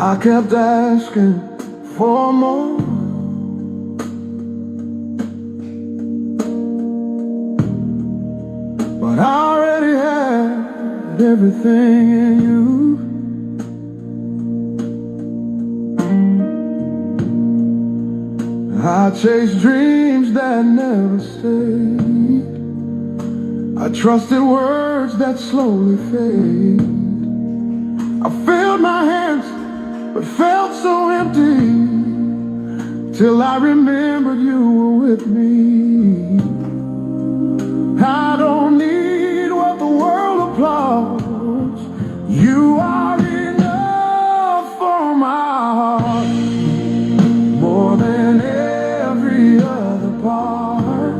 I kept asking for more, but I already had everything in you. I chased dreams that never stayed. I trusted words that slowly fade. I filled my hands, but felt so empty, till I remembered you were with me. I don't need what the world applauds. You are enough for my heart, more than every other part.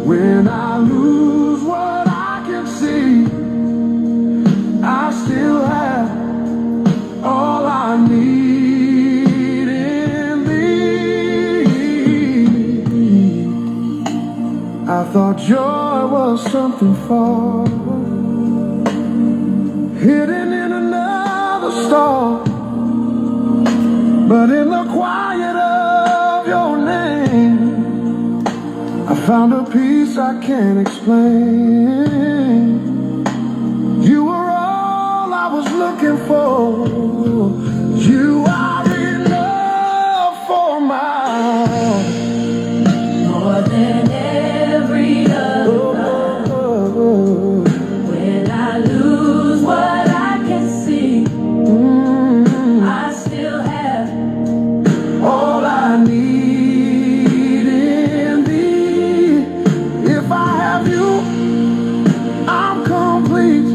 When I lose what I can see, I still have all I need in thee. I thought joy was something far, hidden in another star. But in the quiet of your name, I found a peace I can't explain. You were all I was looking for. You are enough for my heart. More than every other part. Oh, When I lose what I can see, I still have all I need in thee. If I have you, I'm complete.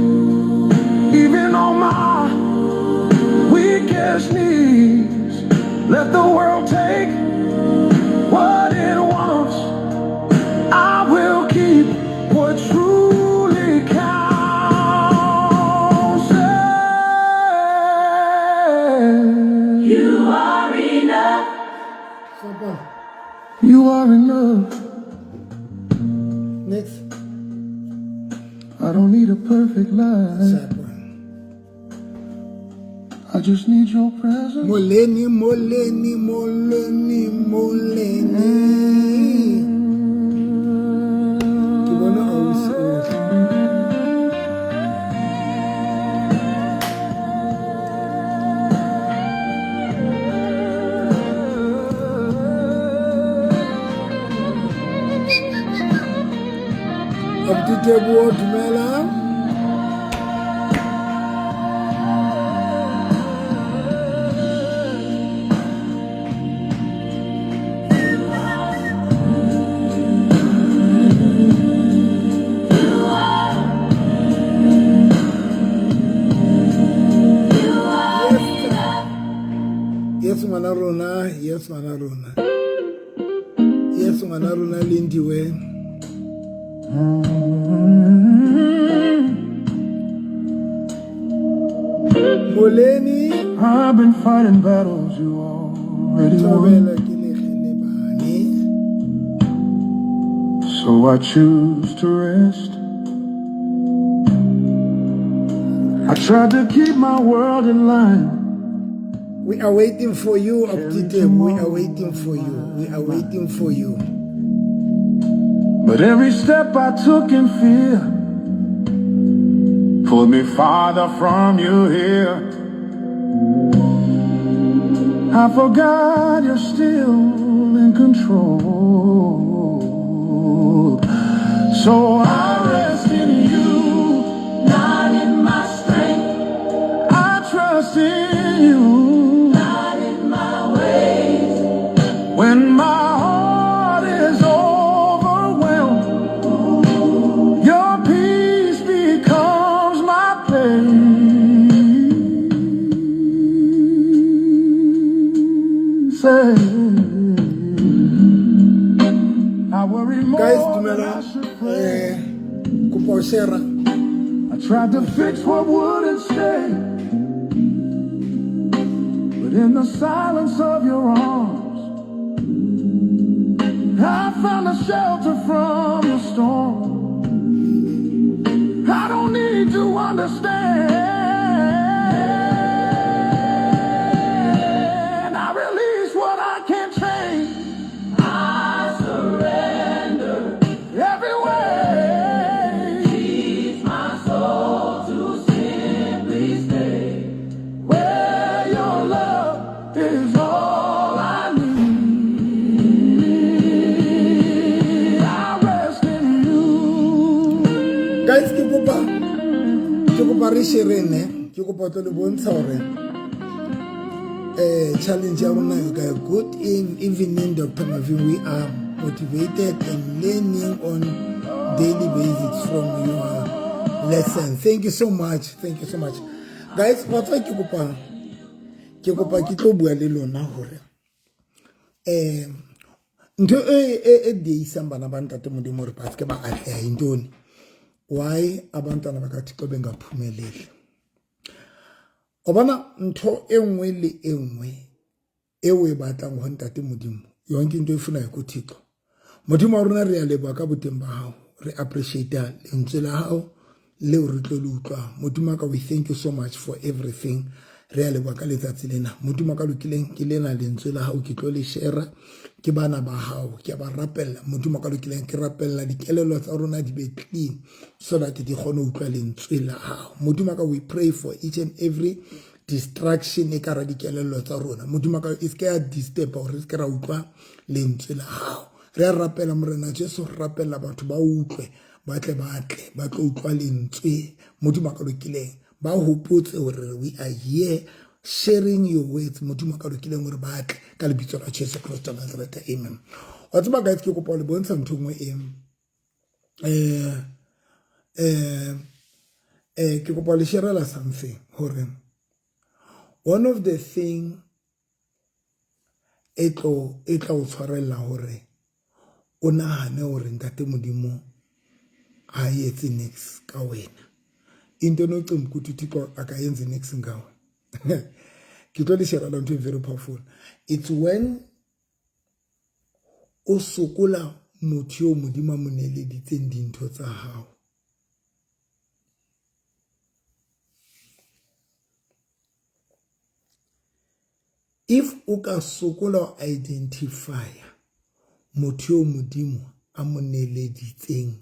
Even on my weakest knees. Let the world take what it wants. I will keep what truly counts. Say, You are enough. Sapa. you are enough. Next. I don't need a perfect life. Sapa. I just need your presence. Molweni, molweni, molweni, molweni. Ke bona ausi o. Abuti Teboho, dumela. Yes, ngwana rona, yes, ngwana rona. Yes, ngwana rona Lindiwe. Molweni. I've been fighting battles you already won. Thobela ke legele bane. So I choose to rest. I tried to keep my world in line. We are waiting for you, Abuti Tebo. We are waiting for you. We are waiting for you. But every step I took in fear pulled me farther from you here. I forgot you're still in control. So I rest in you, Not in my strength, I trust in you. not in my ways. When my heart is overwhelmed, your peace becomes my place. Say, I worry more Guys, than dumela. I should pray. Eh, kopa ho share. I Tried to fix what wouldn't stay. But in the silence of your arms, I found a shelter from the storm. I don't need to understand. I release what I can't change. I surrender every way. Teach my soul to simply stay where your love is all I need. I rest in you. Guys, ke kopa re shareng ne, ke kopa tlo le bontsha hore challenge ya rona e kae. Good evening, Dr. Mavin. We are motivated and learning on daily basis from your lesson. Thank you so much. Thank you so much. Guys, wa tseba ke kopa ke tlo bua le lona hore ntho e dieisang bana ba ntate Modimo hore ba se ke ba atleha intoni. Why abantwana bakaThixo bengaphumeleli? O bona ntho e nngwe le e nngwe e o e batlang ho ntate Modimo, yonke into e funayo kuThixo. Modimo wa rona, re a leboha ka boteng ba hao, re appreciate lentswe la hao leo re tlo le utlwang. Modimo wa ka, we thank you so much for everything. Re a leboha ka letsatsi lena. Modimo wa ka lokileng, ke lena lentswe la hao, ke tlo le share ke bana ba hao, ke a ba rapella. Modimo wa ka lokileng, ke rapella dikelello tsa rona di be clean so that di kgone ho utlwa lentswe la hao. Modimo wa ka, we pray for each and every distraction e ka ra dikelello tsa rona. Modimo wa ka, e se ke ya disturb hore re se ke ra utlwa lentswe la hao. Re a rapela Morena Jesu, re rapella batho ba utlwe, ba tle ba tle ba tlo utlwa lentswe. Modimo wa ka lokileng, ba hopotse hore we are here sharing your words. Modimo wa ka lokileng, hore ba tle ka lebitso la Jesu Christ wa Nazareth, amen. Wa tseba guys, ke kopa ho le bontsha ntho e nngwe e ke kopa ho le sharela something hore one of the thing e tla o tshwarella hore o nahane hore ntate Modimo ha etse niks ka wena. Into enocinga ukuthi uThixo akayenzi niks ngawe, ke tlo le sharela ntho e very powerful. It's when o sokola motho eo Modimo a mo neeleditseng dintho tsa hao. If o ka sokola ho identify motho eo Modimo a mo neeleditseng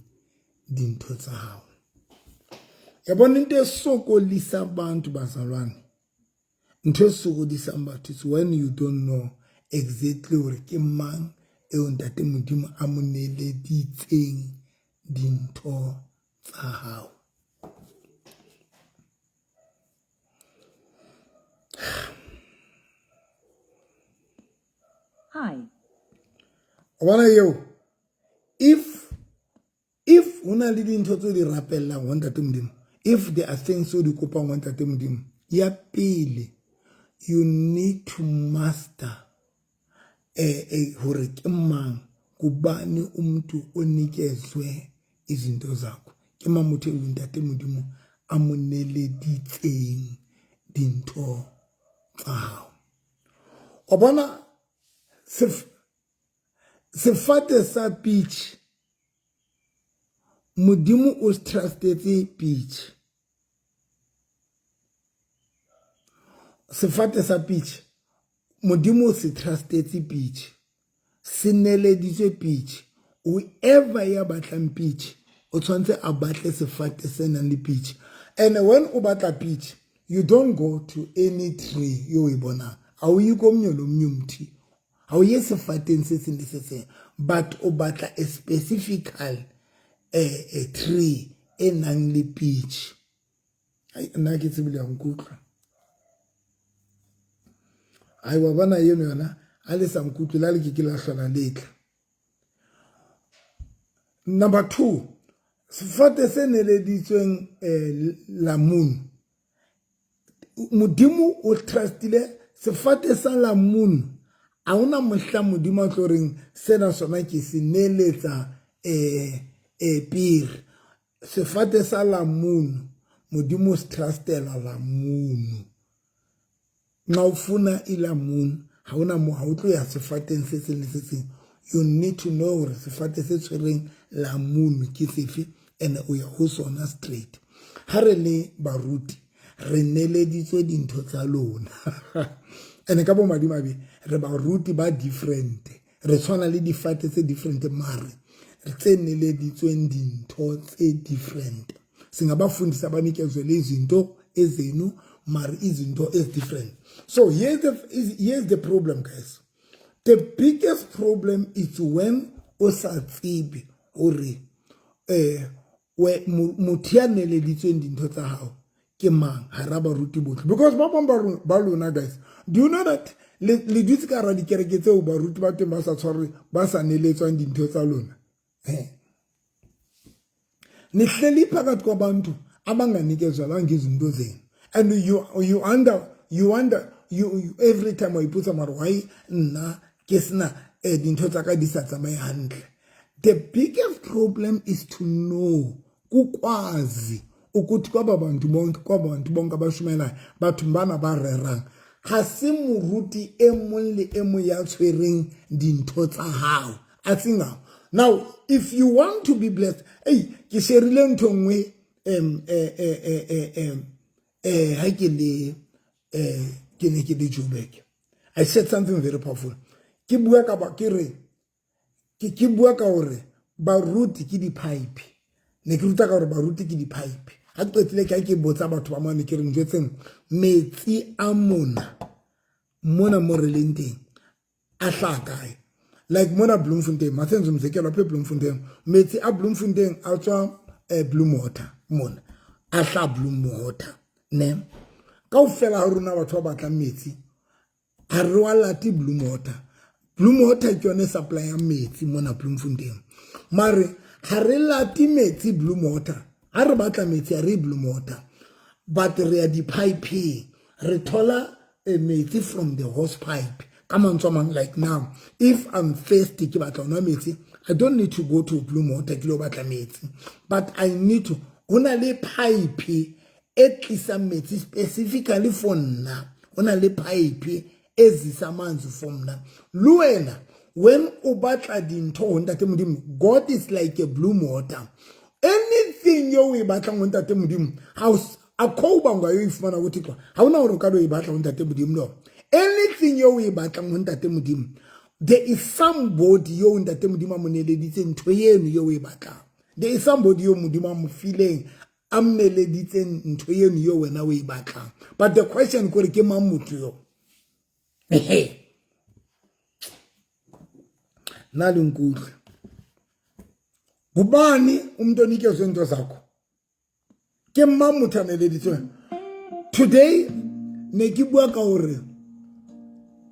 dintho tsa hao. Ya bona into e sokodisa abantu bazalwane, ntho e sokodisang batho is when you don't know exactly hore ke mang eo ntate Modimo a mo neeleditseng dintho tsa hao. Hi. O bona eo, if ho na le dintho tseo di rapellang ho ntate Modimo, if there are things tseo di kopang ho ntate Modimo, ya pele you need to master hore ke mang, kubani umuntu onikezwe izinto zakho, ke mang motho eo ntate Modimo a mo neeleditseng dintho tsa hao. O bona sefate sa peach, Modimo o trustetse peach. Sefate sa peach, Modimo o se trustetse peach, se neeleditswe peach. Whoever ya batlang peach, o tshwanetse a batle sefate se nang le peach. And when o batla peach, you don't go to any tree yo e bonang. Ha o ye ko mnye lo mnye mthi, ha o ye sefateng se seng le se seng, but o batla a specifical a tree e nang le peach. Ai, nna ke tsebile ya nkutlwa. Ai, wa bona eno yona, ha le sa nkutlwe, la le ke ke la hlola le tla. Number 2, sefate se neeleditsweng lamunu. Modimo o trustile sefate sa lamunu. Ha hona mohla Modimo a tlo reng sena sona ke se neeletsa pere. Sefate sa lamunu, Modimo o se trustela lamunu. Nxa o funa ilamunu, ha ona mo ha o tlo ya sefateng se seng le se seng. You need to know hore sefate se tshwereng lamunu ke sefe and o ya ho sona straight. Ha re le baruti re neleditswe dintho tsa lona. And ka bomadimabe re baruti ba different. Re tshwana le difate tse different mare tse neleditsweng dintho tse different. Singabafundisi abanikezwe izinto ezenu mare izinto ezi different. So here's the problem, guys. The biggest problem is when o sa tsebe hore motho ya neleditsweng dintho tsa hao ke mang hara baruti botlhe, because ba bang ba lona, guys, do you know that le dutse ka hara dikereke tseo baruti ba teng ba sa tshwarwe, ba sa neletswang dintho tsa lona? Nihleli phakathi kwabantu abanganikezwelanga izinto zenu, and you wonder every time wa ipotsa, mara why nna ke sena dintho tsa ka di sa tsamaye hantle? The biggest problem is to know, kukwazi ukuthi kwaba bantu bonke, kwaba bantu bonke abashumayelayo, batho bana ba rerang, ga se moruti e mong le e mong ya tshwereng dintho tsa hao. A sengao. Now if you want to be blessed, ei, ke sherile ntho nngwe ha ke le ke ne ke le Joburg. I said something very powerful. Ke bua ka ba ke re ke bua ka hore baruti ke di-pipe. Ne ke ruta ka hore baruti ke di-pipe. Ha ke qetile ke ha ke botsa batho ba mane, ke re njwetseng metsi a mona mona mo re leng teng a hlaha kae? Like mona Bloemfontein, masenze umzekelo apha eBloemfontein, metsi a Bloemfontein a tswa Bloemwater mona, a hlaha Bloemwater ne. Kaofela ha rona batho ba batlang metsi ha re wa late Bloemwater. Bloemwater ke yone supply ya metsi mona Bloemfontein, mare ha re late metsi Bloemwater. Ha re batla metsi ha re Bloemwater, but re ya di-pipeng, re thola metsi from the hose pipe. Ka mantswe a mang, like now if I'm thirsty, ke batla ho nwa metsi, I don't need to go to Bloemwater ke lo batla metsi, but I need to, ho na le pipe e tlisang metsi specifically for nna. Ho na le pipe e zisa amanzi for mna. Le wena when o batla dintho ho Ntate Modimo, God is like a Bloemwater. Anything eo o e batlang ho Ntate Modimo, ha akho uba ungayoyifumana kuThixo, ha hona hore o ka lo e batla ho Ntate Modimo. No, anything eo o e batlang ho Ntate Modimo, there is somebody yo Ntate Modimo a mo neleditseng ntho eno eo o e batlang. There is somebody yo Modimo a mo fileng, a mo neleditseng ntho eno eo wena o e batlang. But the question kore ke mang motho yo? Ehe, nna le nkutlwe, ngubani umuntu onikezwe into zakho? Ke mang motho a neleditsweng? Today ne ke bua ka hore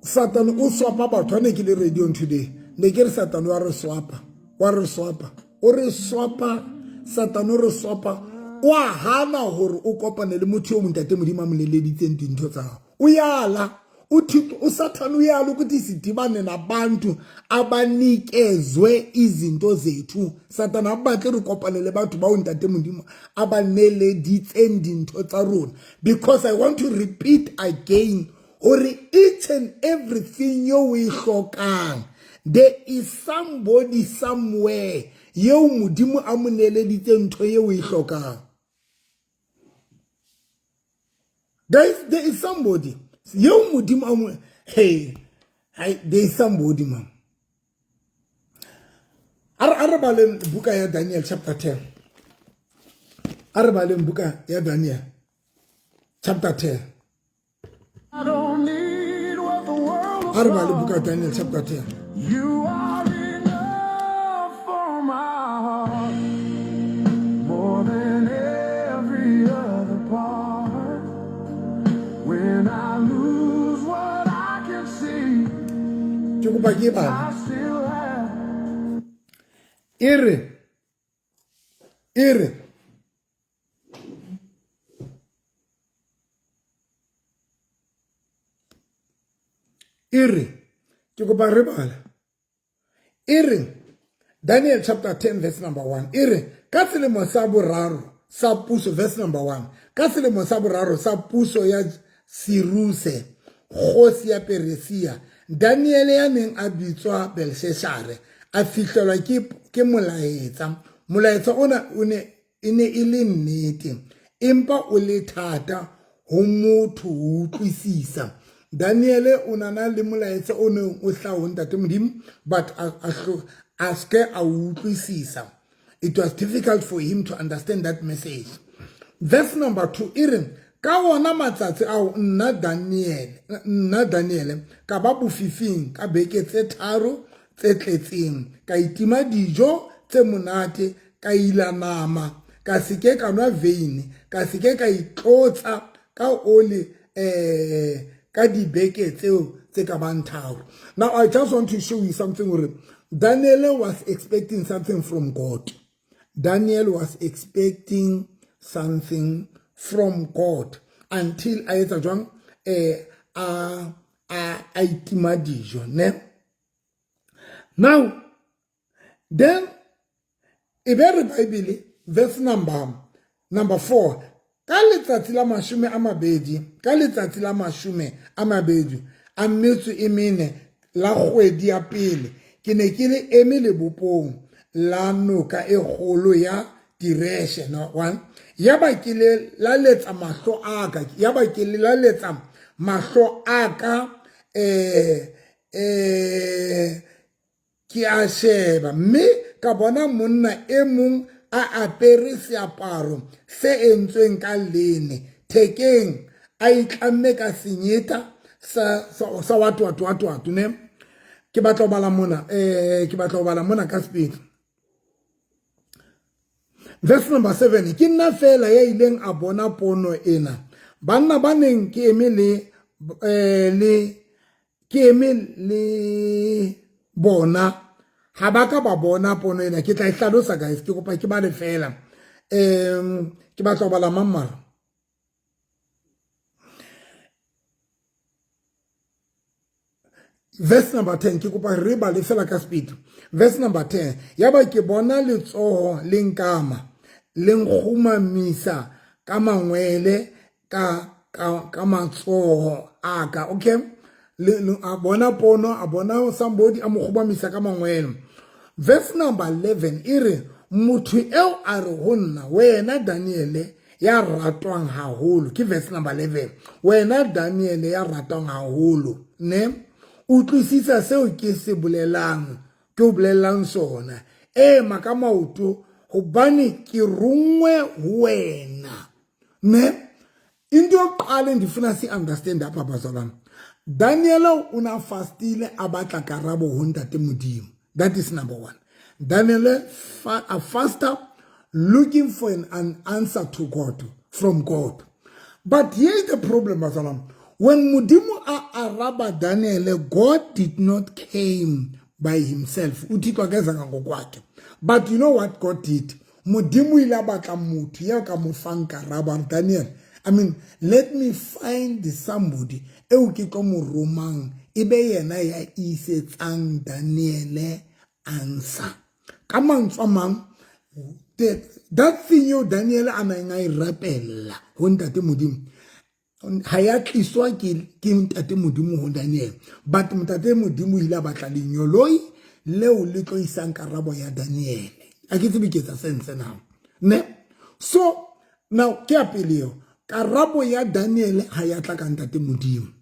Satane o swapa batho. Ha ne ke le radio today, ne ke re Satane wa re swapa, wa re swapa, o re swapa. Satane o re swapa, o a hana hore o kopane le motho yo Ntate Modimo a mo neleditseng dintho tsa hao. Uyala uThixo, uSathane uyala ukuthi sidibane nabantu abanikezwe izinto zethu. Satane ha batle re kopane le batho bao Ntate Modimo a ba neleditseng dintho tsa rona, because I want to repeat again hore each and everything yo o e hlokang, there is somebody somewhere yeo Modimo a mo neleditseng ntho eo o e hlokang. Guys, there is somebody yeo Modimo a mo, hey, there is somebody, man. A re baleng buka ya Daniel chapter 10. A re baleng buka ya Daniel chapter 10. I don't need what the world A re bale buka ya Daniel chapter 10. You are enough for my heart, more than every other part. When I lose what I can see, Ke kopa ke bale. I still have. E re e re ke kopa re bala. E re Daniel chapter 10 verse number 1, e re ka selemo sa boraro. sa puso, verse number 1, ka selemo sa boraro sa puso ya Siruse kgosi ya Persia, Daniele ya neng a bitswa Belsheshare a fihlelwa ke molaetsa. Molaetsa ona o ne e ne e le nnete, empa o le thata ho motho ho utlwisisa. Daniele o nana le molaetsa o neng o hlaha ho Ntate Modimo, but a ske a utlwisisa. It was difficult for him to understand that message. Verse number 2 e re, ka wona matsatsi ao nna Daniele ka ba bofifing ka beke tse tharo tse tletseng, ka itima dijo tse monate, ka ila nama, ka seke ka nwa veine, ka seke ka itlotsa ka oli ka dibeke tseo tse ka bang tharo. Now I just want to show you something hore Daniel was expecting something from God. Daniel was expecting something from God until a etsa jwang, a itima dijo, ne? Now then e be re Bible verse number 4, ka letsatsi la mashome a mabedi, ka letsatsi la mashome a mabedi a metso e mene la kgwedi ya pele, ke ne ke le eme lebopong la noka e kgolo ya Tireshe, no one. Yaba ke le laletsa mahlo a ka, yaba ke le laletsa mahlo a ka, ke a sheba, mme ka bona monna e mong a apere seaparo se entsweng ka lene thekeng, a itlamme ka senyeta sa watu watu watu watu, ne? Ke batla ho bala mona, ke batla ho bala mona ka speed. Verse number 7, ke nna fela ya ileng a bona pono ena. Banna ba neng ke eme le bona ha ba ka ba bona pono ena. Ke tla e hlalosa guys, ke kopa ke bale fela. Ke batla ho bala mamara. Verse number 10, ke kopa re bale fela ka speed. Verse number 10, yaba ke bona letsoho le nkama, le nkgumamisa ka mangwele ka matsoho a ka. Okay, a bona pono, a bona somebody a mo kgumamisa ka mangwele. Verse number 11 e re, motho eo a re ho nna, wena Daniele ya ratwang haholo. Ke verse number 11, wena Daniele ya ratwang haholo, ne? Utlwisisa seo ke se bolelang, ke o bolellang sona. Ema ka maoto, hobane ke rongwe ho wena. Ne? Into yokuqala endifuna si understand apha bazalwane, Daniel o na fastile a batla karabo ho Ntate Modimo. That is number 1. Daniel a faster looking for an answer to God, from God. But here's the problem, bazalwane. When Modimo a araba Daniel, God did not came by himself. uThixo akezanga ngokwakhe. But you know what God did? Modimo ile a batla motho ya ka mo fang karabo. Daniel, I mean, let me find somebody eo ke tlo mo romang, e be yena ya isetsang Daniel answer. Ka mantswe a mang, that thing eo Daniel a neng a e rapella ho Ntate Modimo, ha ya tliswa ke Ntate Modimo ho Daniel, but Ntate Modimo ile a batla lenyoloi leo le tlo isang karabo ya Daniel. A ke tsebe ke etsa sense now, ne? So now ke ya pele eo, karabo ya Daniel ha ya tla ka Ntate Modimo,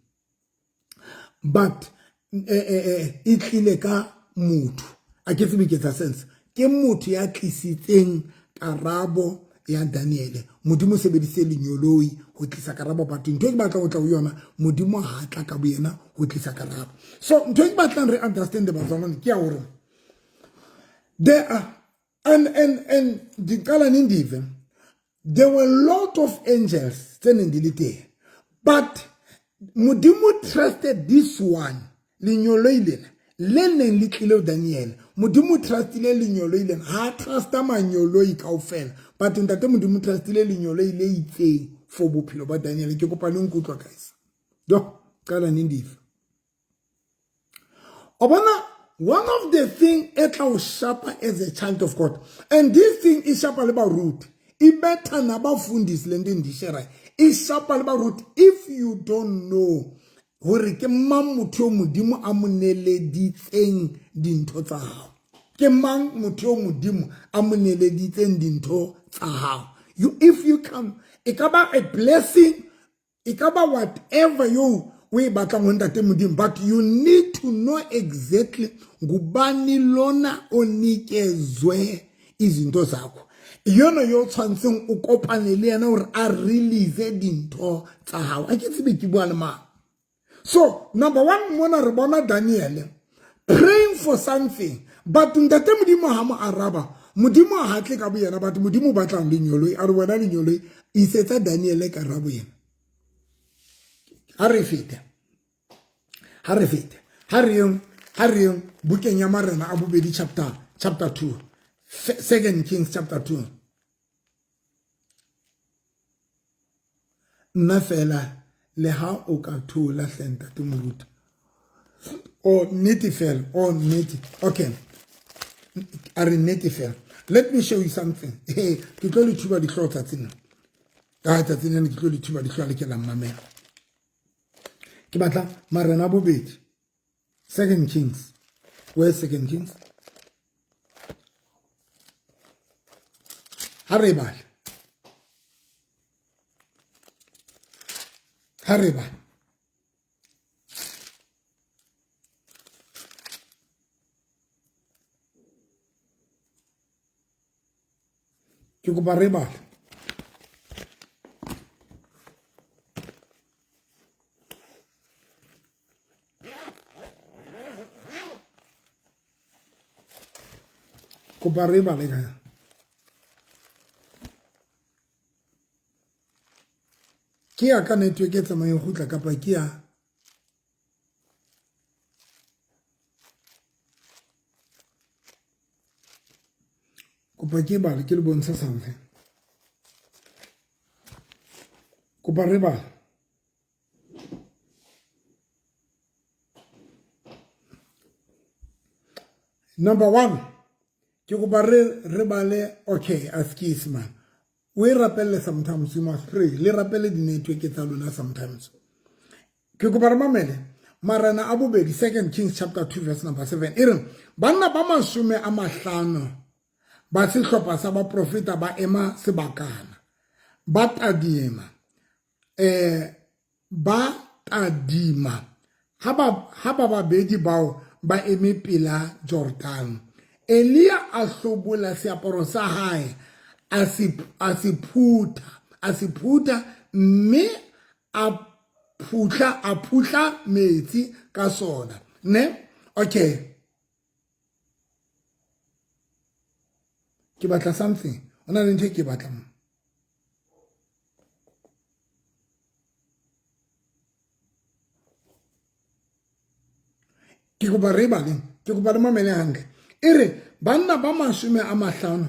but e tlile ka motho. A ke tsebe ke etsa sense. Ke motho ya tlisitseng karabo ya Daniel. Modimo sebedise lenyoloi ho tlisa karabo, but ntho e ke batlang ho tla ho yona, Modimo ha tla ka boyena ho tlisa karabo. So ntho e ke batlang re understand bazalwane ke ya hore there are and diqala nindive, there were a lot of angels tse neng di le teng, but Modimo trusted this one, lenyoloi lena le neng le tlile ho Daniel. Modimo trustile lenyoloi lena, ha trusta manyoloi kaofela, but Ntate Modimo trustile lenyoloi le itseng for bophelo ba Daniel. Ke kopa le nkutlwa guys. Do qala nindive. O bona, one of the thing e tla o shapa as a child of God, and this thing e shapa le baruti, Ibetha nabafundisi le nto endiyisherayo, ishapa le baruti. If you don't know hore ke mang motho yo Modimo a mo neleditseng dintho tsa hao, ke mang motho yo Modimo a mo neleditseng dintho tsa hao, you, if you come, e ka ba a blessing, e ka ba whatever yo o e batlang ho Ntate Modimo, but you need to know exactly ngubani lona onikezwe izinto zakho. Yona yo tshwantseng o kopane le yena hore a release dintho tsa hao. A ke tsebe ke bua le mang. So number one, mona re bona Daniel praying for something, but Ntate Modimo ha mo araba, Modimo ha tle ka boyena, but Modimo o batlang lenyoloi, a re wena lenyoloi isetsa Daniel karabo ena. Ha re fete, ha re fete, ha re yeng, ha re yeng bukeng ya Marena a bobedi chapter 2, Second Kings chapter 2. Nna fela le ha o ka thola hle ntate moruti. O nnete fela, o nnete. Okay, a re nnete fela. Let me show you something. Hey, ke tlo le thuba dihlooho tsatsing lena. Ka tsatsing lena ke tlo le thuba dihlooho le ke la mmamela. Ke batla Marena a bobedi, Second Kings. Where Second Kings? Ha re bale, ha re bale. Ke kopa re bale. Kopa re bale ka ke ya ka network e tsamayeng kgutla kapa ke ya kopa ke bale ke le bontsha something. Kopa re bale. Number one, ke kopa re bale. Okay, askies man, o e rapelle. Sometimes you must pray, le rapele di-network tsa lona sometimes. Ke kopa re mamele Marena a bobedi, Second Kings chapter 2 verse number 7. E re banna ba 50 ba sehlopha sa baprofeta ba ema sebakana, ba tadima, ba tadima ha ba babedi bao ba eme pela Jordan. Elia a hlobola seaparo sa hae, a se phutha, mme a phutla metsi ka sona. Ne? Okay. Ke batla something. Ho na le ntho e ke batlang. Ke kopa re baleng, ke kopa re mamele hantle. E re banna ba 50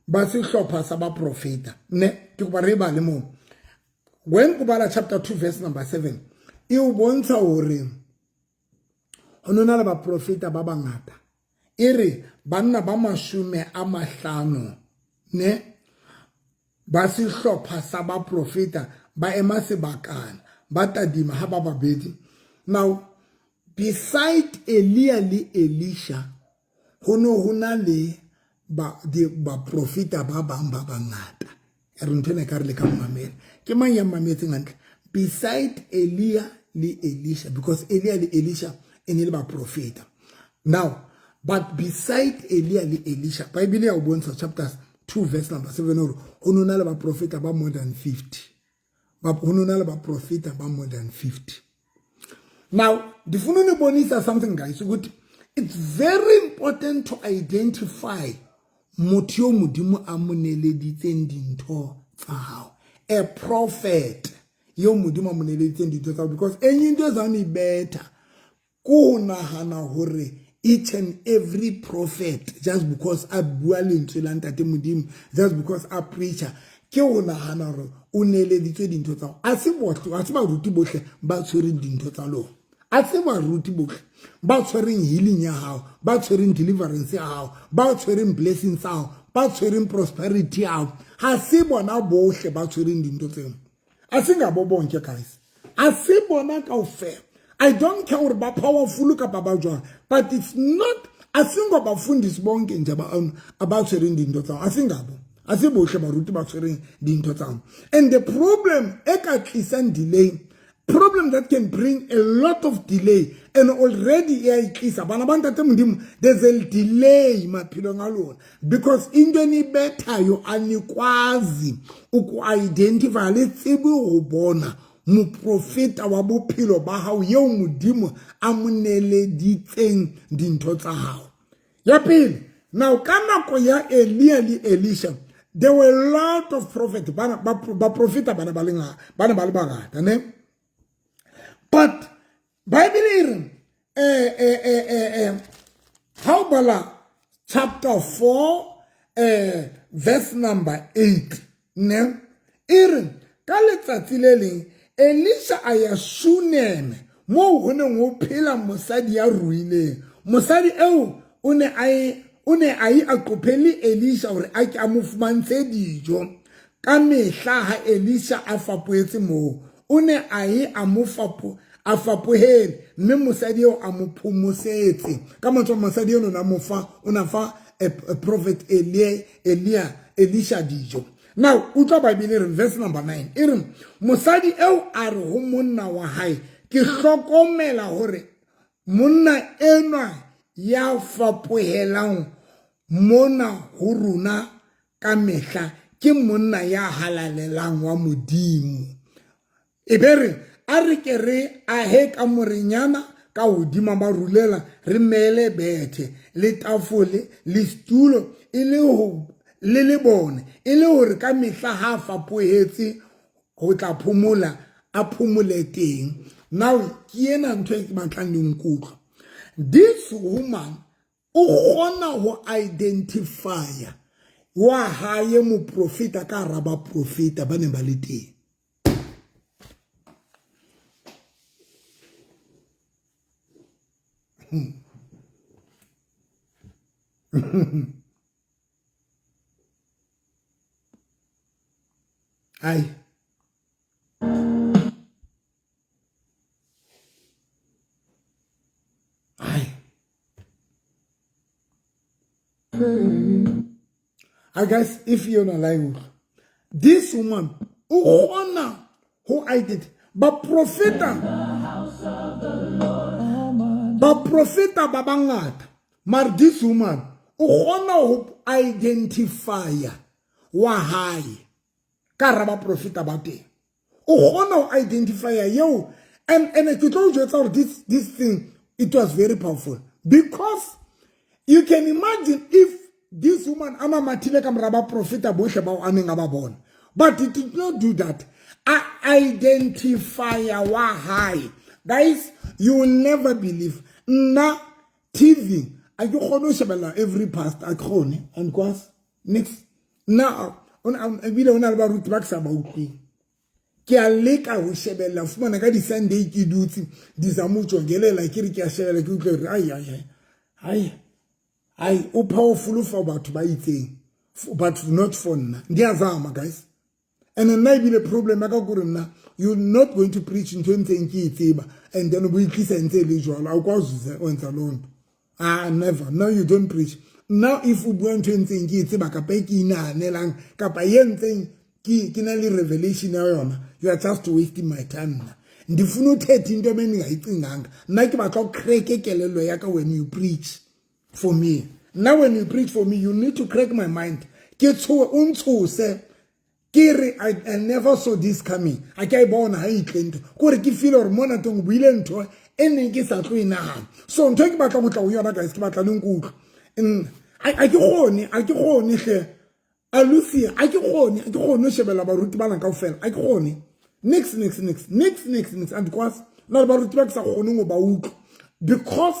ba sehlopha sa baprofeta. Ne, ke kopa re bale moo. When o bala chapter 2 verse number 7, e o bontsha hore ho no na le baprofeta ba bangata. E re banna ba 50, ne, ba sehlopha sa baprofeta ba ema sebakana, ba tadima ha ba babedi. Now, beside Elia le Elisha, ho no ho na le baprofeta ba bang ba bangata. E re ntho ena e ka re le ka mmamela. Ke mang ya mmametseng hantle? Beside Elia le Elisha, because Elia le Elisha e ne le baprofeta. Now, but beside Elia le Elisha, Bible ya o bontsha chapter 2 verse number 7 hore ho no na le baprofeta ba more than 50. Ho no na le baprofeta ba more than 50. Now, ndifuna unibonisa something guys, ukuthi it's very important to identify motho yo Modimo a mo neleditseng dintho tsa hao. A prophet yo Modimo a mo neleditseng dintho tsa hao, because enye into ezanibetha ko nahana hore each and every prophet, just because a bua lentswe la Ntate Modimo, just because a preacher, ke o nahana hore o neeleditswe dintho tsa hao. A se bohle, a se baruti bohle ba tshwereng dintho tsa lona. A se baruti bohle ba tshwereng healing ya hao, ba tshwereng deliverance ya hao, ba tshwereng blessings tsa hao, ba tshwereng prosperity ao ha se bona bohle ba tshwereng dintho tseo a se ngabo bonke guys a se bona kaofela. I don't care gore ba powerful kapa ba jwang, but it's not a se bafundisi bonke nje ba tshwereng dintho tsao, a se ngabo, a se bohle baruti ba tshwereng dintho tsao. And the problem e ka tlisang delay, problem that can bring a lot of delay, and already e a e tlisa, bana ba ntate Modimo, there's a delay maphelong a lona because into enibethayo anikwazi uku-identify, le tsebe ho bona moprofeta wa bophelo ba hao eo Modimo a mo neleditseng dintho tsa hao. Ya pele, now ka nako ya Elia le Elisha, there were a lot of prophets, baprofeta bana ba le ba ne ba le bangata, ne? But Bible e re ha o bala chapter 4 verse number 8, ne? E re ka letsatsi le leng Elisha a ya Shuneme moo ho neng ho phela mosadi ya ruileng. Mosadi eo o ne a ye a qophele Elisha hore a ke a mo fumantshe dijo. Ka mehla ha Elisha a fapohetse moo, o ne a ye a mo a fapohele, mme mosadi eo a mo phomosetse. Ka mantswe a mosadi eno na mo fa, o na fa prophet Elia Elisha dijo. Now utlwa Bible e re verse number 9 e re mosadi eo a re ho monna wa hae, ke hlokomela hore monna enwa ya fapohelang mona ho rona ka mehla ke monna ya halalelang wa Modimo. E be re a re ke re ahe ka morenyana ka hodima marulela, re mele bethe le tafole le setulo e le ho le bone, e le hore ka mehla ha fapohetse ho tla phomola a phomole teng. Now ke ena ntho e ke batlang le nkutlwa. This woman o kgona ho identify wa hae moprofeta ka hara baprofeta ba neng ba le teng. Ai. Ai. I guess if you're not lying, this woman o kgona ho identify baprofeta ba bangata, mara this woman o kgona ho identify wa hae ka hara baprofeta ba teng. O kgona ho identify eo, and ke tlo o jwetsa hore this thing, it was very powerful because you can imagine if this woman a mamathile ka mora baprofeta bohle bao a neng a ba bona, but it did not do that. A identify wa hae. Guys, you will never believe. Nna TV a ke kgone ho shebella every pastor, a ke kgone, and kwas next nna ebile ho na le baruti ba ke sa ba utlweng. Ke a leka ho shebella, fumana ka di-Sunday ke dutse di zama ho tjongelela, ke re ke a shebella, ke utlwe hore ai ai ai ai o powerful for batho ba itseng, but not for nna. Ndiyazama guys. And nna ebile problem ya ka kore nna you're not going to preach ntho e ntseng ke e tseba and then o bo itlisa ntse e le jwalo, a o kwazi o etsa loo nto. Ah, never. No, you don't preach. Now if o bua ntho e ntseng ke e tseba kapa e ke inahanelang kapa ye ntseng ke na le revelation ya yona, you are just wasting my time nna. Ndifuna uthetha into ebendingayicinganga. Nna ke batla o crack-e kelello ya ka when you preach for me. Now when you preach for me, you need to crack my mind. Ke tshohe, o ntshose. Ke re I never saw this coming. A ke a e bona ha e tle ntho. Ke hore ke feel hore mona teng o buile ntho e neng ke sa tlo e nahana. So ntho e ke batlang ho tla ho yona guys, ke batla le nkutlwe. A ke kgone hle. Alucia, a ke kgone ho shebella baruti bana kaofela. A ke kgone. Next. And because na le baruti ba ke sa kgoneng ho ba utlwa. Because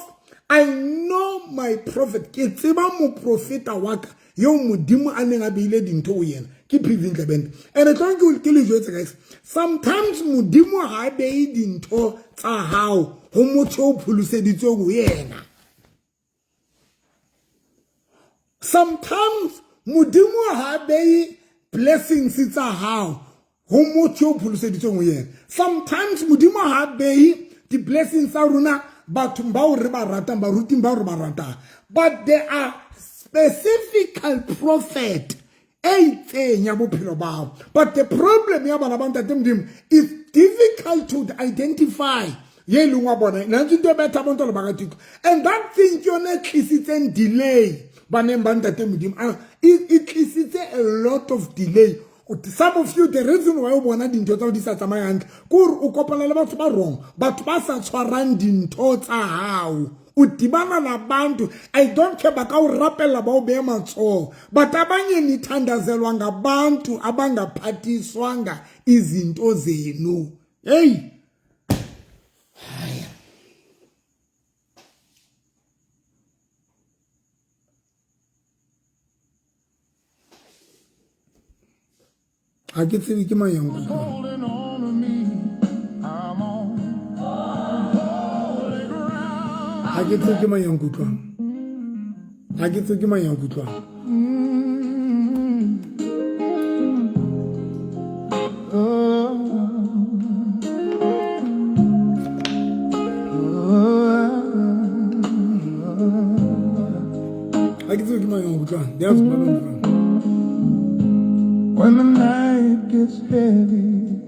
I know my prophet. Ke tseba moprofeta wa ka eo Modimo a neng a beile dintho ho yena. Ke PV Ndlebende. And tlo ke le jwetse guys, sometimes Modimo ha a behe dintho tsa hao ho motho o pholoseditsweng ho yena. Sometimes Modimo ha behe blessings tsa hao ho motho yo o pholoseditsweng ho yena. Sometimes Modimo ha behe di-blessings tsa rona bathong bao re ba ratang, baruting bao re ba ratang, but there are specific prophet e itseng ya bophelo ba hao. But the problem ya bana ba Ntate Modimo is difficult to identify ye leng wa bona. Nantsi into e betha abantwana bakaThixo, and that thing ke yone e tlisitseng delay baneng ba Ntate Modimo. E tlisitse a lot of delay. Some of you, the reason why o bona dintho tsa di sa tsamaye hantle ke gore o kopana le batho ba wrong, batho ba sa tshwarang dintho tsa hao. O dibana nabantu, I don't care ba ka o rapella, ba o behe matsoho, but abanye nithandazelwa ngabantu abangaphathiswanga izinto zenu. Hey, ga ke tsebe ke mang yang kutlwang. Ga ke tsebe ke mang yang kutlwang. Ga ke tsebe ke mang yang kutlwang. Ga ke tsebe ke mang yang kutlwang. Di a tswa ba kutlwang. When the night gets heavy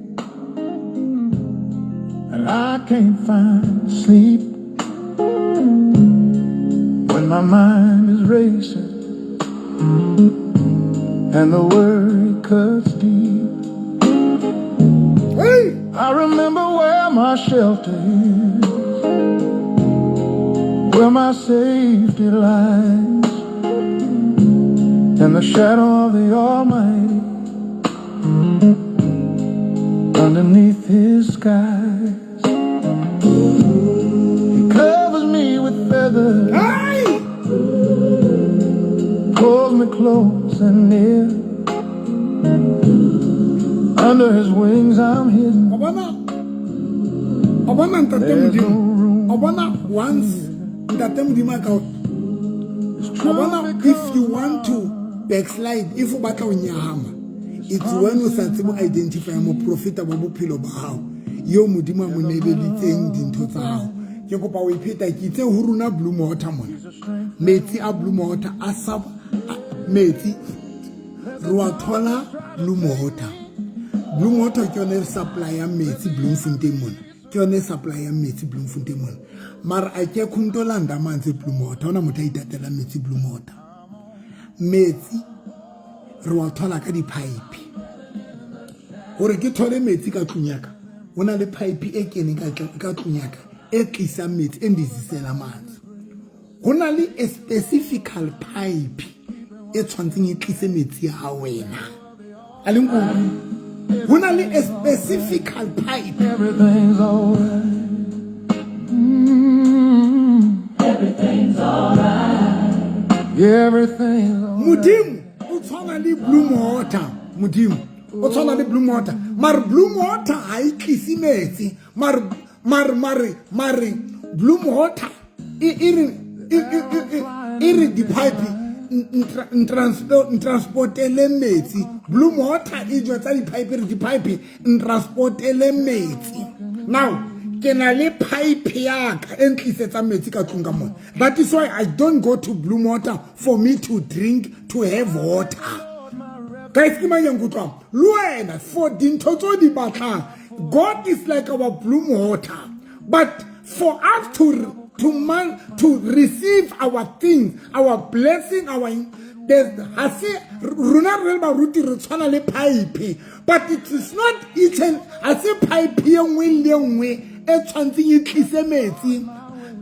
and I can't find sleep, when my mind is racing and the worry cuts deep, Hey! I remember where my shelter is, where my safety lies, in the shadow of the Almighty, underneath His skies. He covers me with feathers, Hey! pulls me close and near. Under His wings I'm hidden. Wa bona, wa bona Ntate There's no Modimo, room wa bona once Ntate Modimo a ka wa bona, if you want to backslide, if o batla ho nyahama, it's when o sa tsebe ho identify moprofeta wa bophelo ba hao eo Modimo a mo nebeleditseng dintho tsa hao. Ke kopa o ipheta ke itse ho rona Blue Water mona, metsi a Blue Water a sa metsi re wa thola Blue Water. Blue Water ke yone e supply-ang metsi Bloemfontein mona, ke yone e supply-ang metsi Bloemfontein mona. Mara a ke khonto landa amanzi Blue Water, hona motho a itatelang metsi Blue Water. Metsi re wa thola ka di-pipe. Hore ke thole metsi ka tlung ya ka, ho na le pipe e keneng ka tlung ya ka e tlisang metsi, e ndizisela manzi. Ho na le a specifical pipe e tshwantseng e tlise metsi a wena. A le nkutlwe? Ho na le a specifical pipe. Everything's all right. Everything's alright. Everything's all right. Modimo o tshwana le Blue Water. Modimo o tshwana le Blue Water. Mare Blue Water ha e tlise metsi. Mare, mare, mare, mare Blue Water e re e re di-pipe ntransportele metsi. Blue Water e jwetsa di-pipe re di-pipe ntransportele metsi. Now ke na le pipe ya ka e ntlisetsang metsi ka tlung ka mona. That is why I don't go to Blue Water for me to drink, to have water. Guys, ke mang ya nkutlwang? Le wena for dintho tseo di batlang, God is like our Blue Water, but for us to receive our things, our blessing, our there's ha se rona re le baruti re tshwana le pipe, but it is not each and ha se pipe e nngwe le e nngwe e tshwantseng e tlise metsi.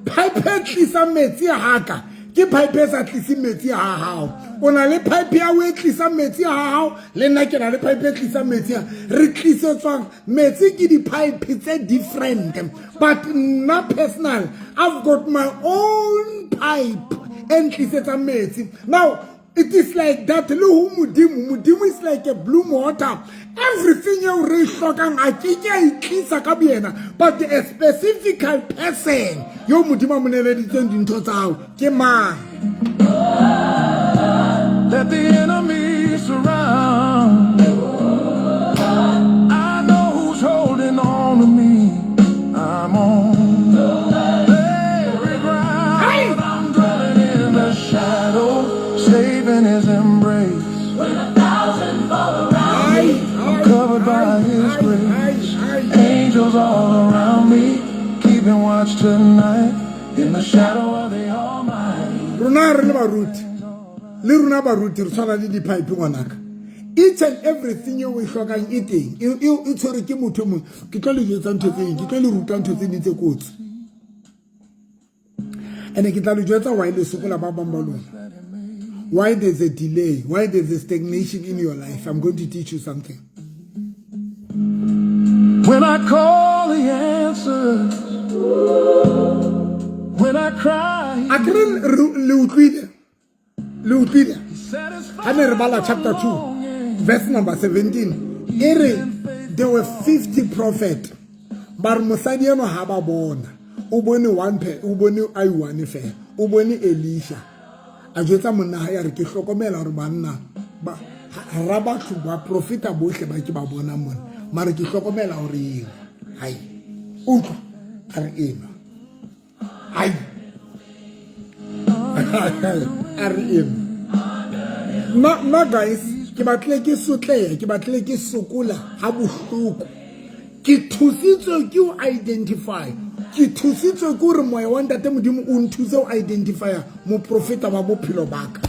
Pipe e tlisang metsi haka ke pipe e sa tliseng metsi ha hao. O na le pipe ya o e tlisang metsi ha hao, le nna ke na le pipe e tlisang metsi. Re tlisetswang metsi ke di-pipe tse different, but nna personal I've got my own pipe e ntlisetsang metsi. Now it is like that le ho Modimo. Modimo is like a Blue Water. Everything eo re e hlokang a ke ke a e tlisa ka boyena, but a specific person yo Modimo a mo neleditseng dintho tsa hao ke mang. Let the enemy surround. I know who's holding on to me. I'm on every ground. I'm dwelling in the shadow, safe in his embrace. When a thousand fall around me, I'm covered by his grace. Angels all around me, keeping watch tonight in the shadow of the Almighty. Rona re le baruti le rona baruti re tshwana le di-pipe ngwanaka. Each and everything eo o e hlokang e teng, e tshwerwe ke motho e mongwe. Ke tlo le jwetsa ntho tse ding, ke tlo le ruta ntho tse ding tse kotsi, and-e ke tla le jwetsa why le sokola ba bang ba lona, why there's a delay, why there's a stagnation in your life. I'm going to teach you something. When I call, he answers. When I cry, A kere le utlwile, le utlwile satisfies ha ne re bala chapter 2 verse number 17, e re there were 50 prophet, ba re mosadi eno ha ba bona o bone one o bone a one fela, o bone Elisha. A jwetsa monna hae a re ke hlokomela hore banna ba ra batho ba profeta bohle ba ke ba bona mona, mare ke hlokomela hore eng hai utlwa a re enwa hai a re enwa. Nna guys, ke batlile ke sotleha, ke batlile ke sokola ha bohloko. Ke thusitswe ke ho identify, ke thusitswe ke hore moya wa ntate Modimo o nthuse ho identify moprofeta wa bophelo ba ka.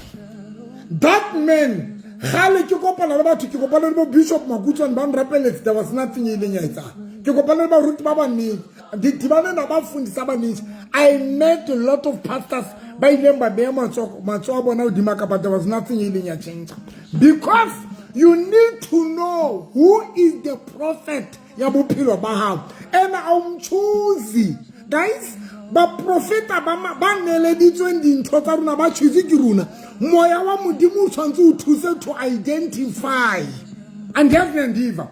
That man, kgale ke kopana le batho, ke kopana le bo Bishop Makutswane ba nrapeletse, there was nothing e ileng ya etsahala. Ke kopana le baruti ba banintsi, didibane na bafundisi abanintsi. I met a lot of pastors ba ileng ba beha matsoho a bona hodima ka, but there was nothing e ileng ya change. Because you need to know who is the prophet ya bophelo ba hao. And a o mchoose. Guys, baprofeta ba neeleditsweng dintho tsa rona ba choose ke rona. Moya wa Modimo o tshwanetse o thuse to identify. And yes, Nandiva,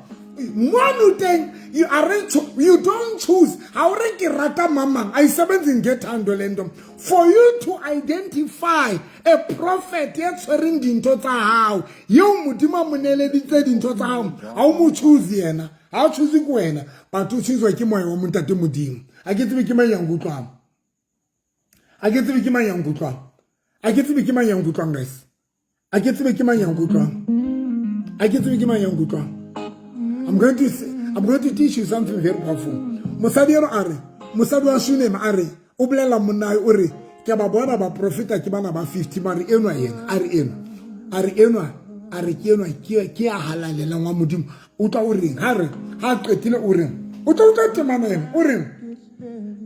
mono teng, you are you don't choose. Ha o re ke rata mamang, a isebenzi ngethando le nto. For you to identify a prophet ya tshwereng dintho tsa hao, eo Modimo a mo neeleditse dintho tsa hao, ha o mo choose yena. Ha o choose ke wena, but o choose ke moya wa Montate Modimo. A ke tsebe ke mang ya nkutlwang. A ke tsebe ke mang ya nkutlwang. A ke tsebe ke mang ya nkutlwang, guys. A ke tsebe ke mang ya nkutlwang. A ke tsebe ke mang ya nkutlwang. I'm going to teach you something very powerful. Mosadi eno a re, mosadi wa Shunem a re, o bolela monna o re, ke ba bona ba profeta ke bana ba 50, mare enwa yena, a re enwa. A re enwa, a re ke enwa, ke ya halalelang wa Modimo. O tla o reng? Ha re, ha qetile o reng? O tla utlwa temana ena, o reng?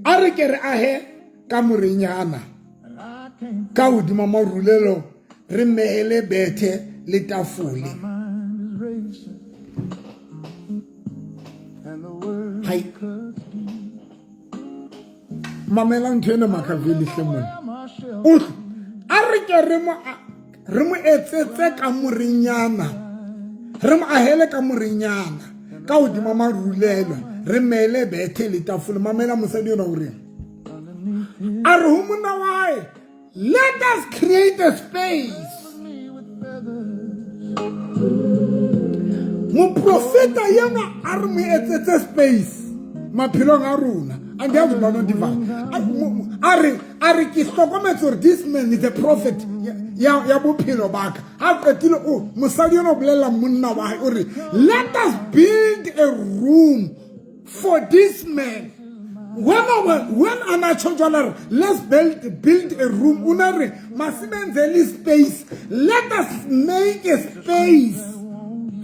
A re ke re ahe ka morenyana, ka hodima marulelo, re mehele bethe le tafole. Hai. Mamela ntho ena Makaveli hle mona. Utlwa, a re ke re mo etsetse ka morenyana, re mo ahele ka morenyana, ka hodima marulelo, re mele bethe le tafole. Mamela mosadi ona o reng? A re ho monna wa hae, let us create a space. Moprofeta yena a re mo etsetse space maphelong a rona. And they have not divine. A re ke hlokometse hore this man is a prophet ya bophelo ba ka. Ha qetile o mosadi yena o bolella monna wa hae o re, let us build a room for this man. When ana tjho jwalo re, let's build a room. O na re masebenzele space. Let us make a space.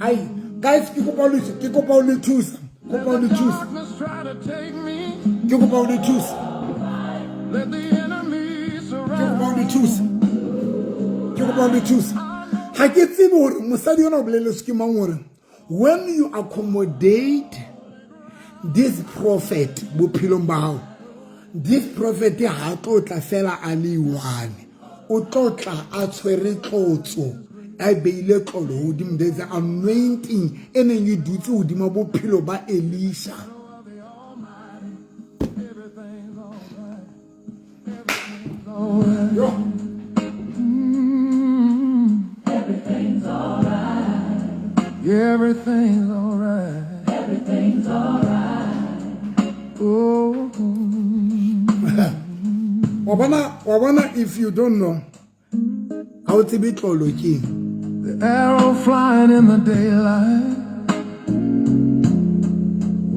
Ai guys, ke kopa le, ke kopa le thusa. Kopa le thusa. Ke kopa le thusa. Ke kopa le thusa. Ke kopa le thusa. Ha ke tsebe hore mosadi yona o boleletswe ke mang hore when you accommodate this prophet bophelong ba hao, this prophet ha tlo tla fela a le one, o tlo tla a tshwere tlotso, a beile tlolo hodimo. There's an anointing e neng e dutse hodima bophelo ba Elisha. Yo. Everything's alright. Everything's alright. Oh. Wa bona if you don't know ha o tsebe tlolo ke eng. The arrow flying in the daylight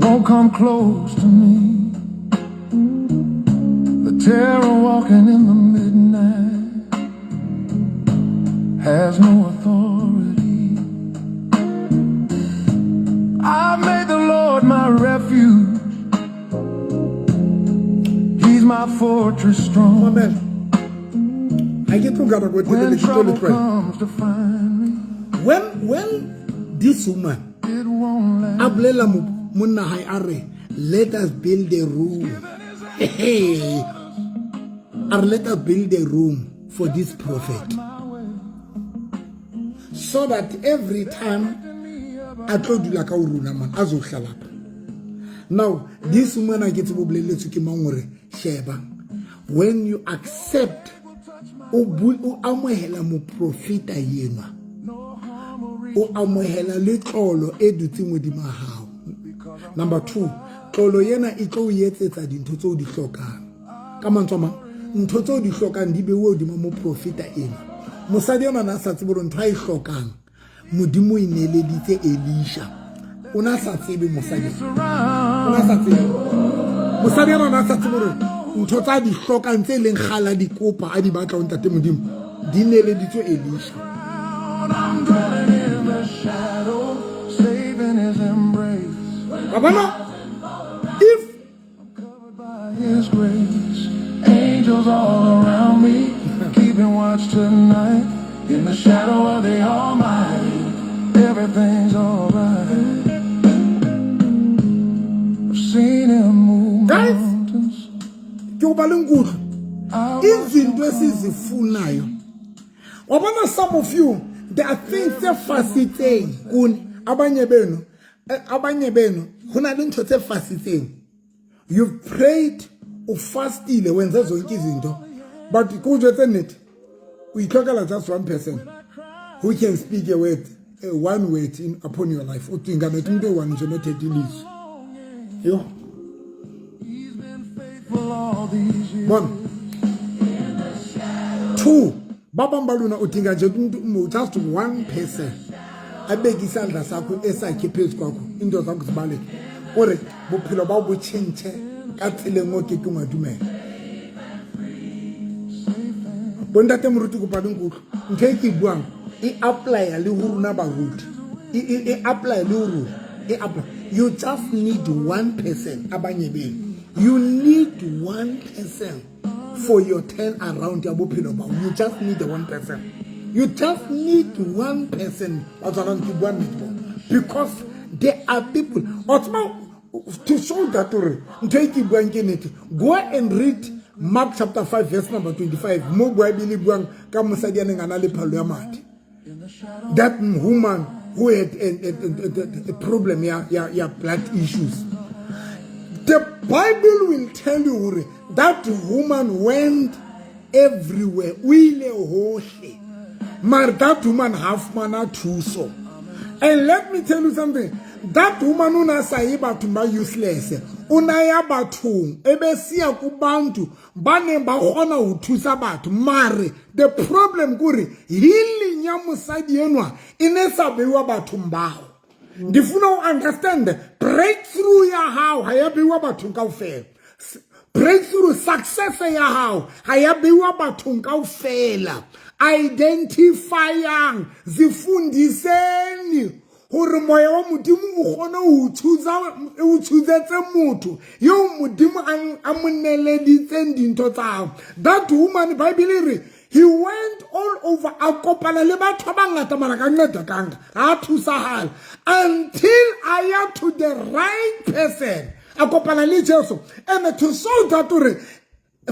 won't come close to me. The terror walking in the midnight has no authority. I've made the Lord my refuge. He's my fortress strong. Mamela. Ha ke tlo nka nako e When telele, ke tlo le trouble tlohela. comes to find me, When this woman it won't last. a bolela monna hae a re, let us build a room. Hey, a re, let us build a room for this prophet, so that every time a tlo dula ka ho rona man, a zo hlala lapha. Now this woman a ke tsebe o bolelletswe ke mang hore sheba, when you accept o amohela moprofeta enwa, o amohela le tlolo e dutseng hodima hao. Number 2, tlolo ena e tlo o etsetsa dintho tseo di hlokang. Ka mantswe a mang, ntho tseo di hlokang di beuwe hodima moprofeta enwa. Mosadi enwa na sa tsebe hore ntho a e hlokang Modimo e neeleditse Elisha. O na sa tsebe mosadi. O na sa tsebe. Mosadi enwa na sa tsebe hore ntho tsa di hlokang tse leng kgala di kopa a di batla ho Ntate Modimo di neeleditswe Elisha. I'm dwelling in the shadow, safe in his embrace. Wa bona? If I'm covered by his grace, angels all around me, keeping watch tonight. In the shadow of the Almighty, everything's alright. I've seen him move Guys, mountains. ke o ba le nkutlwa. Izinto esizifunayo. Wa bona, some of you, there are things tse fasitseng kuni. Abanye benu, abanye benu, ho na le ntho tse fasitseng. You've prayed, o fastile, wenze zonke izinto. But ke o jwetse nnete, o itlhokela just one person who can speak a word, one word in, upon your life. O dinga net umuntu oyi-one nje nothetha ilizwi. Yo. He's been faithful all these years. Bona. 2, ba bang ba lona o dinga nje umuntu, just one person abeke isandla sakho esakhe phezu kwakho, into zakho zibaleke. O re bophelo ba bo tjhentjhe ka tseleng o ke ke wa dumela. Bontate moruti kopa le nkutlwe. Ntho e ke e buang e apply-a le ho rona baruti. E apply le ho rona. E apply. You just need one person, abanye benu. You need one person for your turn around ya bophelo ba. You just need one person. You just need one person. Batswana ke bua nnete bona. Because there are people. O tseba, to show that hore ntho e ke buang ke nnete, go and read Mark chapter 5 verse number 25. Mo Bible e buang ka mosadi ya neng a na le phallo ya madi. That woman who had a problem ya blood issues. The Bible will tell you hore that woman went everywhere. O ile hohle. Mara that woman ha fumana thuso. And let me tell you something. That woman o na sa ye bathong ba useless. O na ya bathong e be siya kubantu ba neng ba kgona ho thusa batho. Mare the problem kore healing ya mosadi enwa e ne sa beiwa bathong bao. Ndifuna o understand breakthrough ya hao ha ya beiwa bathong kaofela. Breakthrough success ya hao ha ya beiwa bathong kaofela. Identifyang, zifundiseni hore moya wa Modimo o kgone ho thusa, o thusetse motho eo Modimo a mo neleditseng dintho tsa hao. That woman, Bible e re he went all over, a kopana le batho ba bangata mara ka ncedakanga, ha thusahala until a ya to the right person, a kopana le Jesu. And to show that hore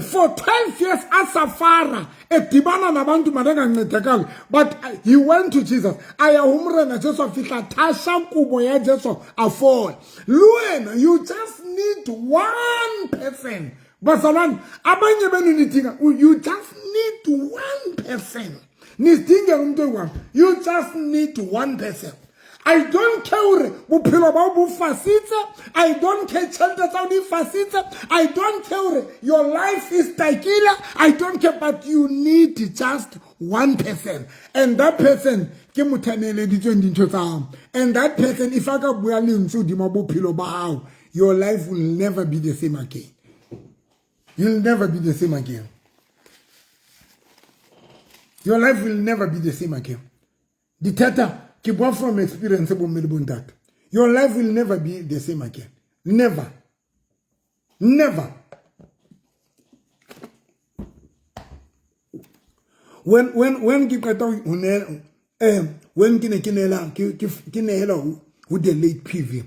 for 12 years a safara edibana nabantu mara engancedakanga, but he went to Jesus. A ya ho Morena Jesu, a fihla thasha kobo ya Jesu, a fola. Le wena, you just need one person. Bazalwane, abanye benu nidinga, you just need one person. Nidinga umuntu oyi-one. You just need one person. I don't care hore bophelo ba bo fasitse. I don't care tjhelete tsa di fasitse. I don't care hore your life is takila. I don't care, but you need just one person, and that person ke motho a neeleditsweng dintho tsa hao. And that person, if a ka bua lentswe hodima bophelo ba hao, your life will never be the same again. You'll never be the same again. Your life will never be the same again. Dithata, ke bua from experience, bomme le bontate. Your life will never be the same again. Never. Never. When ke qeta ho neela, when ke ne ke neela, ke neela ho the late PV.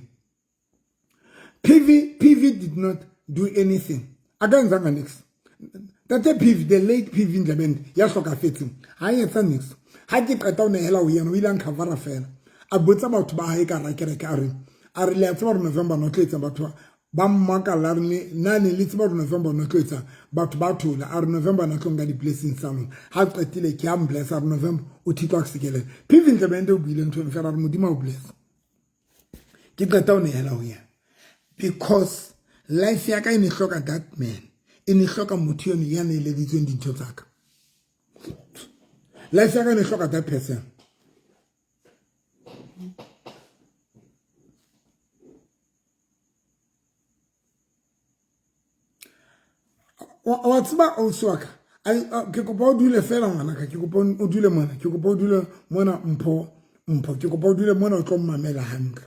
PV did not do anything. A ka ntsanga nix. Tate PV, the late PV Ndlebende, ya hlokafetseng, ha e etsa nix. Ha ke qeta ho nehela ho yena, o ile a nkhavara fela. A botsa batho ba hae ka hara kereke, a re le a tseba hore November no tlo etsa, batho ba mmakalla, a re na ne le tseba hore November no tlo etsa, batho ba thola, a re November na tlo nka di-blessings tsa lona. Ha qetile ke a mbless, a re November o thitwa ke sekelele. PV Ndlebende o buile ntho fela, a re Modimo a o bless. Ke qeta ho nehela ho yena because life ya ka e ne hloka that man, e ne hloka motho eno ya neeleditsweng dintho tsa ka. Life ya ka e ne hloka that person. Wa tseba ausi wa ka, ke kopa o dule fela ngwanaka, ke kopa o dule mona, ke kopa o dule mona, Mpho, Mpho, ke kopa o dule mona o tlo mmamela hantle.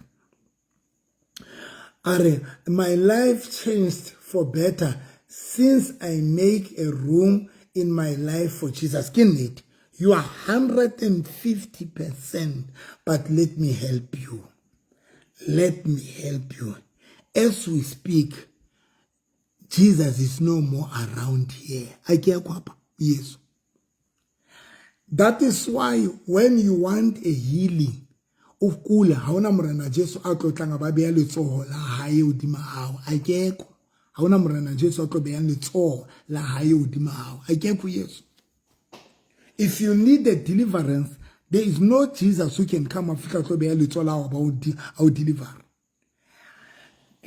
A re, my life changed for better since I make a room in my life for Jesus. Ke nnete, you are 150%, but let me help you. Let me help you. As we speak, Jesus is no more around here. A ke ya kwapa, Yesu. That is why when you want a healing, o kula, ha hona Morena Jesu a tlo tlang a ba beha letsoho la hae hodima hao. A keko. Ha hona Morena Jesu a tlo behang letsoho la hae hodima hao. A keko Yesu. If you need a deliverance, there is no Jesus who can come a fihla tlo beha letsoho la hao ba o deliver.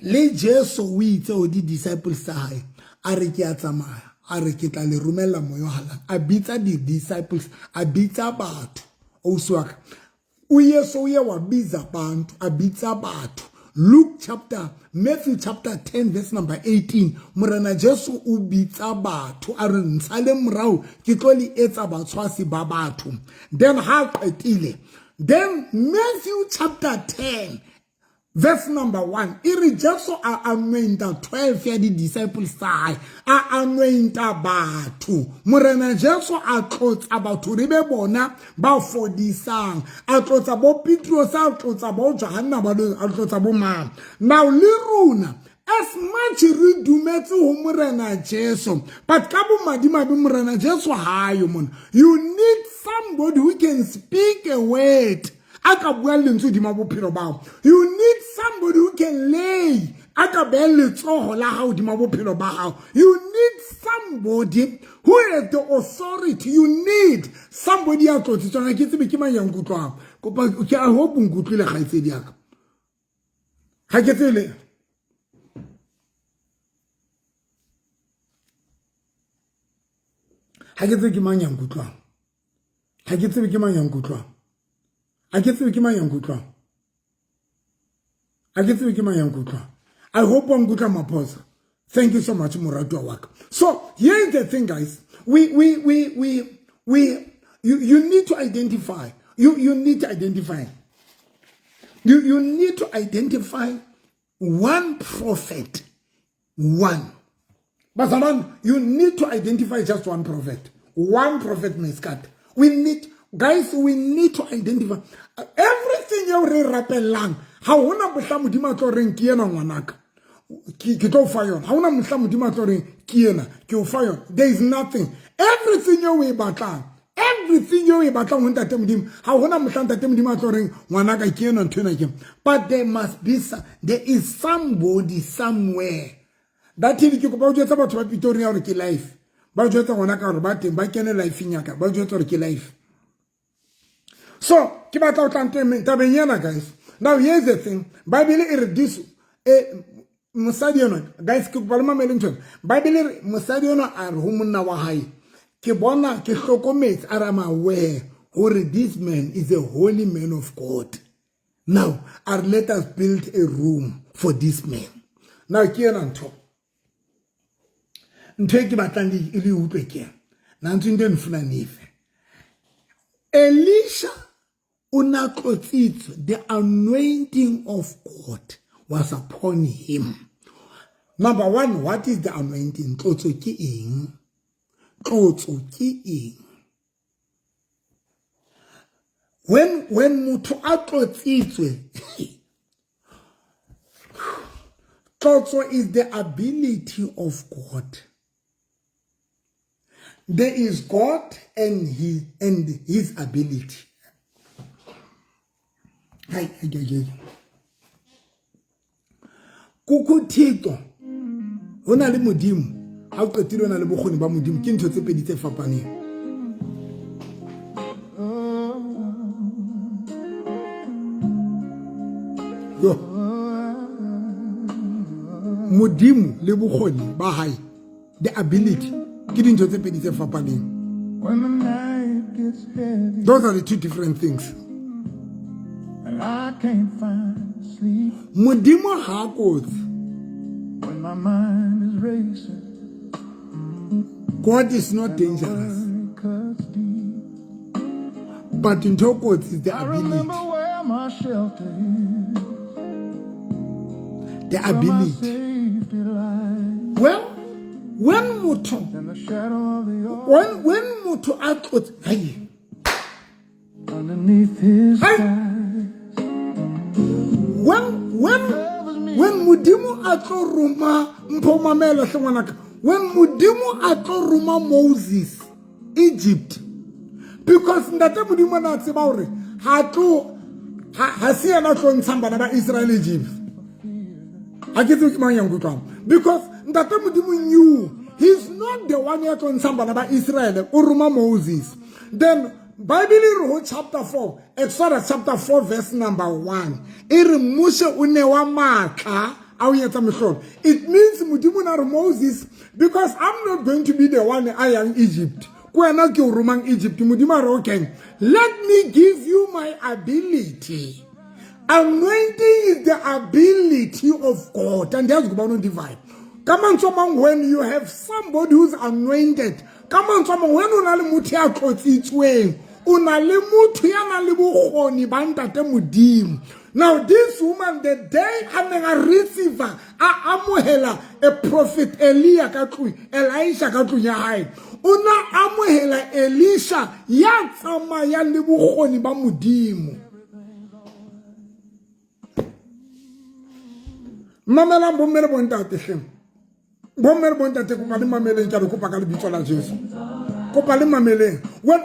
Le Jesu o itse ho di-disciples tsa hae, a re ke a tsamaya, a re ke tla le romella moya o halalelang. A bitsa di-disciples, a bitsa batho. Ausi wa ka, o Yesu o ye wa bitsa bantu, a bitsa batho. Luke chapter, Matthew chapter 10 verse number 18, Morena Jesu o bitsa batho, a re ntshale morao, ke tlo le etsa batshwasi ba batho. Then ha qetile, then Matthew chapter 10 verse number 1, e re Jesu a anointa 12 ya di-disciples tsa hae, a anointa batho. Morena Jesu a tlotsa batho re be bona ba fodisang, a tlotsa bo Petrus, a tlotsa bo Johanna, ba a tlotsa bo mang. Now le rona as much re dumetse ho Morena Jesu, but ka bomadimabe Morena Jesu ha yo mona. You need somebody who can speak a word, a ka bua lentswe hodima bophelo ba hao. You need somebody who can lay, a ka beha letsoho la hao hodima bophelo ba hao. You need somebody who has the authority. You need somebody ya tlotsitsweng. Ha ke tsebe ke mang ya nkutlwang. Kopa, ke a hope o nkutlwile kgaitsedi ya ka. Ha ke tsebe le ha ke tsebe ke mang ya nkutlwang. Ha ke tsebe ke mang ya nkutlwang. Ha ke tsebe ke mang ya nkutlwang. Ha ke tsebe ke mang ya nkutlwang. I hope wa nkutlwa Maphosa. Thank you so much, moratuwa wa ka. So here is the thing, guys. You need to identify. You need to identify. You need to identify one prophet. One. Bazalwane, you need to identify just one prophet. One prophet, Meskat. We need, guys, we need to identify everything eo re rapelang. Ha hona mohla Modimo a tlo reng ke ena ngwanaka, ke tlo fa yona. Ha hona mohla Modimo a tlo reng ke ena, ke o fa yona. There is nothing. Everything eo o e batlang, everything eo o e batlang ho Ntate Modimo, ha hona mohla Ntate Modimo a tlo reng ngwanaka ke ena ntho ena ke. But there must be, there is somebody somewhere. That ke kopa o jwetsa batho ba Pretoria hore ke life. Ba jwetsa ngwana ka hore ba teng, ba kene life-eng ya ka, ba jwetsa hore ke life. So ke batla ho tla tabeng ena, guys. Now here's the thing, Bible e re this e mosadi enwa, guys, ke kopa le mamele ntho ena. Bible e re mosadi enwa a re ho monna wa hae, ke bona ke hlokometse, a re I'm aware hore this man is a holy man of God. Now a re let us build a room for this man. Now ke ena ntho, ntho e ke batlang le utlwe ke ena. Nantsi into endifuna nive. Elisha o na tlotsitswe, the anointing of God was upon him. Number one, what is the anointing? Tlotso ke eng? Tlotso ke eng? When motho a tlotsitswe, tlotso is the ability of God. There is God and he and his ability. Hai, hai, hai, hai. Kukho Thixo, ho na le Modimo, ha o qetile o na le bokgoni ba Modimo, ke ntho tse pedi tse fapaneng. Yo. Modimo le bokgoni ba hae, the ability, ke dintho tse pedi tse fapaneng. When the night gets heavy, Those are the two different things. and I can't find sleep, Modimo ha a kotsi. when my mind is racing, God is not dangerous. worry cuts deep. But ntho e kotsi is the I remember ability. where my shelter is, The where my ability. safety lies, Well, when motho, in the shadow of the when motho a tlotse, hai. underneath his Hai. skies. When Modimo a tlo roma, mpho mamela hle ngwanaka. When Modimo a tlo roma Moses Egypt, because ntate Modimo na tseba hore ha tlo, ha se yena a tlo ntshang bana ba Israel Egypt. Ha ke tsebe ke mang ya nkutlwang. Because ntate Modimo knew he's not the one ya tlo ntshang bana ba Israel, o roma Moses. Then Bible e re ho chapter 4, Exodus chapter 4 verse number 1, e re Moshe o newa matla a ho etsa mehlolo. It means Modimo na re Moses, because I'm not going to be the one a yang Egypt. Ke wena ke o romang Egypt. Modimo a re, okay, let me give you my ability. Anointing is the ability of God. And that's God divine. Ka mantswe a mang, when you have somebody who's anointed, ka mantswe a mang, when o na le motho ya tlotsitsweng, o na le motho ya nang le bokgoni ba ntate Modimo. Now this woman, the day a neng a receive, a amohela a prophet Elia ka tlung, Elisha ka tlung ya hae, o na amohela Elisha ya tsamayang le bokgoni ba Modimo. Mamelang bomme le bontate hleng. Bomme le bontate, kopa le mameleng, ke a le kopa ka lebitso la Jesu. Kopa le mameleng. When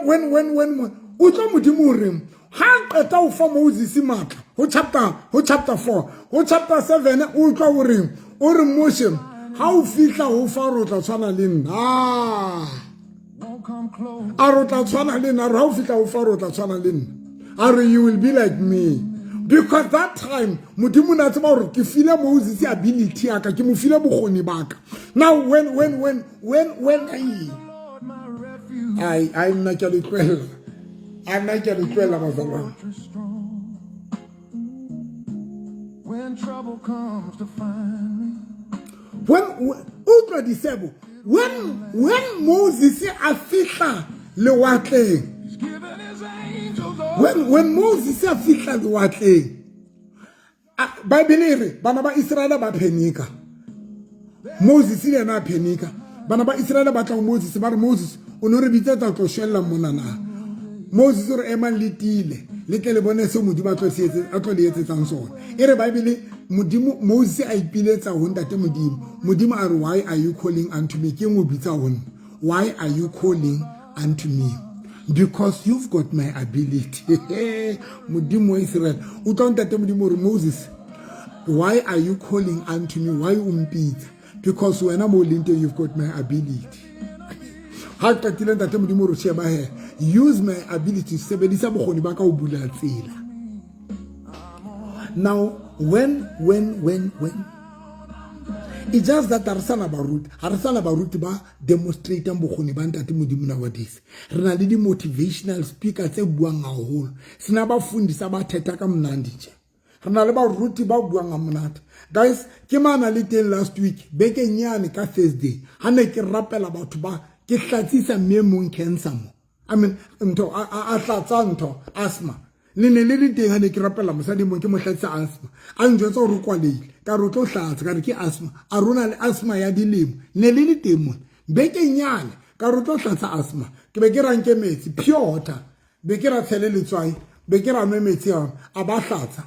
utlwa Modimo o reng, ha qeta ho fa Moses matla, ho chapter 4, ho chapter 7, o utlwa o reng, o re Moshe, ha o fihla ho Faro o tla tshwana le nna. A re o tla tshwana le nna, a re ha o fihla ho Faro o tla tshwana le nna. A re you will be like me. Because that time, Modimo na tseba hore ke file Moses ability ya ka, ke mo file bokgoni ba ka. Now when ai, ai, nna ke a le tlohella. Ai, nna ke a le tlohella, bazalwane. When trouble comes to find me. When, utlwa disebo, when Moses a fihla lewatleng, He's given his angels all when Moses a fihla lewatleng, Bible e re bana ba Israel ba phenika. Moses le yena a phenika. Bana ba Israel ba tla ho Moses, ba re Moses, o no re bitsetsa tlo shwella mona na? Moses o re emang le tiile, le tle le bone seo Modimo a tlo se etse, a tlo le etsetsang sona. E re Bible, Modimo, Moses a ipiletsa ho ntate Modimo. Modimo a re, why are you calling unto me? Ke eng o bitsa ho nna? Why are you calling unto me? Because you've got my ability. Modimo wa Israel. Utlwa ntate Modimo o re, Moses, why are you calling unto me? Why o mpitsa? Because wena mo leng teng, you've got my ability. Ha qetile ntate Modimo o re, sheba he, use my ability, sebedisa bokgoni ba ka ho bula tsela. Now when it's just that re sana baruti, ha re sana baruti ba demonstratang bokgoni ba Ntate Modimo nowadays. Re na le di-motivational speaker tse buang haholo, sena ba fundisa ba thetha ka mnandi nje. Re na le baruti ba buang ha monate. Guys, ke mana le teng last week bekeng yane ka Thursday, ha ne ke rapela batho ba ke hlatsisa mme mong cancer mo, I mean ntho a tlatsa ntho asthma. Le ne le le teng ha ne ke rapela mosadi mong ke mo hlatsisa asthma, a njwetsa hore o kwalehile, ka re o tlo hlatsa, ka re ke asthma, a rona le asthma ya dilemo. Ne le le teng mona bekeng yane, ka re o tlo hlatsa asthma. Ke be ke ranke metsi, pure water, be ke ra tshele letswai, be ke ra nwe metsi ao, a ba hlatsa,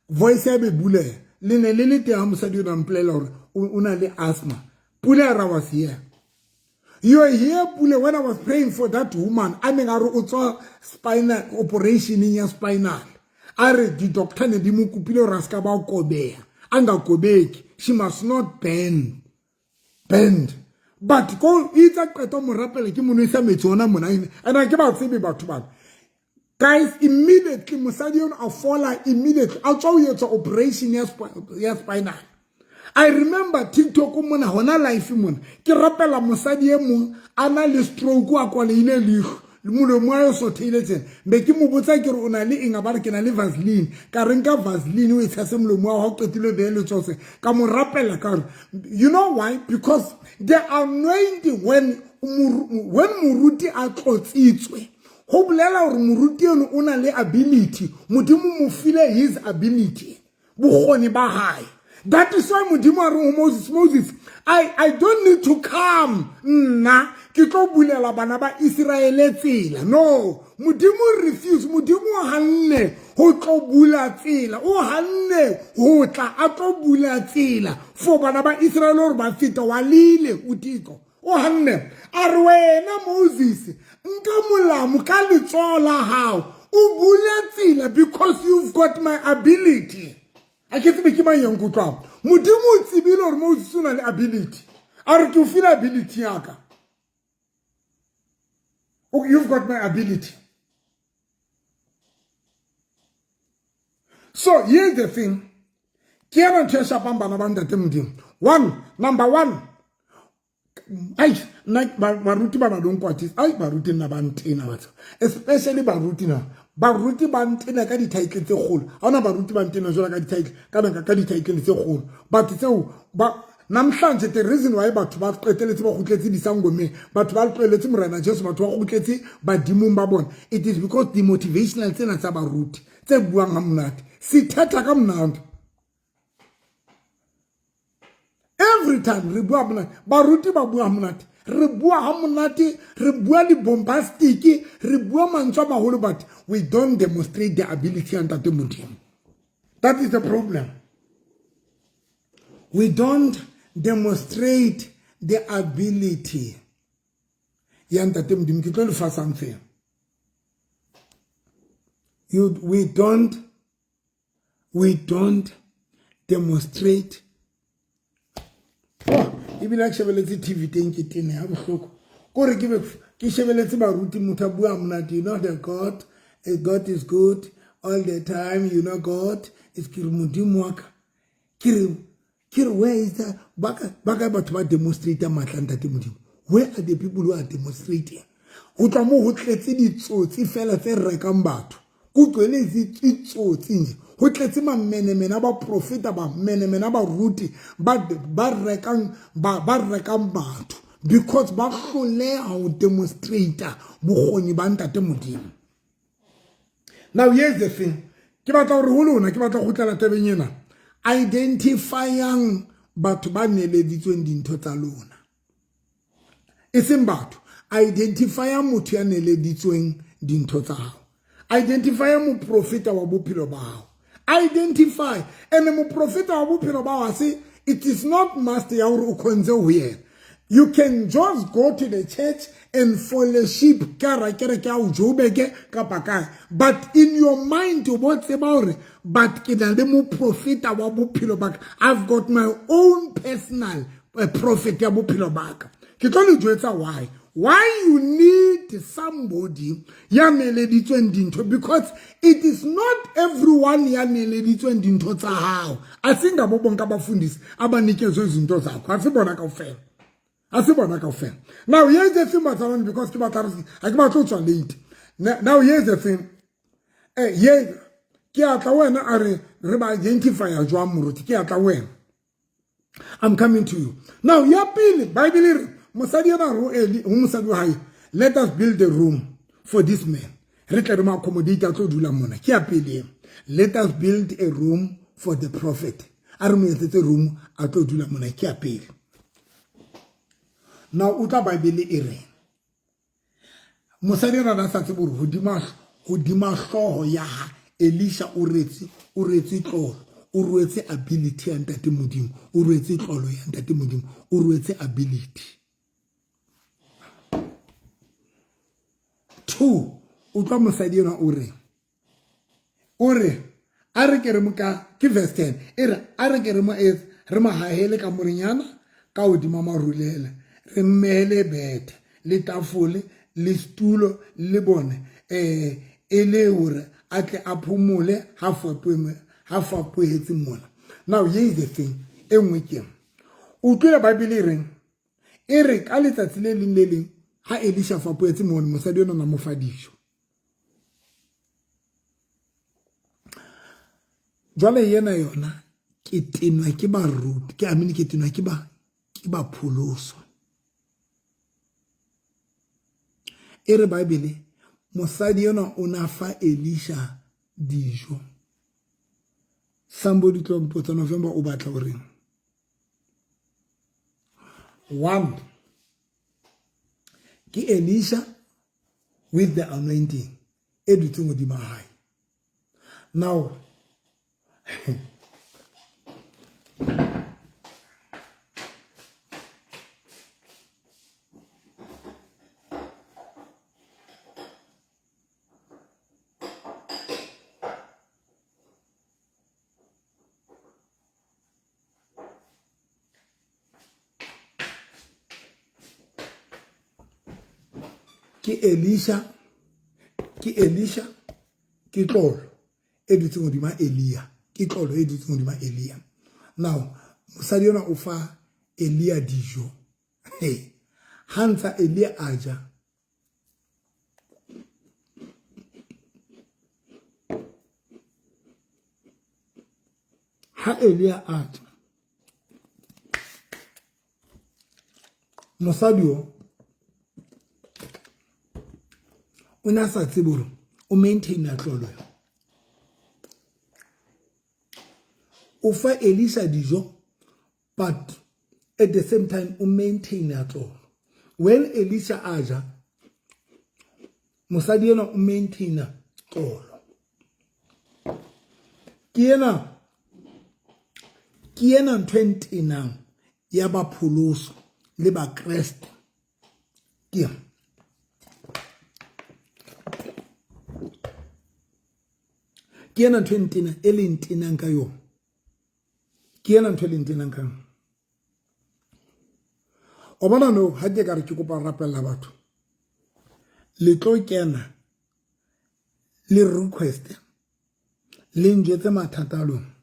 voice ya be buleha. Le ne le le teng ha mosadi o na mpolela hore o na le asthma. Pule was here. You are here, Pule, when I was praying for that woman. A neng a re o tswa spinal operation ya spinal. A re di-doctor ne di mo kopile hore a se ka ba kobeha. A nga kobeki. She must not bend. Bend. But ko itse qeta mo rapela, ke mo nwesa metsi ona mona. And ke ba tsebe batho bana. Guys, immediately mosadi yono a fola immediately. A tswa ho etsa operation ya spinal. I remember TikTok mona hona live mona, ke rapela mosadi e mong a na le stroke, a kwalehile leihlo, molomo wa sotheile tsena. Be ke mo botsa ke re o na le eng, a ba re ke na le Vaseline. Ka re nka Vaseline o e tshase molomo wa hao, qetile be le tsose. Ka mo rapela ka re, you know why? Because the anointing, when moruti a tlotsitswe, ho bolela hore moruti eno o na le ability. Modimo mo file his ability, bokgoni ba hae. That is why Modimo a re ho Moses, "Moses, I don't need to come nna ke tlo bulela bana ba Israele tsela." No, Modimo refuse. Modimo o hanne ho tlo bula tsela, o hanne ho tla a tlo bula tsela for bana ba Israele hore ba feta wa lile utiko. O hanne a re, "Wena Moses, nka molamu ka letsoho la hao o bule tsela because you've got my ability." A ke tsebe ke mang ya nkutlwang. Modimo o tsebile hore Moses o na le ability, a re ke o file ability ya ka. You've got my ability. So here's the thing, ke ena ntho e shapang bana ba Ntate Modimo. One, number one, ai nna baruti ba ba donkwatisa. Ai, baruti nna ba ntena batho, especially baruti na baruti ba ntena ka di-title tse kgolo. Ha ona baruti ba ntena jwalo ka di-title ka di-title tse kgolo, batho tseo ba namhlanje. The reason why batho ba qeteletse ba kgutletse disangomeng, batho ba tlohelletse Morena Jesu, batho ba kgutletse badimong ba bona, it is because the motivational tsena tsa baruti tse buang ha monate, se thetha ka monate. Every time re bua monate, baruti ba bua monate, re bua ha monate, re bua le bombastic, re bua mantswe a maholo, but we don't demonstrate the ability ya Ntate Modimo. That is the problem. We don't demonstrate the ability ya Ntate Modimo. Ke tlo le fa something. You we don't demonstrate. Oh, ebile a ke shebeletse TV teng, ke tene ha bohloko kore ke be ke shebeletse baruti, motho a bua monate, you know, the God, God is good all the time, you know, God is, ke re Modimo wa ka, ke re where is the ba ka batho ba demonstrate matla Ntate Modimo? Where are the people who are demonstrating? Ho tloha moo ho tletse ditsotsi fela tse rekang batho, kugcwele itsotsi nje, ho tletse mamenemene a baprofeta, bamenemene a baruti ba rekang ba rekang batho because ba hloleha ho demonstrate bokgoni ba Ntate Modimo. Now here's the thing, ke batla hore ho lona, ke batla ho kgutlela tabeng ena. Identifyang batho ba neleditsweng dintho tsa lona, e seng batho. Identifya motho ya neleditsweng dintho tsa hao. Identifya moprofeta wa bophelo ba hao. Identify and moprofeta wa bophelo ba hao se, it is not must ya hore o khonze ho yena. You can just go to the church and fellowship ka ra kereke ya Joburg kapa kae, but in your mind o bo tseba hore but ke na le moprofeta wa bophelo ba ka. I've got my own personal. Prophet ya bophelo baka ke tlo le jwetsa why you need somebody ya neeleditsweng dintho, because it is not everyone ya neeleditsweng dintho tsa hao. A singabo bonke abafundisi abanikezwe izinto zakho, a se bona kaofela, a se bona kaofela. Now here's the thing, bazalwane, because ke batla ha ke batla ho tswa late. Now here's the thing, ye ke atla wena a re re ba identify jwang moruti, ke atla wena. I'm coming to you. Now, ya pele, Bible e re mosadi ena ro Eli ho mosadi wa hae, let us build a room for this man. Re tle re mo accommodate a tlo dula mona. Ke ya pele. Let us build a room for the prophet. A re mo etsetse room a tlo dula mona, ke ya pele. Now utlwa Bible e reng. Mosadi ena a sa tsebe hore hodima hlooho ya ha Elisha o retse o retse tlolo, o rwetse ability ya ntate Modimo, o rwetse tlolo ya ntate Modimo, o rwetse ability. Two, utlwa mosadi enwa o reng. O re a re ke re mo ka ke verse 10 e re a re ke re mo etse re mo hahele ka morenyana ka hodima marulele, re mmehele bethe le tafole le setulo le bone e le hore a tle a phomole ha fapohetse mona. Now here is the thing e nngwe ke o utlwile Bible e reng, e re ka letsatsi le leng le leng ha Elisha fapohetse mona, mosadi ona na mo fa dijo. Jwale yena yona ke tenwa ke baruti, ke amene ke tenwa ke ba ke ba pholoso. E re Bible mosadi enwa o na fa Elisha dijo. Somebody tlo mpotsa November o batla o reng. One, ke Elisha with the anointing e dutseng hodima hae. Now ke Elisha, ke Elisha, ke tlolo e dutseng hodima Elia, ke tlolo e dutseng hodima Elia. Now mosadi yona o fa Elia dijo. Hey, ha ntsa Elia a ja, ha Elia a ja, mosadi o o ne a sa tsebe hore o maintaina tlolo. O fa Elisha dijo, but at the same time o maintaina tlolo. When Elisha a ja, mosadi enwa o maintaina tlolo. Ke ena ntho e ntenang ya bapholoso le bakreste. Ke ena ntho e ntena e le ntenang ka yona. Ke ena ntho e le ntenang ka yona. O bona no ha ke ka re ke kopa rapella batho, le tlo kena le request le njwetse mathata a lona,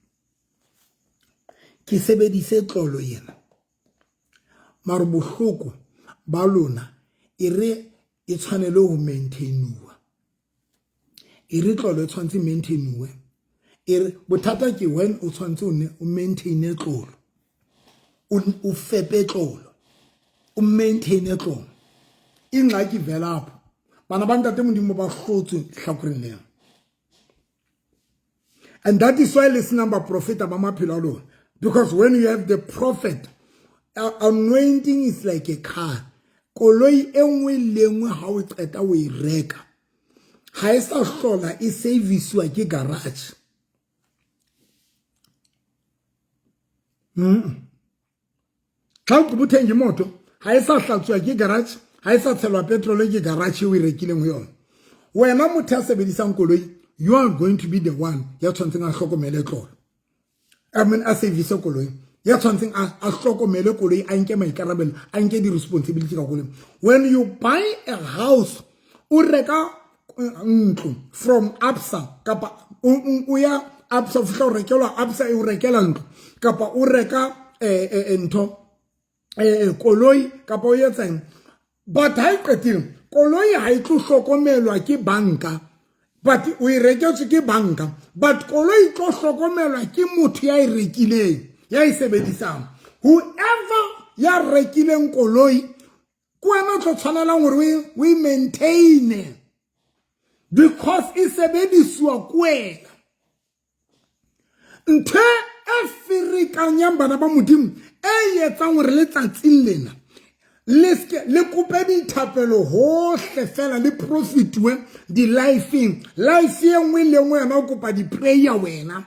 ke sebedise tlolo ena, mare bohloko ba lona e re e tshwanele ho maintainuwa, e re tlolo e tshwanetse maintainuwe. E re bothata ke when o tshwanetse o maintaine tlolo, o fepe tlolo, o maintaine tlolo, ingxaki ivela apho. Bana ba ntate Modimo ba hlotswe hlakoreng leo. And that is why le senang baprofeta ba maphelo a lona. Because when you have the prophet, anointing is like a car. Koloi e nngwe le nngwe ha o qeta o e reka, ha e sa hlola e servisiwa ke garage. Xa o qhoba o thenga imoto, ha e sa hlatsuwa ke garage, ha e sa tshelwa petrol ke garage eo e rekileng ho yona. Wena motho ya sebedisang koloi, you are going to be the one ya tshwantseng a hlokomele tlolo. I mean, a service koloi. Ya tshwantseng a hlokomele koloi, a nke maikarabelo, a nke di-responsibility ka koloi. When you buy a house, o reka ntlo from Absa, kapa o ya Absa, o fihla o rekelwa Absa, e o rekela ntlo, kapa o reka ntho koloi, kapa o etsang, but ha e qetile koloi ha e tlo hlokomelwa ke banka, but o e reketswe ke banka, but koloi e tlo hlokomelwa ke motho ya e rekileng, ya e sebedisang. Whoever ya rekileng koloi ke wena o tlo tshwanelang gore o e maintaine because e sebedisiwa ke wena. Ntho e ferekanyang bana ba Modimo, e etsang gore letsatsing lena le ske le kope dithapelo hohle fela, le profitwe di-lifeng, life e nngwe le nngwe yona o kopa di-prayer wena,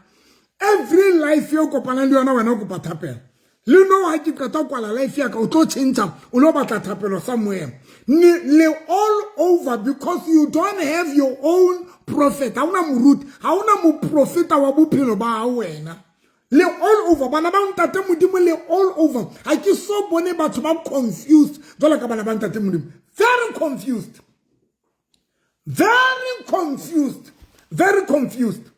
every life e o kopanang le yona wena o kopa thapelo. Le no ha ke qeta ho kwala life ya ka, o tlo tjhentjha, o lo batla thapelo somewhere le all over because you don't have your own prophet. Ha ona moruti, ha ona moprofeta wa bophelo ba hao wena. Le all over bana ba ntate Modimo, le all over. Ha ke so bone batho ba confused jwalo ka bana ba ntate Modimo. Very confused, very confused, very confused.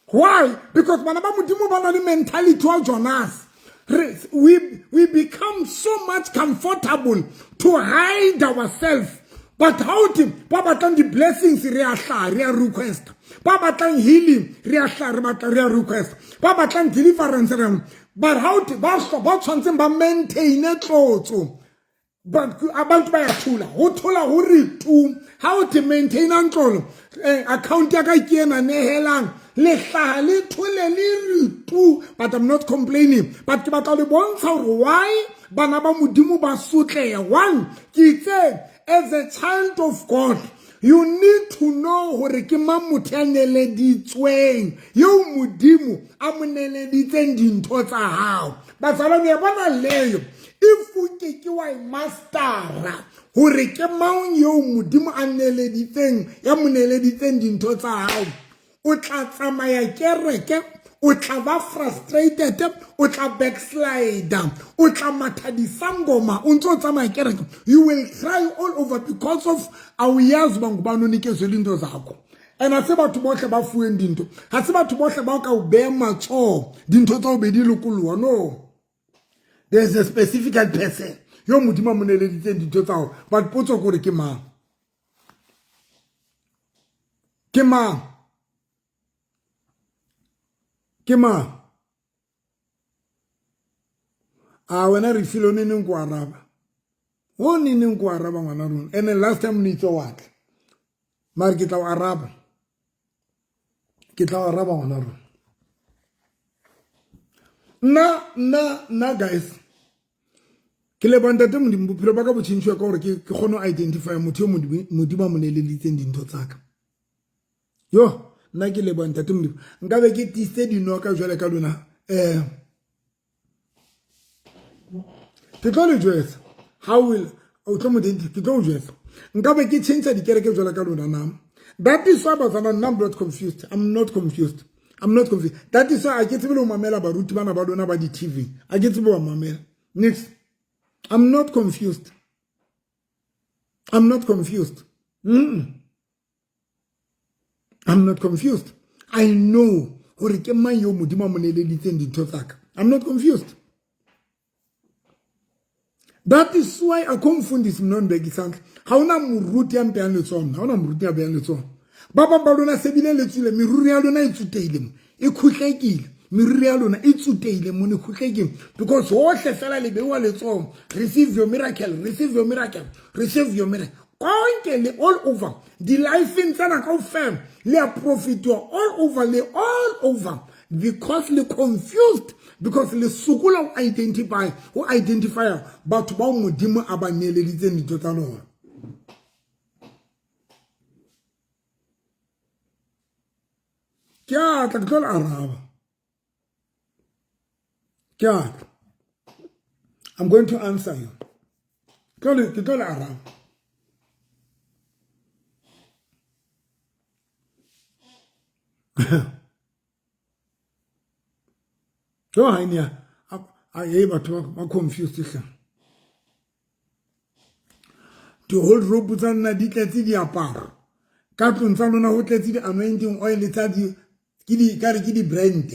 Why? Because bana ba Modimo ba na le mentality wa Jonas. We become so much comfortable to hide ourselves. But how to ba batlang di-blessings, re a hlaha, re a request. Ba batlang healing, re a hlaha, re batla, re a request. Ba batlang deliverance, re, but how to ba ba tshwantseng ba maintain tlotso. But abantu bayathula, ho thola ho re tu. How to maintain ntlolo, account ya ka ke ena, nehelang le hlaha le thole le re tu. But I'm not complaining, but ke batla le bontsha hore why bana ba Modimo ba sotleha. One, ke itse as a child of God you need to know hore ke mang motho ya neleditsweng, eo Modimo a mo neleditseng dintho tsa hao. Bazalwane, ya bona leyo, if o ke ke wa e mastera hore ke mang eo Modimo a neleditseng, ya mo neleditseng dintho tsa hao, o tla tsamaya kereke, o tla ba frustrated, o tla backslider, o tla matha disangoma o ntse o tsamaya kereke. You will cry all over because of awuyazi uba ngubani onikezwe into zakho. And ha se batho bohle ba fuweng dintho, ha se batho bohle ba ka o beha matsoho dintho tsa o be di lokoloha. No, there's a specific person yo Modimo a mo neleditseng dintho tsa hao. But potso ke hore ke mang? Ke mang? Ke mang? A wena re filo ne neng ko araba, o ne neng ko araba ngwana rona. And then last time ne itse wa tla, mare ke tla o araba, ke tla o araba ngwana rona. Nna guys, ke leboha ntate Modimo, bophelo ba ka bo tjhentjhuwa ka hore ke kgone ho identify motho eo Modimo a mo neleditseng dintho tsa ka. Yo, nna ke leboha ntate Modimo, nka be ke tiisitse dinoka jwale ka lona. Ke tlo le jwetsa how will o tlo mo ke tlo o jwetsa, nka be ke tjhentjha dikereke jwale ka lona na. That is why bazalwane, nna I'm not confused, I'm not confused, I'm not confused. That is why a ke tsebe le ho mamela baruti bana ba lona ba di-TV, a ke tsebe ho mamela. Next, I'm not confused, I'm not confused. I'm not confused. I know hore ke mang eo Modimo a mo neleditseng dintho tsa ka. I'm not confused. That is why a komfundisi mna ndibeka isandla. Ha hona moruti ya mpehang letsoho nna, ha hona moruti ya behang letsoho. Ba bang ba lona se bile le tswile, meriri ya lona e tsutehile mo, e khutlekile. Meriri ya lona e tsutehile mo, e khutlekile. Because hohle fela le beuwa letsoho. Receive your miracle, receive your miracle, receive your miracle. Konke le all over. Di-lifeng tsena kaofela le a profitiwa all over, le all over. Because le confused, because le sokola ho identify, ho identify batho bao Modimo a ba neeleditseng dintho tsa lona. Ke a tla, ke tlo le araba. Ke a tla. I'm going to answer you. Ke tlo le araba. Yo, ha ine ya. Hey batho ba confused hle. Di-wardrobe tsa lona di tletse diaparo. Ka tlong tsa lona ho tletse di-anointing oil tsa di ke di ka re ke di-brand.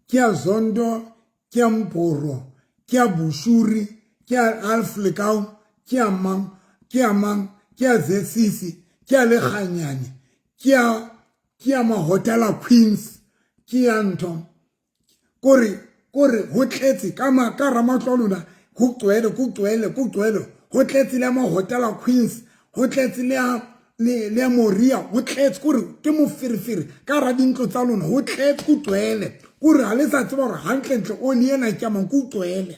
Ke ya Zondo, ke ya Mporo, ke ya Bushuri, ke ya Alflekau, ke ya mang, ke ya mang, ke ya Zesisi, ke ya Lekganyane, ke ya ke ya Mahotela Queens, ke ya ntho. Kore kore ho tletse ka ma ka ramatlo a lona ho gcwele ku gcwele ku gcwele ho tletse le ya Mahotela Queens, ho tletse le ya le le ya Moria, ho tletse kore ke moferefere ka ra dintlo tsa lona ho tletse ku gcwele kore ha le sa tseba hore hantlentle oli ena ke ya mang ku gcwele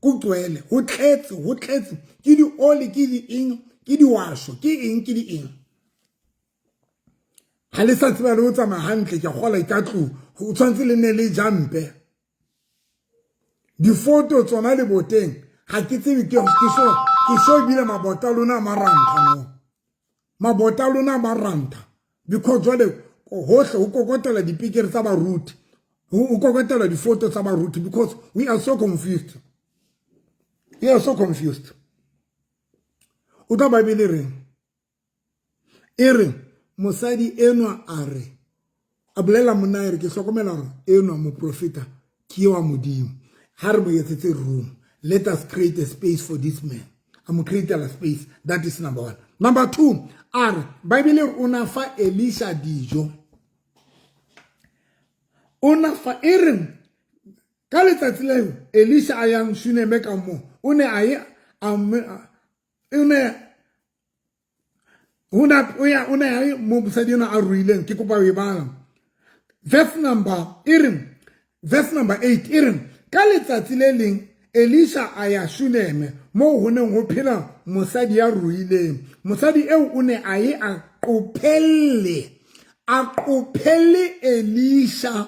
ku gcwele ho tletse ho tletse ke di oli ke di eng ke diwasho ke eng ke di eng ha le sa tseba le ho tsamaya hantle ke kgola ka tlung ho tshwanetse le ne le jampe difoto tsona le boteng ga ke tsebe ke so ke so ebile mabota a lona a marantha no mabota a lona a marantha because jwale hohle ho kokotela dipikere tsa baruti ho kokotela difoto tsa baruti because we are so confused we are so confused o tla baebele reng E re mosadi enwa a re a bolela monna e re ke hlokomela gore enwa moprofeta ke wa modimo ha re mo etsetse room let us create a space for this man a mo createla space that is number one number two a re bible re o na fa elisha dijo o na fa e re ka letsatsi leo elisha a yang shuneme ka moo o ne a ye o ne o ne a mo mosadi ena a ruileng ke kopa o e bala verse number e re verse number 8 e re ka letsatsi le leng Elisha a ya Shuneme moo ho neng ho phela mosadi ya ruileng mosadi eo o ne a ye a qophelle a qophelle Elisha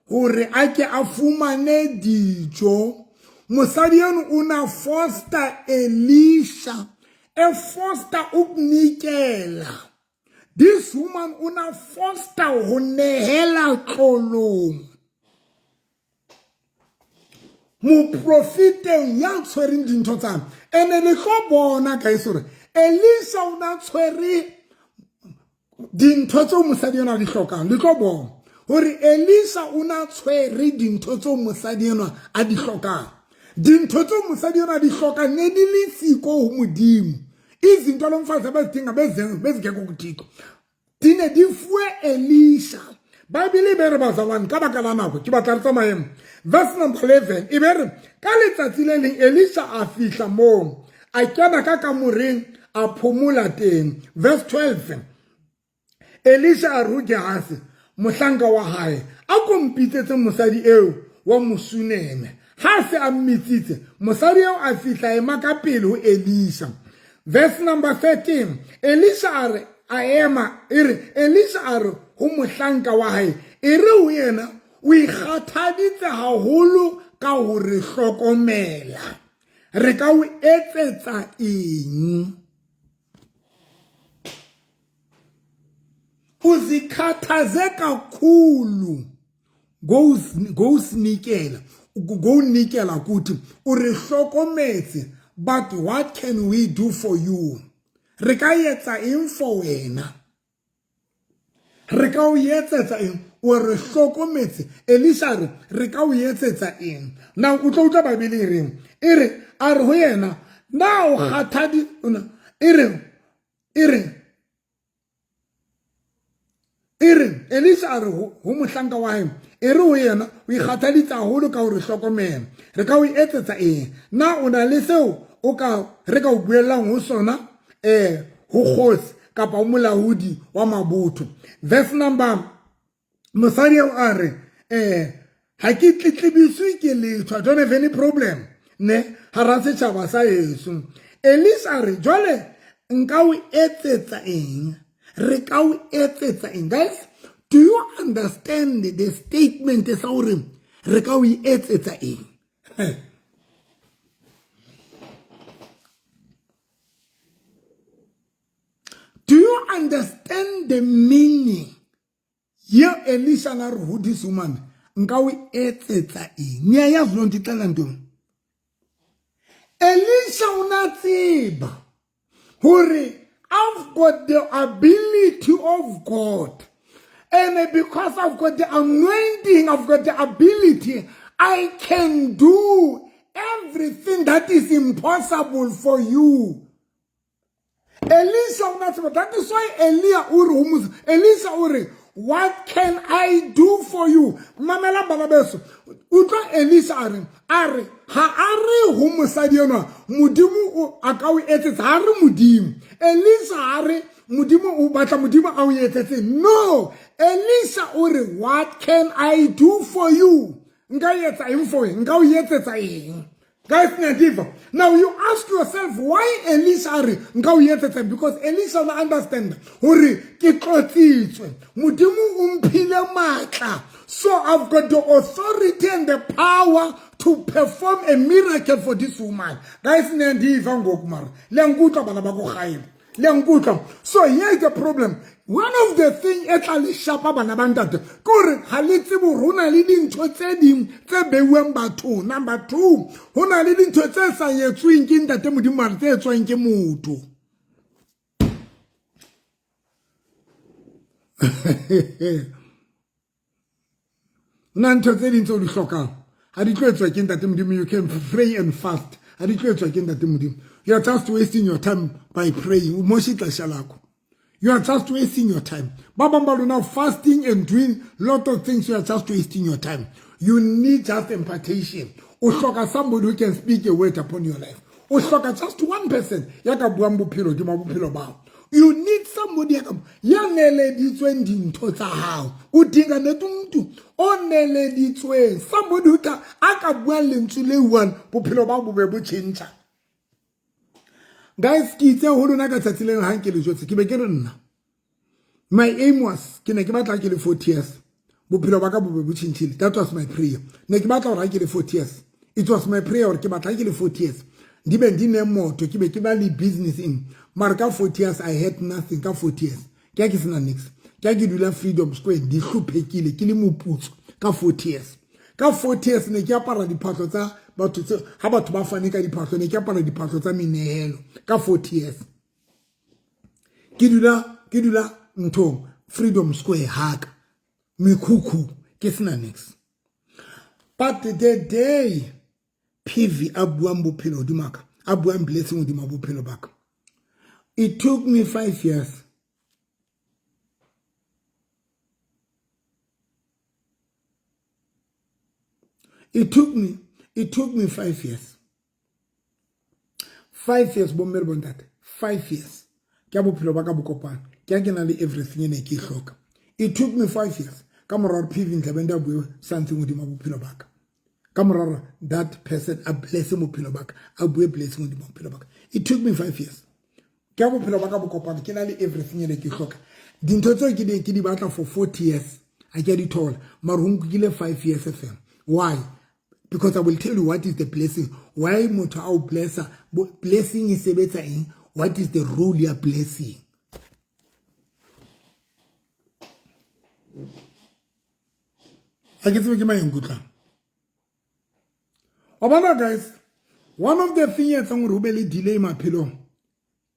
hore a ke a fumane dijo mosadi eno o na foster Elisha e foster ukunikela this woman o na foster ho nehela tlolong moprofeteng ya tshwereng dintho tsa ene le tlo bona guys hore Elisha o na tshwere dintho tseo mosadi enwa a di hlokang le tlo bona hore Elisa o na tshwere dintho tseo mosadi enwa a di hlokang dintho tseo mosadi enwa a di hlokang ne di le siko ho modimo izinto lo mfazi abazidinga bezingekho kuthixo di ne di fuwe Elisha Bible e be re bazalwane ka baka la nako ke batla re tsamayeng verse number 11 e be re ka letsatsi le leng Elisha a fihla moo a kena ka kamoreng a phomola teng verse 12 Elisha a re ho Gehasi mohlanka wa hae a ko mpitsetse mosadi eo wa mosuneme ha se a mmitsitse mosadi eo a fihla ema ka pele ho Elisha verse number 13 Elisha a re a ema e re Elisha a re ho mohlanka wa hae e re ho yena o ikgathaditse haholo ka ho re hlokomela re ka o etsetsa eng uzikhathaze kakhulu ngowusinikela ngowunikela kuthi o re hlokometse but what can we do for you re ka etsa eng for wena re ka o etsetsa eng o re hlokometse elisa re re ka o etsetsa eng na o tlo utlwa babele e reng e re a re ho yena na o kgathadi e re e re e re elisa a re ho mohlanka wa hae e re ho yena o ikgathaditse haholo ka ho re hlokomela re ka o etsetsa eng na o na le seo o ka re ka o buellang ho sona um ho kgosi kapa ho molaodi wa mabotho verse number mosadi eo a re um ga ke tletlebiswe ke letho i don't have any problem ne hara setšhaba sa heso elisa a re jwale nka o etsetsa eng re ka o etsetsa eng guys do you understand the statement sa gore re ka o etsetsa eng Do you understand the meaning? Ye Elisha na re ho this woman. Nka o etsetsa eng? Niyayazi loo nto ixela ntoni? Elisha o na tseba hore I've got the ability of God. And because I've got the anointing, I've got the ability, I can do everything that is impossible for you. Elisha o na tseba. That is why Elia o re ho Moses, Elisha o re, what can I do for you? Mamela bana beso. Utlwa Elisha a reng? A re, ha a re ho mosadi enwa, Modimo a ka o etsetsa, ha re Modimo. Elisha a re, Modimo o batla Modimo a o etsetse. No, Elisha o re, what can I do for you? Nka etsa eng for wena? Nka o etsetsa eng? Guys, Nadiva. Now you ask yourself why Elisha a re nka o etsetsa, because Elisha o understand hore ke tlotsitswe. Modimo o mphile matla. So I've got the authority and the power to perform a miracle for this woman. Guys, Nadiva ngoku mara. Le nkutlwa bana ba ko gae. Le nkutlwa. So here is the problem. One of the thing e tla le shapa bana ba ntate ke gore ga le tsebe gore ho na le dintho tse ding tse beuwang bathong. Number 2, ho na le dintho tse sa etsweng ke ntate Modimo mara tse etswang ke motho. Na ntho tse ding tse o di hlokang ha di tlo etswa ke ntate Modimo. You can pray and fast, ha di tlo etswa ke ntate Modimo. You are just wasting your time by praying. O moshe tla lako. You are just wasting your time. Ba bang ba lona fasting and doing lot of things, you are just wasting your time. You need just impartation. O hloka somebody who can speak a word upon your life. O hloka just one person ya ka buang bophelo hodima bophelo ba hao. You need somebody ya ka ya neleditsweng dintho tsa hao. O dinga nete motho o neleditsweng. Somebody who ka a ka buang lentswe le one bophelo ba bo be bo tjhentjha. Guys, ke itse ho lona ka tsatsi le leng ha nke le jwetse, ke be ke re nna my aim was ke ne ke batla ke le 40 years bophelo ba ka bo be bo tjhentjhile. That was my prayer. Ne ke batla hore ha ke le 40 years, it was my prayer hore ke batla ke le 40 years di be di ne moto, ke be ke ba le business in mara ka 40 years I had nothing. Ka 40 years ke a ke sena nix, ke a ke dula Freedom Square di hlophekile ke le moputso ka 40 years. Ka 40 years ne ke apara diphahlo tsa batho tse ha batho ba fane ka diphahlo, ne ke apara diphahlo tsa menehelo ka 40 years. Ke dula nthong Freedom Square haka mekhukhu ke sena nix. But the day PV a buang bophelo hodima ka, a buang blessing hodima bophelo ba ka, it took me 5 years. It took me 5 years. 5 years, bomme le bontate. 5 years. Ke a bophelo ba ka bo kopana. Ke a ke na le everything e ne ke e hloka. It took me 5 years. Ka mora hore PV Ntlabende a bue something hodima bophelo ba ka. Ka mora hore that person a bless bophelo ba ka, a bue blessing hodima bophelo ba ka. It took me 5 years. Ke a bophelo ba ka bo kopana, ke na le everything e ne ke e hloka. Dintho tseo ke di batla for 40 years, a ke a di thola. Mara ho nkile 5 years fela. Why? Because I will tell you what is the blessing. Why motho a o blessa? Blessing e sebetsa eng? What is the role ya blessing? Ha ke tsebe ke mang ya nkutlwang. Wa bona guys, one of the thing e etsang hore ho be le delay maphelong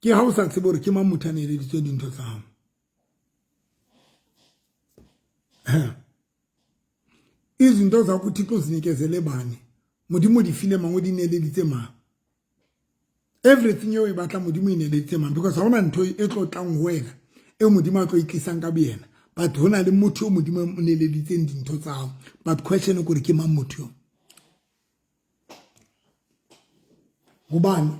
ke ha o sa tsebe hore ke mang motho a neeleditsweng dintho tsa hao. Izinto zakho uThixo uzinikezele bani? Modimo di file mang, o di neeleditse mang? Everything eo e batla Modimo e neeleditse mang? Because ha hona ntho e tlo tlang ho wena e Modimo a tlo e tlisang ka boyena, but hona le motho eo Modimo o neeleditseng dintho tsa hao. But question ke hore ke mang motho eo? Hobane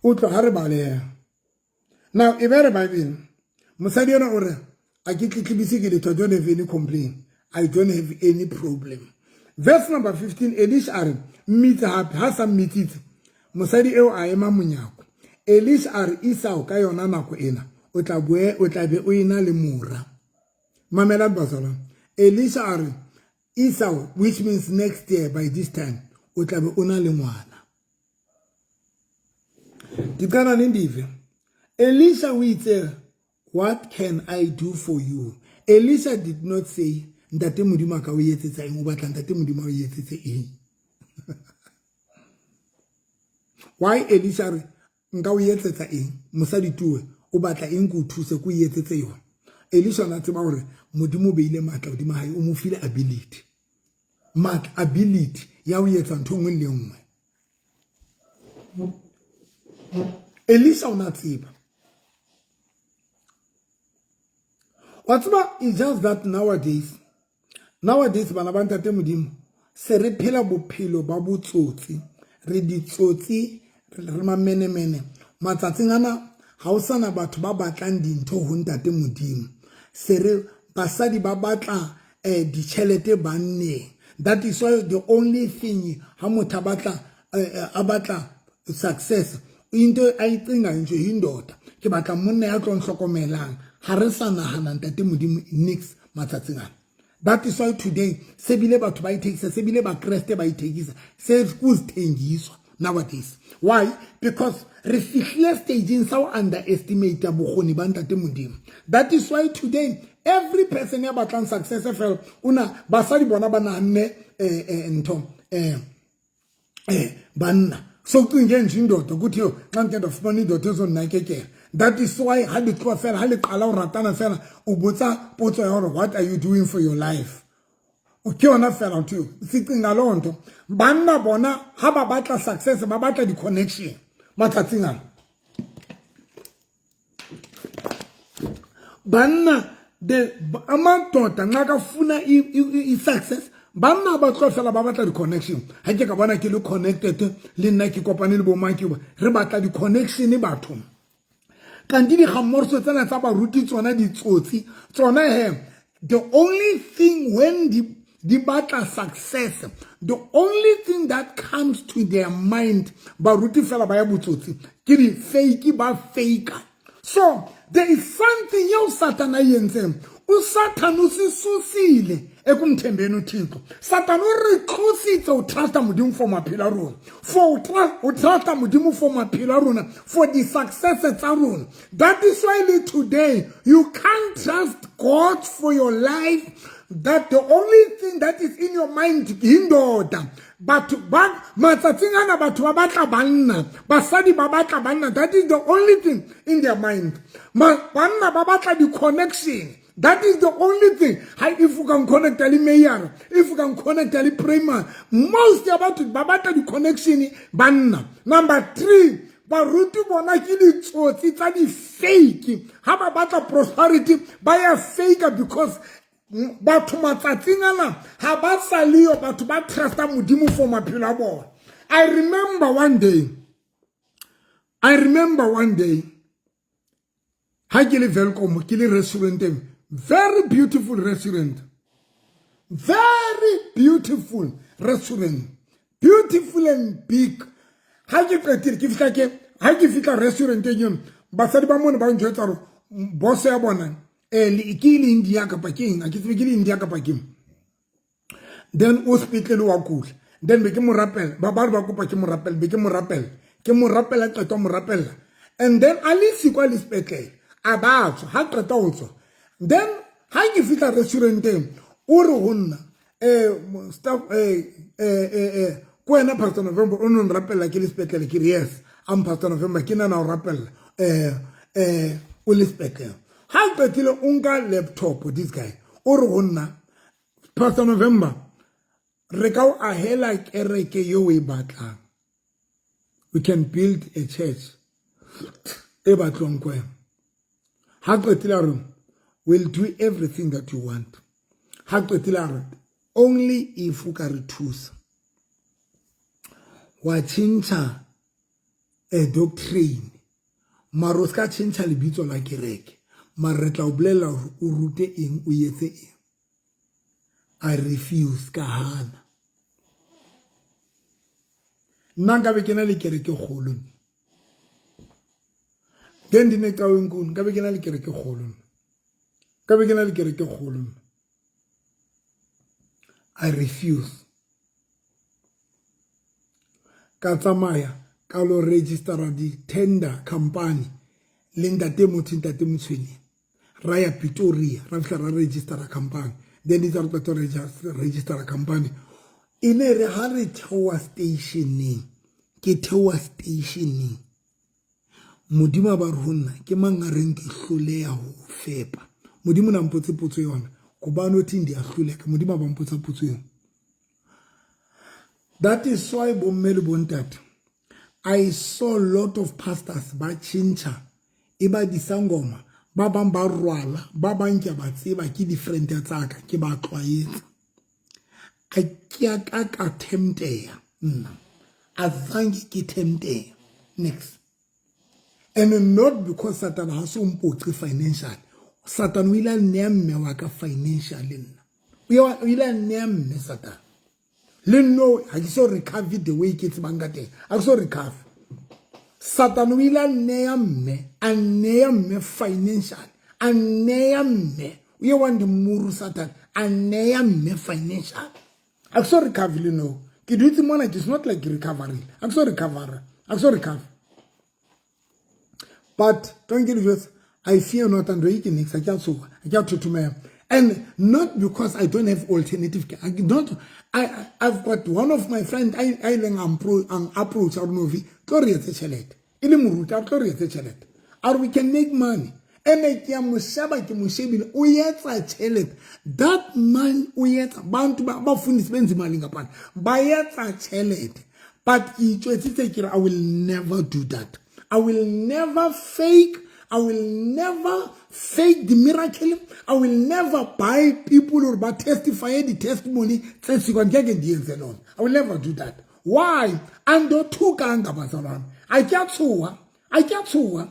o tlo ha re baleha. Now e be re Bible, mosadi ena o re a ke tletlebise ke letho, I don't have any complaint, I don't have any problem. Verse number 15, Elisha a re mmitse hape, ha sa mmitsitse mosadi eo a ema monyako. Elisha a re Esau ka yona nako ena o tla boe, o tla be o ena le mora. Mamela bazalwane. Elisha a re Esau, which means next year by this time o tla be o na le ngwana. Diqana le ndive. Elisha o itse What can I do for you? Elisha did not say, Ntate Modimo a ka o etsetsa eng, o batla Ntate Modimo a o etsetse eng. Why Elisha re nka o etsetsa eng? Mosadi tuwe, o batla eng ke o thuse ke o etsetse yona? Elisha na tseba hore Modimo o beile matla hodima hae, o mo file ability. Matla, ability ya ho etsa ntho e nngwe le nngwe. Elisa o na tseba. Wa tseba, it's just that nowadays, nowadays bana ba ntate Modimo se re phela bophelo ba botsotsi, re ditsotsi, re mamenemene. Matsatsing ana ha o sana batho ba batlang dintho ho ntate Modimo. Se re basadi ba batla ditjhelete banneng. That is why the only thing ha motho a batla a batla success, into ayicingayo nje yindoda, ke batla monna ya tlo nhlokomelang. Ha re sa nahana ntate Modimo nix matsatsing ana. That is why today se bile batho ba ithekisa, se bile bakreste ba ithekisa, se kuzithengiswa nowadays. Why? Because re fihlile stageng sa ho underestimate bokgoni ba ntate Modimo. That is why today every person ya batlang success fela una basadi bona ba nahanne ntho banna. So cinge nje indoda ukuthi yo xa ndike ndafumana indoda ezondinakekela. That is why ha le tloha fela, ha le qala ho ratana fela, o botsa potso ya hore what are you doing for your life? Ke yona fela ntho eo. Sicinga loo nto. Banna bona ha ba batla success, ba batla di-connection matsatsing ana. Banna the amadoda nxa kafuna i-success, banna ba tloha fela ba batla di-connection. Ha ke ka bona ke le connected le nna ke kopane le bo mang, ke re batla di-connection bathong. Kanti dikgammoriso tsena tsa baruti tsona ditsotsi tsona he, the only thing when di batla success, the only thing that comes to their mind, baruti fela ba ya botsotsi, ke di fake, ba faker. So there is something eo Satan a entseng. O Satan o se susile ekumthembeni uThixo. Satan o re tlositse o trusta Modimo for maphelo a rona. For o trusta Modimo for maphelo a rona, for the success tsa rona. That is why today you can't trust God for your life. That the only thing that is in your mind indoda. Batho ba matsatsing ana batho ba batla banna, basadi ba batla banna. That is the only thing in their mind. Banna ba batla di connection. That is the only thing. Hi, if you can connect le mayor, if you can connect le premier, most ya batho ba batla di connection banna. Number 3, baruti bona ke ditsotsi tsa di fake. Ha ba batla prosperity, ba ya fake because batho matsatsing ana ha ba sa leyo batho ba trusta Modimo for maphelo a bona. I remember one day ha ke le Welkom, ke le restauranteng, very beautiful restaurant, very beautiful restaurant, beautiful and big. Ha ke qetile ke fihla ke ha ke fihla restauranteng eno, basadi ba mona ba njwetsa hore boss ya bona ke le India kapa ke eng, a ke tsebe ke le India kapa ke eng. Then o sepetlele wa kula. Then be ke mo rapela, ba ba kopa ke mo rapela, be ke mo rapela, ke mo rapela, qeta mo rapela. And then a le siko a le sepetlele, a ba tswa, ha qeta ho tswa. Then ha ke fihla restauranteng, o re ho nna, staff, ko wena Pastor November o no nrapella ke le sepetlele? Ke re yes, I'm Pastor November, ke nana o rapella o le sepetlele. Ha qetile o nka laptop, this guy o re ho nna, Pastor November, re ka o ahela kereke eo o e batlang. We can build a church e batlwang ko wena. Ha qetile a re, we'll do everything that you want. Ha qetile a re, only if o ka re thusa wa tjhentjha a doctrine, mara o ska tjhentjha lebitso la kereke, mara re tla o bolella hore o rute eng, o etse eng. I refuse, ka hana. Nna nka be ke na le kereke kgolo. Then di ne ka enkulu, nka be ke na le kereke kgolo. Nka be ke na le kereke kgolo. I refuse. Ka tsamaya ka lo registera di-tender company le ntate motho, ntate Motshweneng. Ra ya Pretoria, ra fihla ra registera company. Then itse re qeta registera company, e ne re ha re theoha stationeng, ke theoha stationeng, Modimo a ba re ho nna, ke mang a reng ke hloleha ho fepa? Modimo na mpotse potso yona, gobane o thi ndiyahluleka. Modimo a ba mpotsa potso yona. That is why, bomme le bontate, I saw lot of pastors ba tjhentjha, e ba disangoma, ba bang ba rwala, ba bang ke a ba tseba, ke di-friend tsa ka, ke ba tlwaetsa. A ke a ka ka tempteha nna, azange ke tempteha next. And not because Satan ha so mpoqe financially. Satan o ile a nneya mme wa ka financially, nna o ile a nneya mme Satan. Le no, ha ke so recover the way ke tsebang ka teng, ha ke so recover. Satan o ile a nneya mme, a nneya mme financially, a nneya mme. O ye wa ndi muru Satan, a nneya mme financially. Ha ke so recover le no, ke dutse mona, it's not like recovery, ha ke so recover, ha ke so recover. But don't get it, I fear not, and ke nix, ha ke a tshoga, ha ke a thothomela. And not because I don't have alternative. I don't. I've got one of my friend I ileng ang approach, a re, "Novi, tlo re etse tjhelete." E le moruti, a tlo re etse tjhelete. A re, "We can make money." Ene ke a mo sheba, ke mo shebile, o etsa tjhelete. That man o etsa, bantu ba bafundisi benza imali ngaphandle. Ba etsa tjhelete. But ke itjwetsitse ke re, I will never do that. I will never fake, I will never fake the miracle. I will never buy people or ba testify the testimony tse sikwa, ngeke ndiyenze lona. I will never do that. Why? Andothukanga, bazalwane. A ke a tshoha. A ke a tshoha.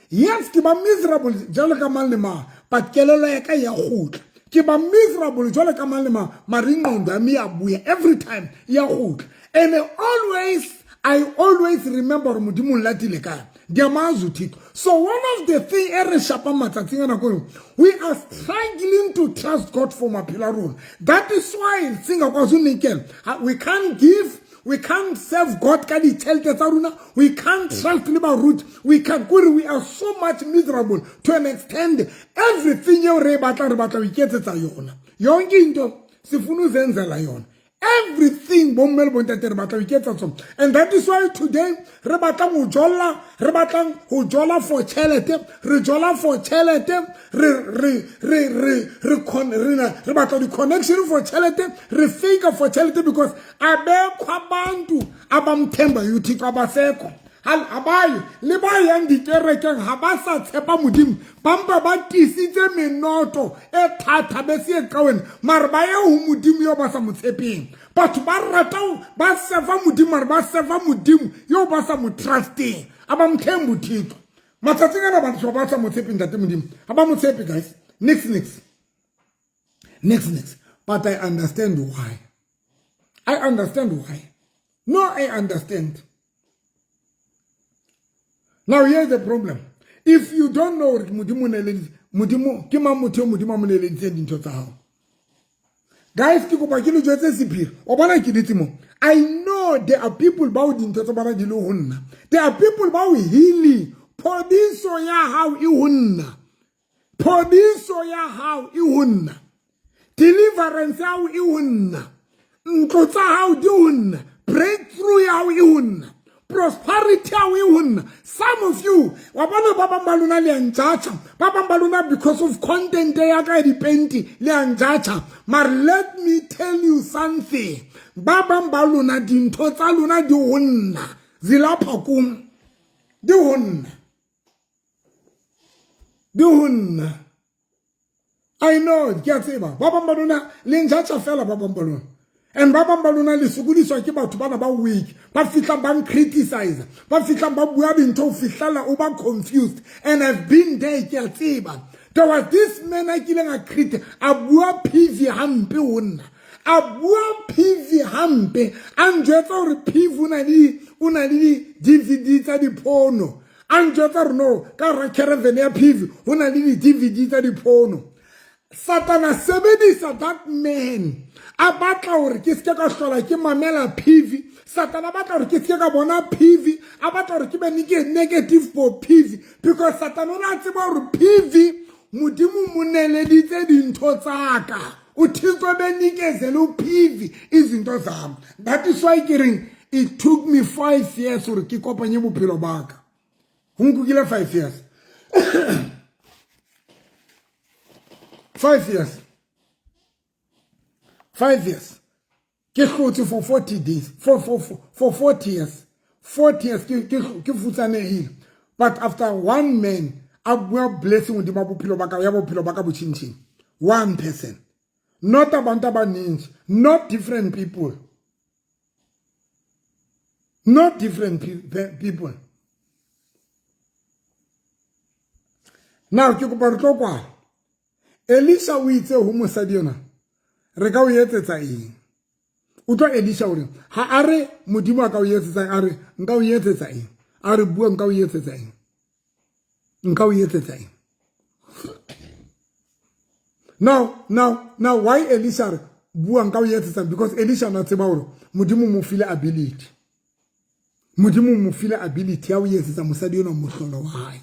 Yes, ke ba miserable jwalo ka mang le mang, but kelello ya ka ya kgutla. Ke ba miserable jwalo ka mang le mang, mara ingqondo yami iyabuya every time, iyakgutla. And always, I always remember gore Modimo o nlatile kae. Ndiyamazi uThixo. So one of the thing e re shapang matsatsing a nako eo, we are struggling to trust God for maphelo a rona. That is why singakwazi unikela. We can't give, we can't serve God ka ditšhelete tsa rona, we can't trust le baruti, we can't kore we are so much miserable to an extent everything eo re e batlang, re batla ho iketsetsa yona. Yonke into sifuna uzenzela yona. Everything, bomme le bontate, re batla ho iketsa tsona. And that is why today re batlang ho jolla, re batlang ho jola for tjhelete, re jola for tjhelete, re con re na re batla di-connection for tjhelete, re fake for tjhelete, because abekho abantu abamthembayo uThixo, abasekho. Abayi le ba yang dikerekeng, ha ba sa tshepa Modimo, ba mpa ba tiisitse menoto e thata be se eqaweni, mare ba ye ho Modimo yo ba sa mo tshepeng. Batho ba rata ba serva Modimo, mare ba serva Modimo yo ba sa mo trusteng. A ba mothembe uThixo matsatsing ana. Batho ba sa mo tshepeng ntate Modimo, ha ba mo tshepe, guys. Nix, nix, nix, nix. But I understand why. I understand why. No, I understand. Now here's the problem. If you don't know Modimo Modimo ke mang, motho Modimo a mo neleditseng dintho tsa hao. Guys, ke kopa ke le jwetse sephiri. O bona ke ditse mo. I know there are people bao dintho tsa bona di le ho nna. There are people bao healing, phodiso ya hao e ho nna. Phodiso ya hao e ho nna. Deliverance ya hao e ho nna. Ntlo tsa hao di ho nna. Breakthrough ya hao e ho nna. Prosperity ya hao e ho nna. Some of you, wa bona, ba bang ba lona le a njatjha, ba bang ba lona because of content ya ka ya dipenti le a njatjha. Mare let me tell you something, ba bang ba lona dintho tsa lona di ho nna, zilapha kum, di ho nna, di ho nna. I know, ke a tseba ba bang ba lona le njatjha fela, ba bang ba lona. And ba bang ba lona le sokodiswa ke batho bana ba weak, ba fihlang ba criticize, ba fihlang ba bua dintho ho fihlela o ba confused. And I've been there, ke a tseba. There was this man a kileng a crit a bua PV hampe ho nna, a bua PV hampe, a njwetsa hore PV o na le di-DVD tsa dipono, a njwetsa gore no, ka hara caravan ya PV ho na le di-DVD tsa dipono. Satana sebedisa that man, a batla hore ke seke ka hlola ke mamela PV. Satana a batla hore ke seke ka bona PV, a batla hore ke be negative for PV, because Satana o ne a tseba hore PV Modimo mo neleditse dintho tsaka. uThixo benikezela uPhivi izinto zami. That is why ke reng it took me 5 years hore ke kopanye bophelo baka. Ho nkukile 5 years. 5 years. 5 years. Ke hlotse for 40 days, for 40 years. 40 years ke futsanehile. But after one man a bua blessing hodima bophelo ba ka, ya bophelo ba ka bo tjhentjheng. One person. Not abantu abaningi, not different people. Not different people. Now ke kopa re tlo kwala. Elisha o itse ho mosadi yona, re ka o etsetsa eng? Utlwa Elisha o re, ha a re Modimo a ka o etsetsa, a re nka o etsetsa eng? A re bua nka o etsetsa eng? Nka o etsetsa eng? Now why Elisha re bua nka o etsetsa? Because Elisha na tseba hore Modimo mo file ability. Modimo mo file ability ya ho etsetsa mosadi yona mohlolo wa hae.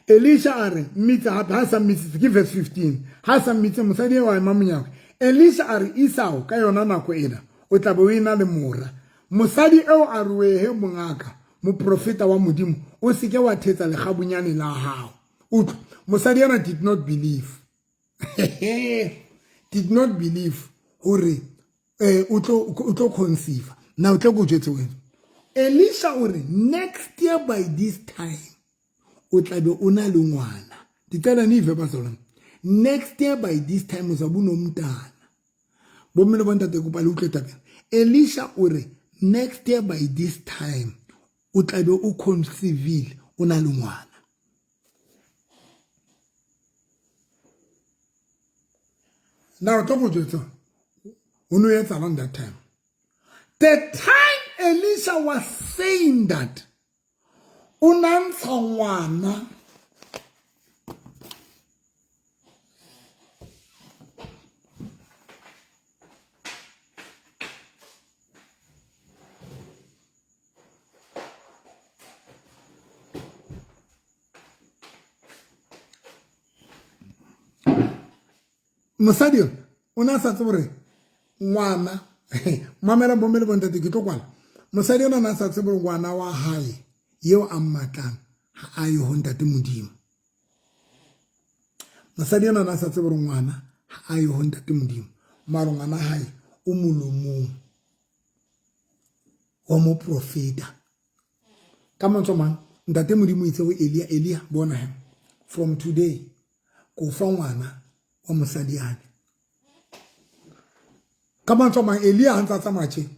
Elisha a re mmitse hape, ha sa mmitsitse ke verse 15. Ha sa mmitse mosadi eo a ema monyako. Elisha a re Isao ka yona nako ena o tla be o ena le mora. Mosadi eo a re wehe mongaka, moprofeta wa Modimo, o seke wa thetsa lekgabunyane la hao. Utlwa, mosadi ena did not believe. Did not believe hore o tlo conceive. Now o tlo go jwetse wena. Elisha o re next year by this time o tla be o na le ngwana. Ndicela nive bazalwane. Next year by this time uzabe unomntana. Bomme le bontate kopa le utlwe taba. Elisha o re next year by this time o tla be o conceivile o na le ngwana. Now tlo go jwetsa o no etsalang that time. The time Elisha was saying that o na ntsha ngwana mosadi yo o ne a sa tsebe gore ngwana mamela bomme le bontate ke tlo kwala mosadi ona ne a sa tsebe gore ngwana wa hae eo a mmatlang ha a ye ho ntate Modimo. Mosadi ona ne a sa tsebe gore ngwana ha a ye ho ntate Modimo, mara ngwana hae o molomong wa moprofeta. Ka mantswe a mang, ntate Modimo o itse ho Elia, Elia bona he, from today ko fa ngwana wa mosadi ane. Ka mantswe a mang, Elia ha ntse a tsamaya tje,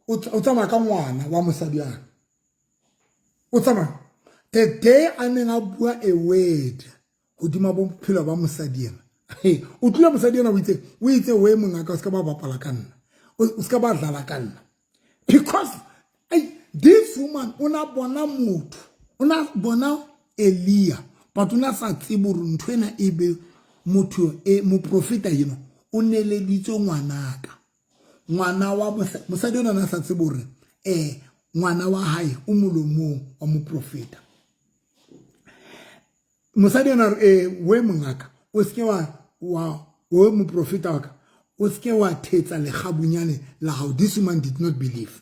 o tsamaya ka ngwana wa mosadi ane. O tsamaya the day a neng a bua a word hodima bophelo ba mosadi ena. O tlile mosadi ena o itse we mongaka o ska ba bapala ka nna, o ska ba dlala ka nna. Because this woman o na bona motho, o na bona Elia, but o na sa tsebe hore ntho ena e be motho e moprofeta eno o neleditswe ngwanaka. Ngwana wa mosadi ona na sa tsebe hore ngwana wa hae o molomong wa moprofeta. Mosadi ona re we mongaka o seke wa we moprofeta wa ka o seke wa thetsa lekgabunyane la hao. This woman did not believe.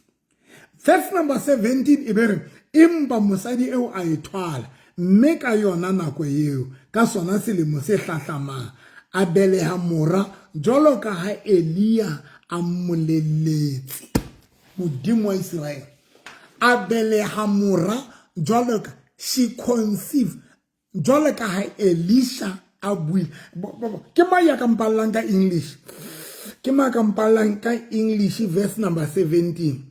Verse number 17 e be re empa mosadi eo a e thwala, mme ka yona nako eo ka sona selemo se hlahlamang a beleha mora jwalo ka ha Elia a mmoleletse. Modimo wa Israel a beleha mora jwalo ka she conceived jwalo ka ha Elisha a buile. Ke mang ya ka mpallang ka English? Ke mang ka mpallang ka English verse number 17?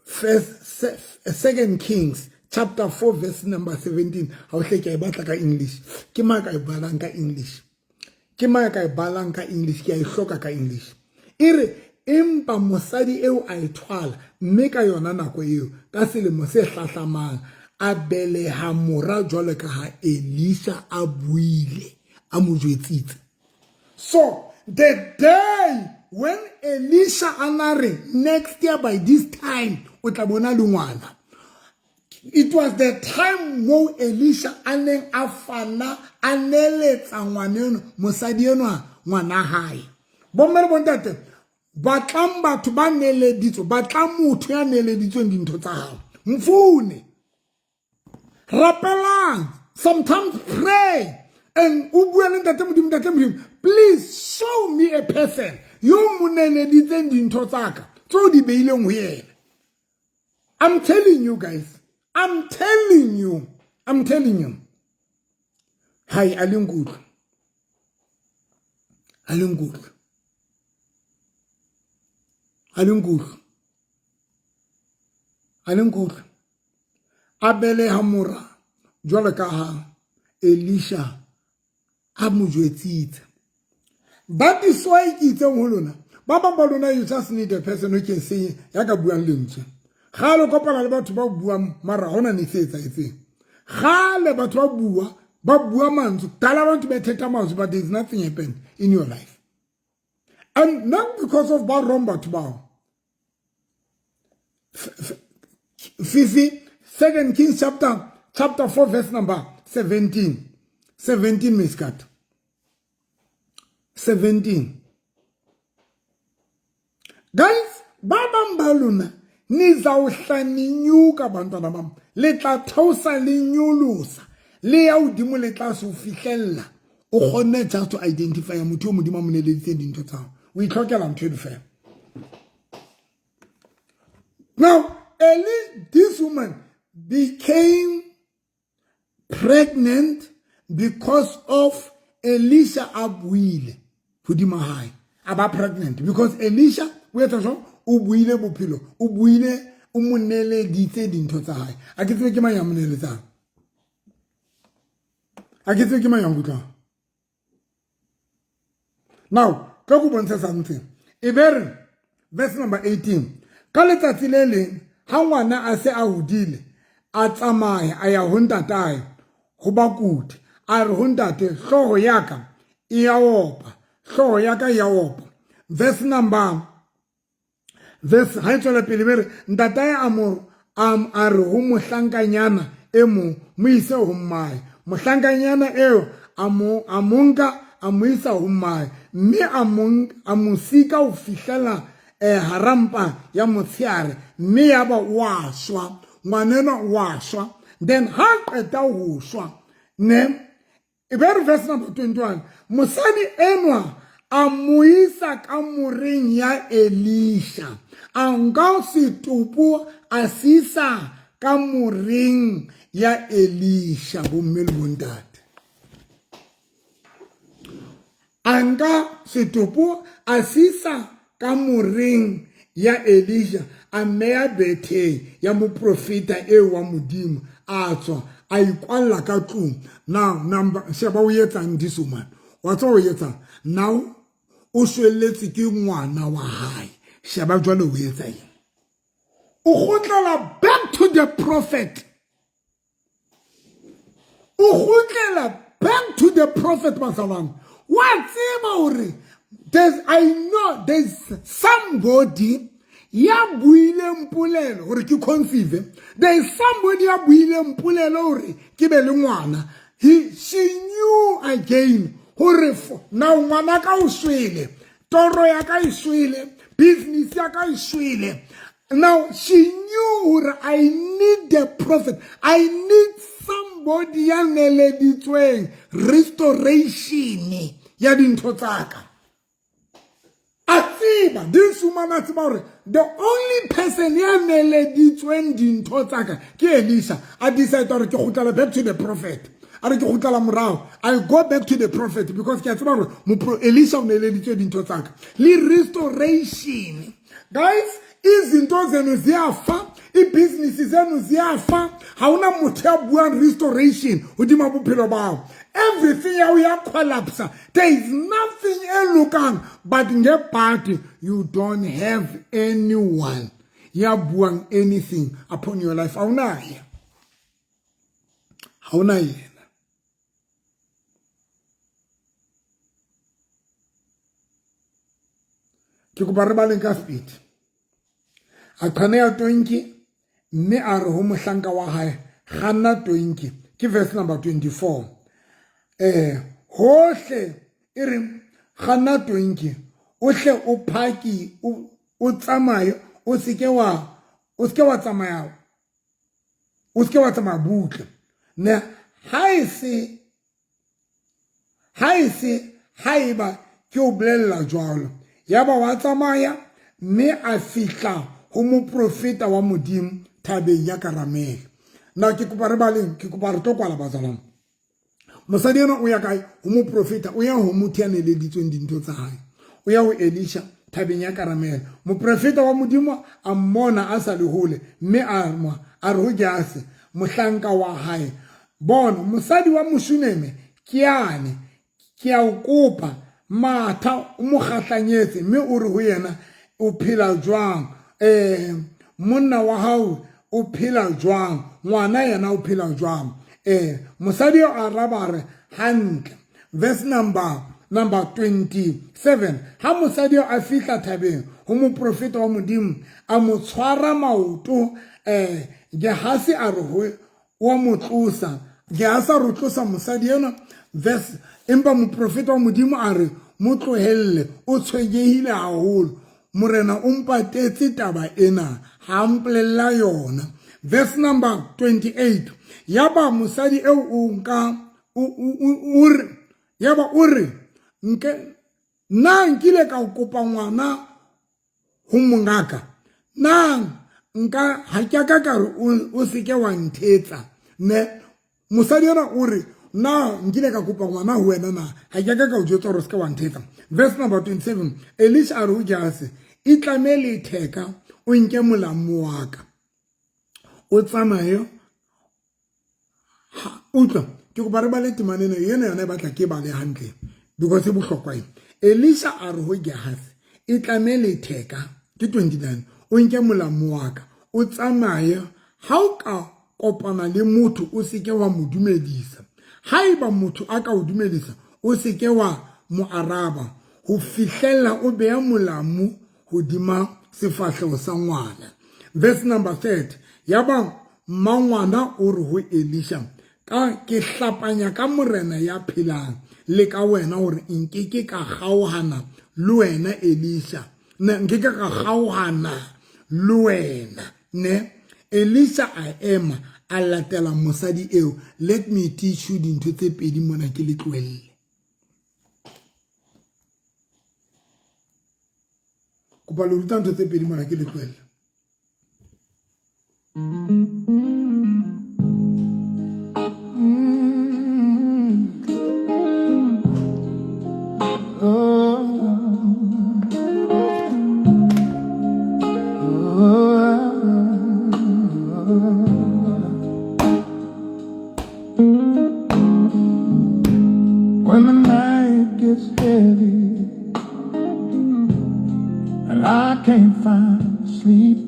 First, Second Kings chapter 4 verse number 17. Ha o hle ke a e batla ka English. Ke mang ka e balang ka English? Ke mang ka e balang ka English? Ke a e hloka ka English. E re empa mosadi eo a e thwala, mme ka yona nako eo ka selemo se hlahlamang a beleha mora jwalo ka ha Elisha a buile, a mo jwetsitse. So the day when Elisha a na re next year by this time o tla bona le ngwana, It was the time moo Elisha a neng a fana a neletsa ngwaneno mosadi enwa ngwana hae. Bomme le bontate batlang batho ba neleditswe, batlang motho ya neleditsweng dintho tsa hao. Mfune. Rapelang. Sometimes pray and o bua le ntate Modimo, ntate Modimo, please show me a person yo mo neleditseng dintho tsa ka tseo di beileng ho yena. I'm telling you guys. I'm telling you. I'm telling you. Hai a le nkutlwe. A le nkutlwe. A le nkutlwe. A le nkutlwe. A beleha mora jwalo ka ha Elisha a mo jwetsitse. That is why ke itseng ho lona ba bang ba lona you just need a person who can say ya ka buang lentswe. Ga le kopana le batho ba buang mara hona ne se etsahetseng. Gale batho ba bua mantswe dala abantu bethetha mantswe but there is nothing happened in your life. And not because of ba wrong batho bao. Fifi, 2 Kings chapter 4 verse number 17. 17 miskat. 17. Guys, ba bang ba lona nizawuhla ninyuka bantwana bam. Le tla theosa le nyolosa. Le ya hodimo le tla se o fihlella. O kgonne just to identify motho o Modimo a mo neleditseng dintho tsa hao. O itlhokela ntho eno fela. Now, Eli, this woman became pregnant because of Elisha a buile hodima hae. A ba pregnant because Elisha o etsa jwang? O buile bophelo, o buile, o mo neleditse dintho tsa hae. A ke tsebe ke mang ya mo neletsang. A ke tsebe ke mang ya nkutlwang. Now, ka go bontsha something. E be re verse number 18. Ka letsatsi le leng ha ngwana a se a hodile, a tsamaya a ya ho ntatae ho bakudi. A re ho ntate, hlooho ya ka e ya opa, hlooho ya ka e ya opa. Verse number verse ha e tswela pele be re ntatae a mo a re ho mohlankanyana e mong, mo ise ho mmae. Mohlankanyana eo a mo nka a mo isa ho mmae, mme a mo sika ho fihlela harampa ya motsheare, mme ya ba wa shwa. Ngwanenwa wa shwa. Then ha qeta ho shwa ne e be re verse number 21, mosadi enwa a mo isa kamoreng ya Elisha, a nka setopo a se isa kamoreng ya Elisha. Bomme le bontate, a nka setopo a se isa kamoreng ya Elisha, a mmeya betheng ya moprofeta eo wa Modimo, a tswa a ikwalla ka tlung. Now number sheba o etsang this woman, wa tswa o etsang now, o shwelletse ke ngwana wa hae. Sheba jwale o etsa eng? O kgutlela back to the prophet. O kgutlela back to the prophet bazalwane. Wa tseba hore there's, I know there's somebody ya buileng polelo hore ke conceive. There is somebody ya buileng polelo hore ke be le ngwana. She knew again hore now ngwana ka o shwele, toro ya ka e shwele, business ya ka e shwele. Now she knew hore I need the prophet. I need somebody ya neleditsweng restoration ya dintho tsa ka. A tseba, this woman a tseba hore the only person ya neleditsweng dintho tsa ka ke Elisha. A decide hore ke kgutlela back to the prophet. A re ke kgutlela morao. I go back to the prophet because ke a tseba hore Elisha o neleditswe dintho tsa ka. Le restoration. Guys, izinto zenu ziyafa, ibhizinisi zenu ziyafa. Ha hona motho ya buang restoration hodima bophelo ba hao. Everything ya ya collapse. There is nothing e lokang, but ngebhadi you don't have anyone ya buang anything upon your life. Ha hona yena. Ha hona yena. Ke kopa re baleng ka speed. A qhaneha tonki Mme a re ho mohlanka wa hae, kganna tonki. Ke verse number 24. Hohle e re kganna tonki, o hle o phaki, o tsamaye, o seke wa, o seke wa tsamaya, o seke wa tsamaya butle. Ne ha e se, ha e se haeba ke o bolella jwalo. Yaba wa tsamaya mme a fihla ho moprofeta wa Modimo thabeng ya Karamele. Na ke kopa re baleng, ke kopa re tlo kwala bazalwane. Mosadi ena o ya kae? Ho moprofeta, o ya ho motho ya neleditsweng dintho tsa hae. O ya ho Elisha thabeng ya Karamele. Moprofeta wa Modimo a mmona a sa le hole mme a re ho Gehazi, mohlanka wa hae, bona, mosadi wa Moshuneme ke yane, ke a o kopa, matha o mo kgahlanyetse mme o re ho yena, o phela jwang? Monna wa hao o phela jwang? Ngwana yena o phela jwang? Mosadi eo a araba a re, hantle. Verse number 27. Ha mosadi eo a fihla thabeng ho moprofeta wa Modimo, a mo tshwara maoto, Gehazi a re ho wa mo tlosa. Gehazi a re o tlosa mosadi enwa. Verse, empa moprofeta wa Modimo a re, mo tlohelle, o tshwenyehile haholo. Morena o mpatetse taba ena, ha mpolella yona. Verse number 28. Yaba mosadi eo o nka, o re, yaba o re, nke, na nkile ka kopa ngwana ho mongaka? Na nka, ha ke a ka ka re o seke wa nthetsa? Ne mosadi ena o re, na nkile ka kopa ngwana ho wena na? Ha ke a ka ka o jwetsa hore o seke wa nthetsa. Verse number 27. Elisha a re ho Gehazi, itlame letheka, o nke molamu wa ka, o tsamaye. Utlwa, ke kopa re bale temana ena, ena yona e batla ke bale hantle because e bohlokwa ena. Elisha a re ho Gehazi, itlame letheka, ke 29, o nke molamu wa ka, o tsamaye. Ha o ka kopana le motho, o seke wa mo dumedisa. Haeba motho a ka o dumedisa, o seke wa mo araba ho fihlella o beha molamu hodima sefahleho sa ngwana. Verse number 30. Yaba mmangwana o re ho Elisha, ka ke hlapanya ka Morena ya phelang le ka wena hore nkeke ka kgaohana le wena Elisha. Ne nkeke ka kgaohana le wena. Ne Elisha a ema a latela mosadi eo. Let me teach you dintho tse pedi mona ke le tlohelle. Kopa le ruta ntho tse pedi mona ke le tlohelle. When the night gets heavy and I can't find sleep,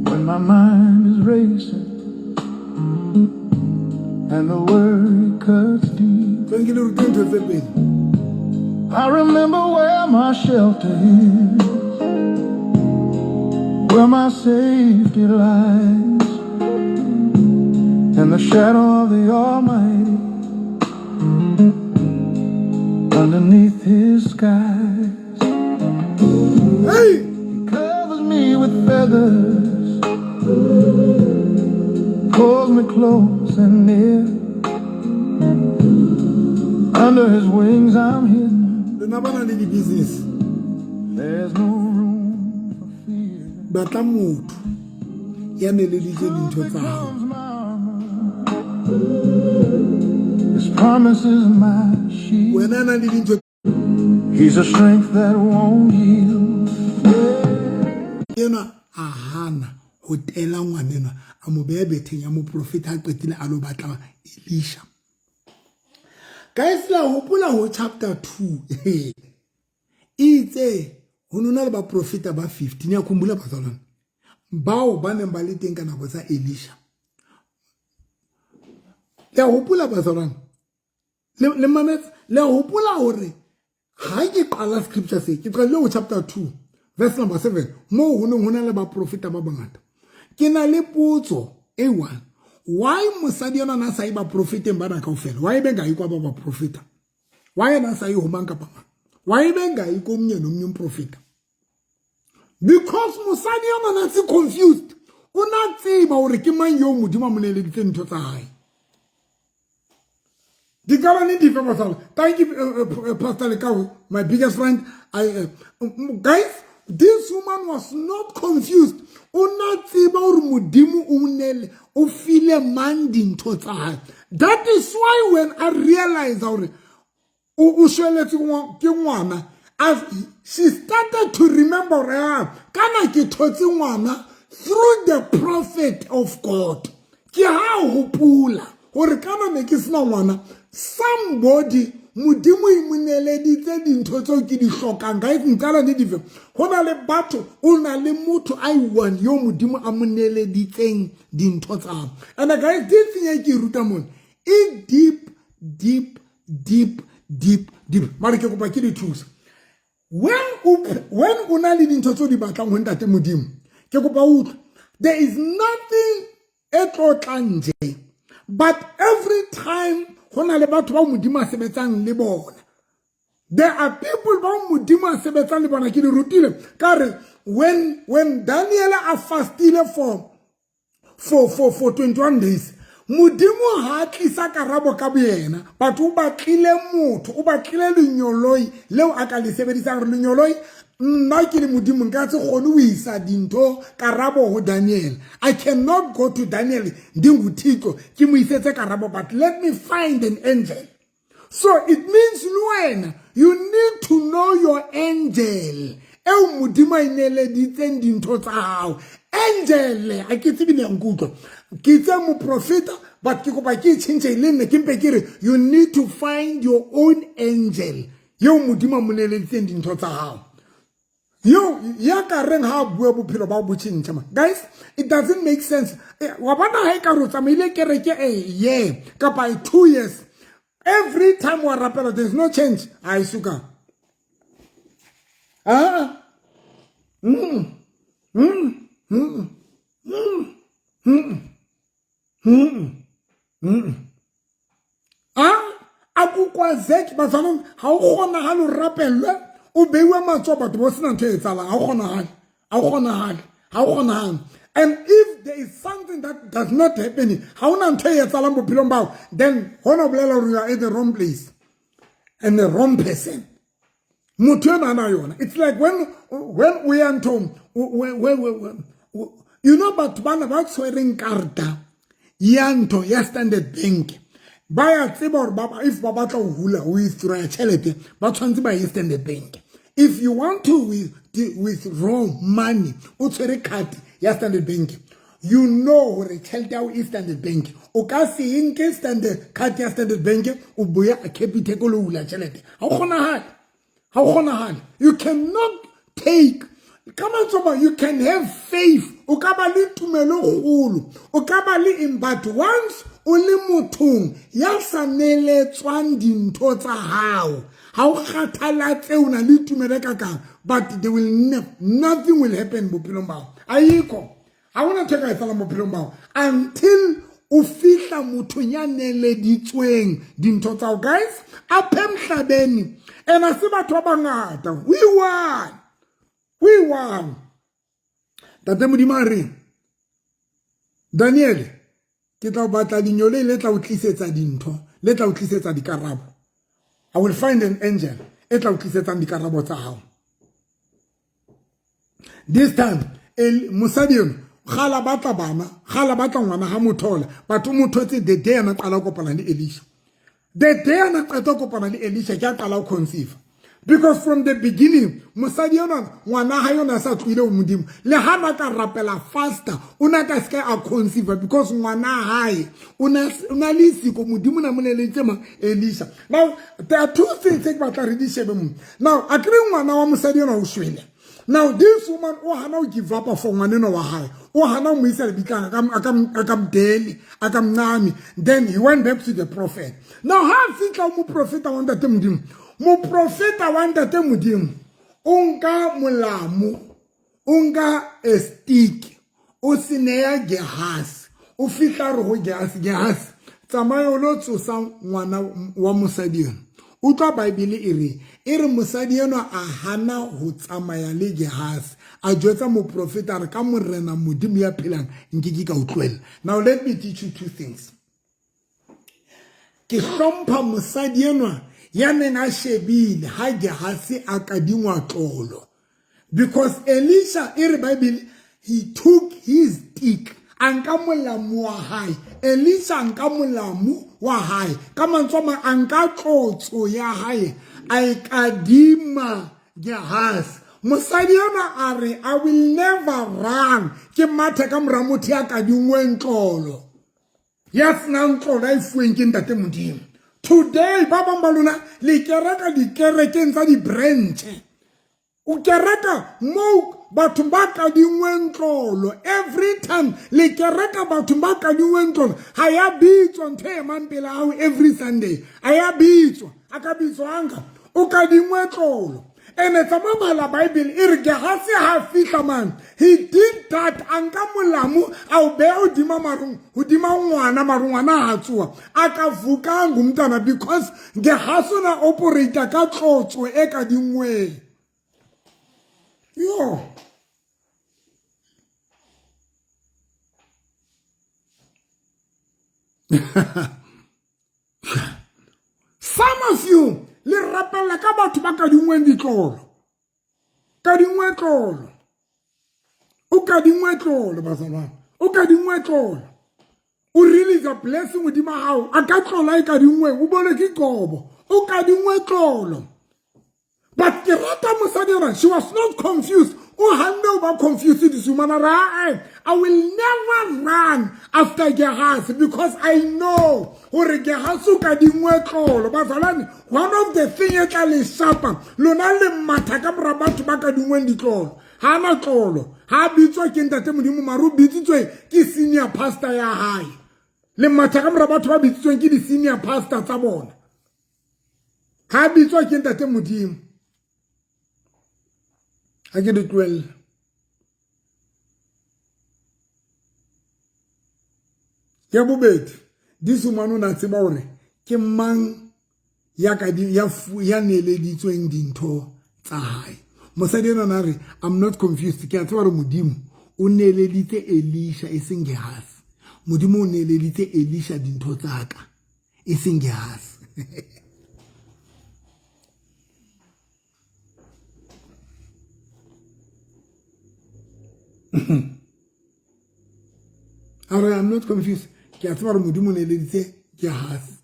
when my mind is racing and the worry cuts deep, Tlo ke le rute ntho tse pedi. I remember where my shelter is, where my safety lies, in the shadow of the Almighty, underneath His skies. Hey! He covers me with feathers, pulls me close and near. Under His wings I'm hidden. Lona ba na le di-business. There's no room for fear. Batla motho ya neleditse dintho tsa hao. Becomes my armor. His promise is my shield. Wena na le dintho. He's a strength that won't yield. Enwa a hana ho tela ngwanenwa, a mo beha betheng ya moprofeta, a qetile a lo batla Elisha. Guys, la hopola ho chapter 2. Itse ho nona le baprofeta ba 15 ya khumbula bazalwane. Bao ba neng ba le teng ka nako tsa Elisha. Le hopola bazalwane. Le mametse, le hopola hore ha ke qala scripture se, ke qadile ho chapter 2 Verse number 7, moo ho neng ho na le baprofeta ba bangata. Ke na le potso e one. Why mosadi yona na sa ye baprofeteng bana kaofela? Why bengayi kwaba baprofeta? Why yena sa ye ho mang kapa mang? Why bengayi komnye nomnye umprofeta? Because mosadi yona na se confused. O na tseba hore ke mang eo Modimo a mo neeleditseng ntho tsa hae. Di ka ba ne dife basala. Thank you, Pastor Lekau, my biggest friend. Guys, this woman was not confused. O na tseba hore Modimo o nele o file mang dintho tsa hae. That is why when I realize hore o shweletse ke ngwana, as she started to remember hore ah, kana ke thotse ngwana through the prophet of God. Ke ha hopola hore kana ne ke sena ngwana, somebody Modimo e mo neeleditse dintho tseo ke di hlokang. Guys, nqala ne dife? Ho na le batho, o na le motho a one yo Modimo a mo neeleditseng dintho tsa hao. And guys, this thing e ke e ruta mona e deep, deep, deep, deep, deep. Mare ke kopa ke di thusa. When o na le dintho tseo di batlang ho Ntate Modimo, ke kopa utlwe, there is nothing e tlo tlang nje, but every time ho na le batho bao Modimo a sebetsang le bona. There are people bao Modimo a sebetsang le bona. Ke di rutile ka re when Daniel a fastile for 21 days, Modimo ha a tlisa karabo ka boyena, but o batlile motho, o batlile lenyoloi leo a ka le sebedisang. Re lenyoloi, nna ke le Modimo nka se kgone ho isa dintho karabo ho Daniel. I cannot go to Daniel ndinguThixo ke mo isetse karabo, but let me find an angel. So it means le wena you need to know your angel eo Modimo a ineeleditseng dintho tsa hao. Angel, a ke tsebe le ya nkutlwa. Ke itse moprofeta, but ke kopa ke tjhentjhe le nne ke mpe ke re you need to find your own angel eo Modimo a mo neeleditseng dintho tsa hao, yo ya ka reng ha bua bophelo ba bo tjhentjha. Man, guys, it doesn't make sense. Wa bona ha e ka re o tsamaile kereke a year kapa 2 years, every time wa rapela, there's no change. A suka, ah, ah, akukwazeki bazalwane. Ha o kgonagale o rapellwe, o beiwe matsoho, batho ba sena ntho e etsahalang. Ha o kgonagale, ha o kgonagale, ha o kgonagale. And if there is something that does not happen, ha ona ntho e etsahalang bophelong bao, then hona o bolela hore you are at the wrong place and the wrong person. Motho ena ana yona, it's like when o ya nthong, batho bana ba tshwereng karta ya ntho ya Standard Bank, ba ya tseba hore ba if ba batla ho hula, ho withdraw tjhelete, ba tshwanetse ba ye Standard Bank. If you want to withdraw money, o tshwere card ya Standard Bank, you know hore tjhelete ya hao e Standard Bank. O ka se e nke standard card ya Standard Bank, o boya Capitec o lo hula tjhelete. Ha o kgonahale, ha o kgonahale. You cannot take ka matsoba. You can have faith, o ka ba le tumelo kgolo, o ka ba le eng, but once o le mothong ya sa neletswang dintho tsa hao, ha o kgathalatse o na le tumelo e kakang, but there will never, nothing will happen bophelong ba hao. Ayikho, ha hona ntho e ka etsahalang bophelong ba hao until o fihla mothong ya neleditsweng dintho tsa hao. Guys, apha emhlabeni and a se batho ba bangata, we one, we one. Tate Modimo a re, "Daniel, ke tla o batla lenyoloi le tla o tlisetsa dintho, le tla o tlisetsa dikarabo. I will find an angel e tla o tlisetsang dikarabo tsa hao." This time mosadi eno gala batla bana, gala batla ngwana, ha mothola batho mo thotse the day ana qala ho kopana le Elisha. The day ana qeta ho kopana le Elisha, ke a qala ho conceive, because from the beginning mosadi ena ngwana ha yona sa tlohile ho Modimo. Le ha na ka rapela faster, o na ka seke a conceive, because ngwana hae o na le siko Modimo na moneleditse mang? Elisha. Now there are two things tse ke batla re di shebe mo. Now a kry ngwana wa mosadi ena o shwele. Now this woman o hana ho give up for ngwaneno wa hae, o hana ho mo isa lebitleng, a ka mdeli, a ka mncami. Then he went back to the prophet. Now ha fihla ho moprofeta wa Ntate Modimo, moprofeta wa Ntate Modimo o nka molamu. O nka a stick o se neya Gehasi, o fihla re ho Gehasi, Gehasi tsamaya o lo tsosa ngwana wa mosadi eno. Utlwa Bible e re, e re mosadi enwa a hana ho tsamaya le Gehasi, a jwetsa moprofeta a re ka Morena Modimo ya phelang nke ke ka utlwella. Now let me teach you two things. Ke hlompha mosadi enwa ya neng a shebile ha Gehasi a kadingwa tlolo. Because Elisha e re Bible he took his stick a nka molamu wa hae. Elisha a nka molamu wa hae. Ka mantswe a mang a nka tlotso ya hae a e kadima Gehasi. Mosadi enwa a re I will never run ke mathe ka mora motho ya kadingweng tlolo. Ya senang tlolo a e fuweng ke Ntate Modimo. Today ba bang ba lona le kereka dikerekeng tsa di-branch. O kereka moo batho ba kadingweng tlolo. Every time le kereka batho ba kadingweng tlolo. Ha ya bitswa ntho e emang pele hao every Sunday. Ha ya bitswa. A ka bitswang ka? O kadingwe tlolo. Ene tsa mabala Bible e re Gehasi ha fihla man he did that a nka molamu a o beha hodima marung hodima ngwana mare ngwana ha tsoa a ka vukanga umntana because Gehasi o na operator ka tlotso e ka dingweng yo. Some of you le rapella ka batho ba kadingweng ditlolo. Kadingwe tlolo. O kadingwe tlolo bazalwane. O kadingwe tlolo. O release a blessing hodima hao. A ka tlola e kadingweng. O bone ke qobo. O kadingwe tlolo. But ke rata mosadi ena, she was not confused. O hanne o ba confused this woman. I will never run after Gehazi because I know hore Gehazi o kadingwe tlolo. Bazalwane, one of the thing e tla le shapa, lona le matha ka mora batho ba kadingweng ditlolo. Ha na tlolo, ha bitswa ke Ntate Modimo, mare o bitsitswe ke senior pastor ya hae. Le matha ka mora batho ba bitsitsweng ke di-senior pastor tsa bona. Ha bitswa ke Ntate Modimo. Ha ke di tlohelle. Ya bobedi, this woman o na tseba hore ke mang ya ka di, ya fu, ya neeleditsweng dintho tsa hae. Mosadi enwa na re, I'm not confused. Ke a tseba hore Modimo o neeleditse Elisha e seng Gehazi. Modimo o neeleditse Elisha dintho tsa ka e seng Gehazi. A re, I'm not confused. Ke a tseba hore Modimo o neeleditse Gehazi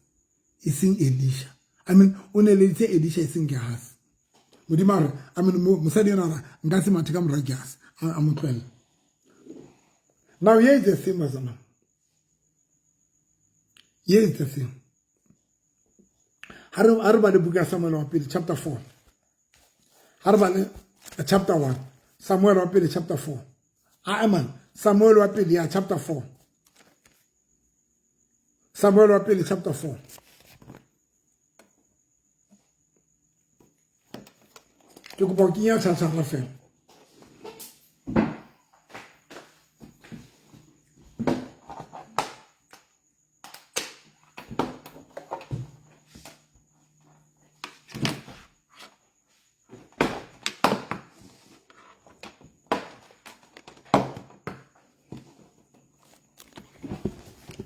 e seng Elisha. I mean, o neeleditse Elisha e seng Gehazi. Modimo a re, I mean, mosadi ena a re, nka se mathe ka mora Gehazi. A mo tlohella. Now here is the thing, bazalwane. Here is the thing. Ha re bale buka ya Samuel wa pele chapter 4. Ha re bale chapter 1. Samuel wa pele chapter 4. Ah man, Samuel wa pele ya chapter 4. Samuel wa pele chapter 4. Ke kopa ho kenya tjhatjhara fela.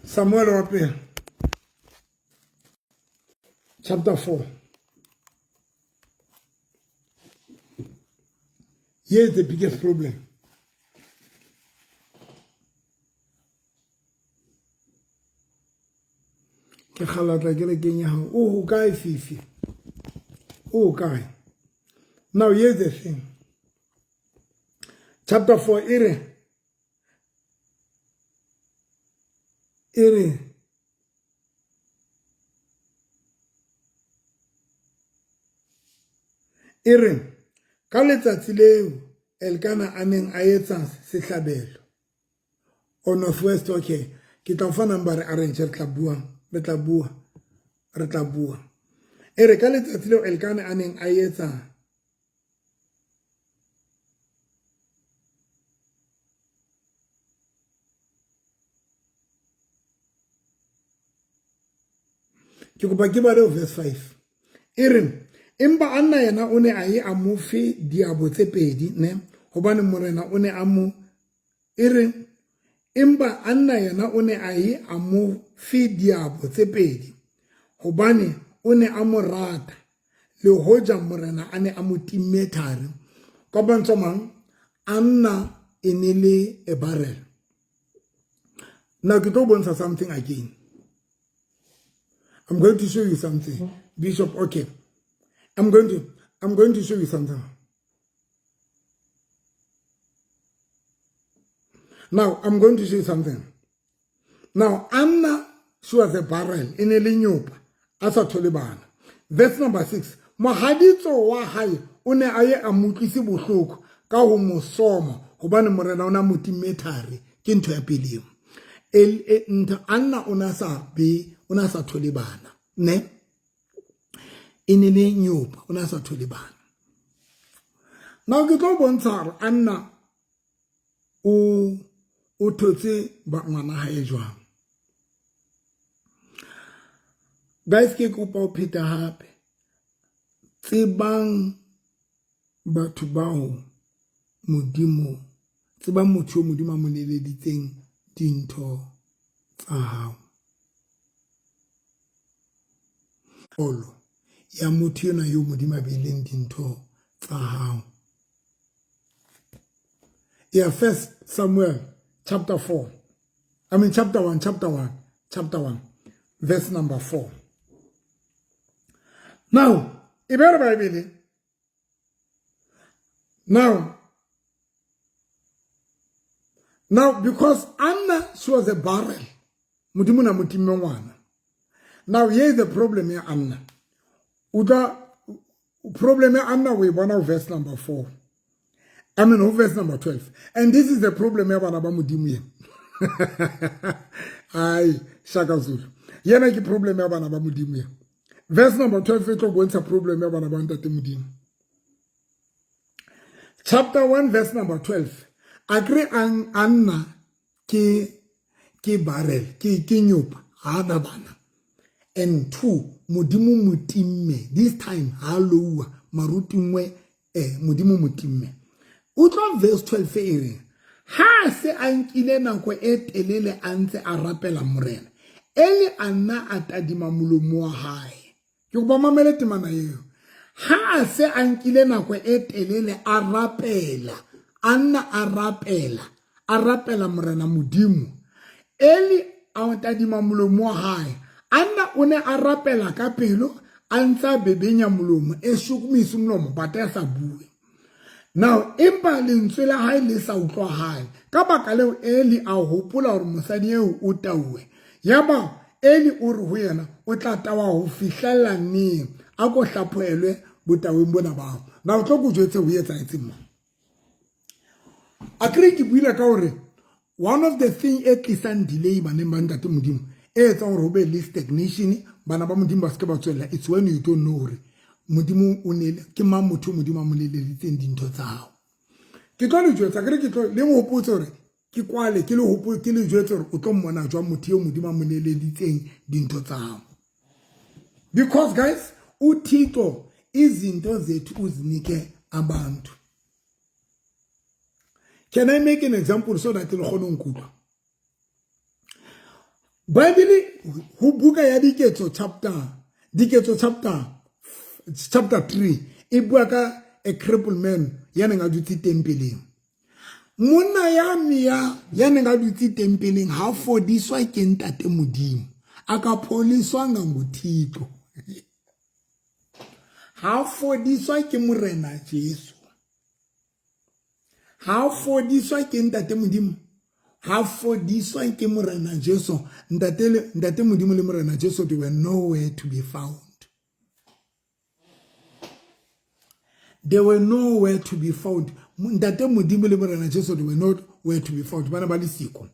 Samuel wa pele chapter 4. Here is the biggest problem. Ke kgalatla kerekeng ya hao. O hokae Fifi? O hokae? Now here's the thing. Chapter 4 e re e re e re ka letsatsi leo Elkana a neng a etsa sehlabelo o Northwest, okay, ke tla fa number re arrange, re tla bua, re tla bua, re tla bua. E re ka letsatsi leo Elkana a neng a etsa Ke kopa ke bale verse 5. E re empa Anna yena o ne a ye a mo fe diabo tse pedi ne hobane morena o ne a mo e re empa Anna yena o ne a ye a mo fe diabo tse pedi hobane o ne a mo rata le hoja morena a ne a mo timme thari. Ka mantswe a mang Anna e ne le a barrel. Now ke tlo bontsha something again. I'm going to show you something. Bishop, okay. I'm going to show you something. Now, I'm going to show you something. Now, Anna, she was a barren in a nyopa, a sa thole bana. Verse number 6. Mohaditso wa hae o ne a ye a mo utlwise bohloko ka ho mo soma hobane morena o na mo timme thari ke ntho ya pele eo. Ntho Anna o na sa be o na sa thole bana ne e ne le nyopa o na sa thole bana. Now ke tlo bontsha hore Anna o thotse ba ngwana hae jwang. Guys, ke kopa ho pheta hape. Tsebang batho bao Modimo, tsebang motho o Modimo a mo neleditseng dintho tsa hao. Olo ya motho enwa eo Modimo a beileng dintho tsa hao. Yeah, First Samuel chapter 4. I mean chapter 1, chapter 1, chapter 1, verse number 4. Now, e be re Bible. Now, because Anna, she was a barrel. Modimo na mo timme ngwana. Now, here is the problem ya Anna. Utlwa problem ya Anna we bona verse number 4. I mean, verse number 12. And this is the problem ya bana ba Modimo ye. Ai, Shaka Zulu. Yena ke problem ya bana ba Modimo ye. Verse number 12 e tlo bontsha problem ya bana ba ntate Modimo. Chapter 1 verse number 12. Akre Anna ke barrel, ke nyopa, ha na bana. And 2, Modimo mo timme. This time ha loua marutingwe Modimo mo timme. Utlwa verse 12 e reng, ha se a nkile nako e telele a ntse a rapela morena, Eli a nna a tadima molomo wa hae. Ke kopa mamele temana eo. Ha se a nkile nako e telele a rapela, a nna a rapela, a rapela morena Modimo. Eli a tadima molomo wa hae. Anna o ne a rapela ka pelo, a ntsa bebenya molomo, e shukumisa molomo, but a sa bue. Now, empa lentswe la hae le sa utlwahale. Ka baka leo Eli a hopola hore mosadi eo o tauwe. Yaba Eli o re ho yena, o tla tawa ho fihlella neng? A ko hlaphohelwe botaweng bona bao. Now, tlo ko jwetse ho etsahetseng mo. Akere ke buile ka hore one of the thing e tlisang delay baneng ba ntate Modimo, e etsang hore ho be le stagnation, bana ba Modimo ba se ke ba tswella, it's when you don't know hore Modimo o nele ke mang motho Modimo a mo neleditseng dintho tsa hao. Ke tlo le jwetsa, akere ke tlo le nhopotse hore ke kwale, ke le hopotse, ke le jwetse hore o tlo mmona jwang motho eo Modimo a mo neleditseng dintho tsa hao. Because guys, uThixo izinto zethu uzinike abantu. Can I make an example so that le kgone ho nkutlwa? Bible ho buka ya Diketso chapter, Diketso chapter 3 e bua ka a crippled man ya neng a dutse tempeleng. Monna ya meya ya neng a dutse tempeleng ha fodiswa ke ntate Modimo, a ka pholiswa nga nguThixo. Ha fodiswa ke morena Jesu. Ha fodiswa ke ntate Modimo. Ha fodiswa ke morena Jesu. Ntate Modimo le morena Jesu, they were nowhere to be found. They were nowhere to be found. Ntate Modimo le morena Jesu, they were nowhere to be found. Bana ba le siko.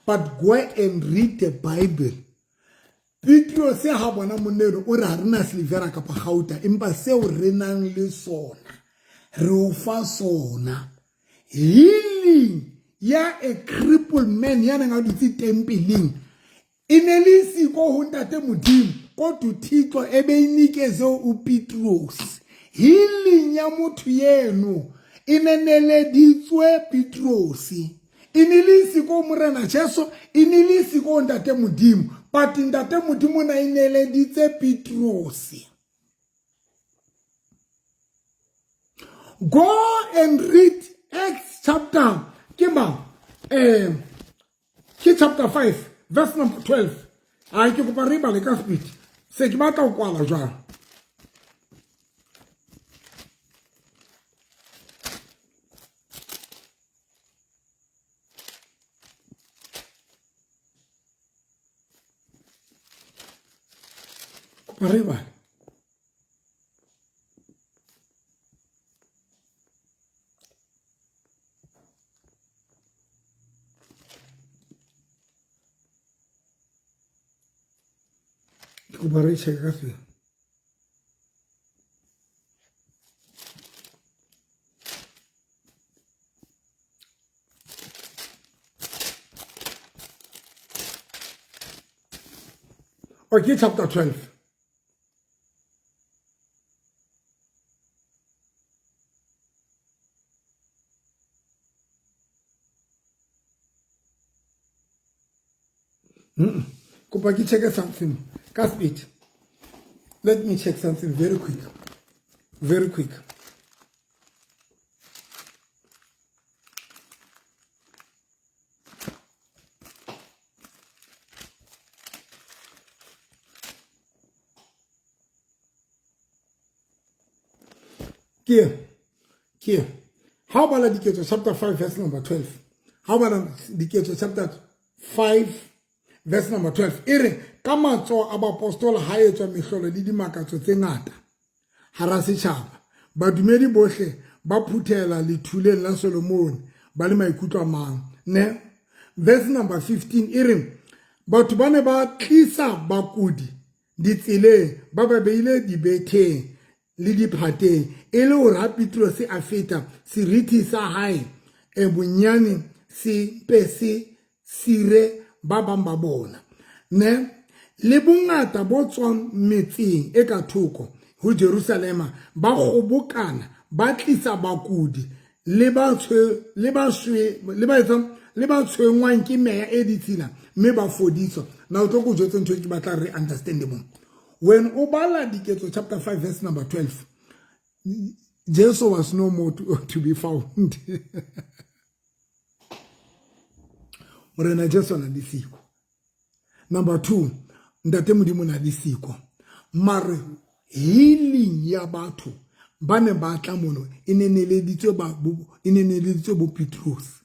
But go and read the Bible. Petrose ha bona monna eno, o re ha re na silivera kapa gauta, empa seo re nang le sona, re o fa sona. Healing ya a crippled man ya neng a dutse tempeleng e ne le siko ho ntate Modimo. Kodwa uThixo ebeyinikeze uPetros. Healing ya motho yeno e neneleditswe Petros. E ne le siko Morena Jesu, e ne le siko Ntate Modimo, but Ntate Modimo na e neleditse Petros. Go and read Acts chapter ke mang? Ke chapter 5 verse number 12. Ai ke kopa re bale ka speed. Se ke batla ho kwala jwang. Kopa re bale. Ke kopa re check ka se. Okay, chapter 12. Kopa ke check something ka speed. Let me check something very quick. Very quick. Ke ha o bala Diketso chapter 5 verse number 12. Ha o bala Diketso chapter 5 verse number 12 e re ka matsoho a baapostola ha etswa mehlolo le dimakatso tse ngata hara setjhaba. Badumedi bohle ba phuthela lethuleng la Solomone ba le maikutlo a mang. Ne verse number 15 e re batho ba ne ba tlisa bakudi ditseleng ba ba beile dibetheng le diphateng e le hore ha Petrose a feta seriti sa hae e bonyane se mpe se sire ba bang ba bona. Ne le bongata bo tswang metseng e ka thoko ho Jerusalema ba kgobokana ba tlisa bakudi le ba tshwenngwang ke meya e ditshila mme ba fodiswa. Na o tlo ko jwetse ntho e ke batla re understand mo. When o bala Diketso chapter 5 verse number 12, Jesu was no more to be found. Morena Jesu na le siko. Number 2, Ntate Modimo na le siko. Mare healing ya batho ba ne ba tla mono e ne neleditswe ba e ne neleditswe bo Petros.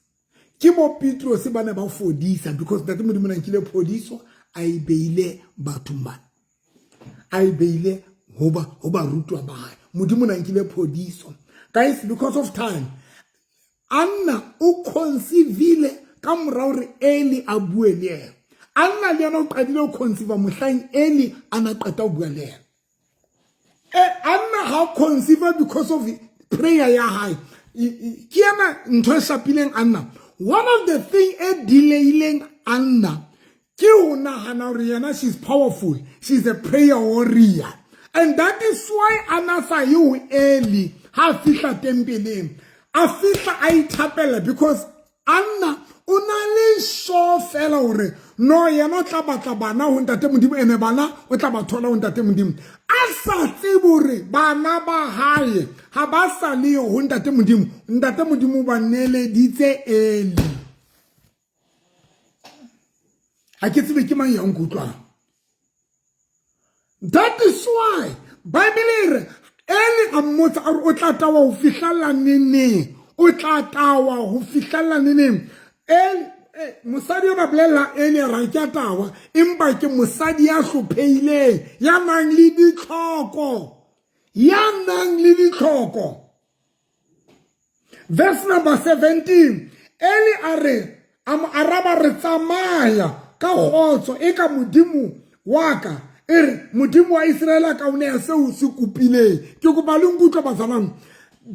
Ke bo Petros ba ne ba fodisa because Ntate Modimo na nkile phodiso a e beile bathong bana. A e beile ho ba rutwa ba hae. Modimo na nkile phodiso. Guys, because of time, Anna o conceive ka mora hore Eli a bue le yena. Anna le yena o qadile ho conceive mohlang Eli a na qeta ho bua le yena. Anna ha conceive because of prayer ya hae. Ke yena ntho e shapileng Anna. One of the thing e delayileng Anna ke ho nahana hore yena she's powerful, she's a prayer warrior. And that is why Anna sa ye ho Eli ha fihla tempeleng. A fihla a ithapela because Anna o na le sure fela hore no yena o tla batla bana ho Ntate Modimo ene bana o tla ba thola ho Ntate Modimo. A sa tsebe hore bana ba hae ha ba sa le ho Ntate Modimo. Ntate Modimo ba neleditse Eli. Ha ke tsebe ke mang ya nkutlwang. That is why Bible e re Eli a mmotsa a re o tla tawa ho fihlella neneng, o tla tawa ho fihlella neneng. Eli mosadi o ba bolella Eli a re ke a tawa, empa ke mosadi ya hlophehileng, ya nang le ditlhoko, ya nang le ditlhoko. Verse number 17, Eli a re a mo araba re tsamaya ka kgotso e ka Modimo wa ka e re Modimo wa Israel ka o nea seo se kopileng. Ke kopa le nkutlwe bazalwane.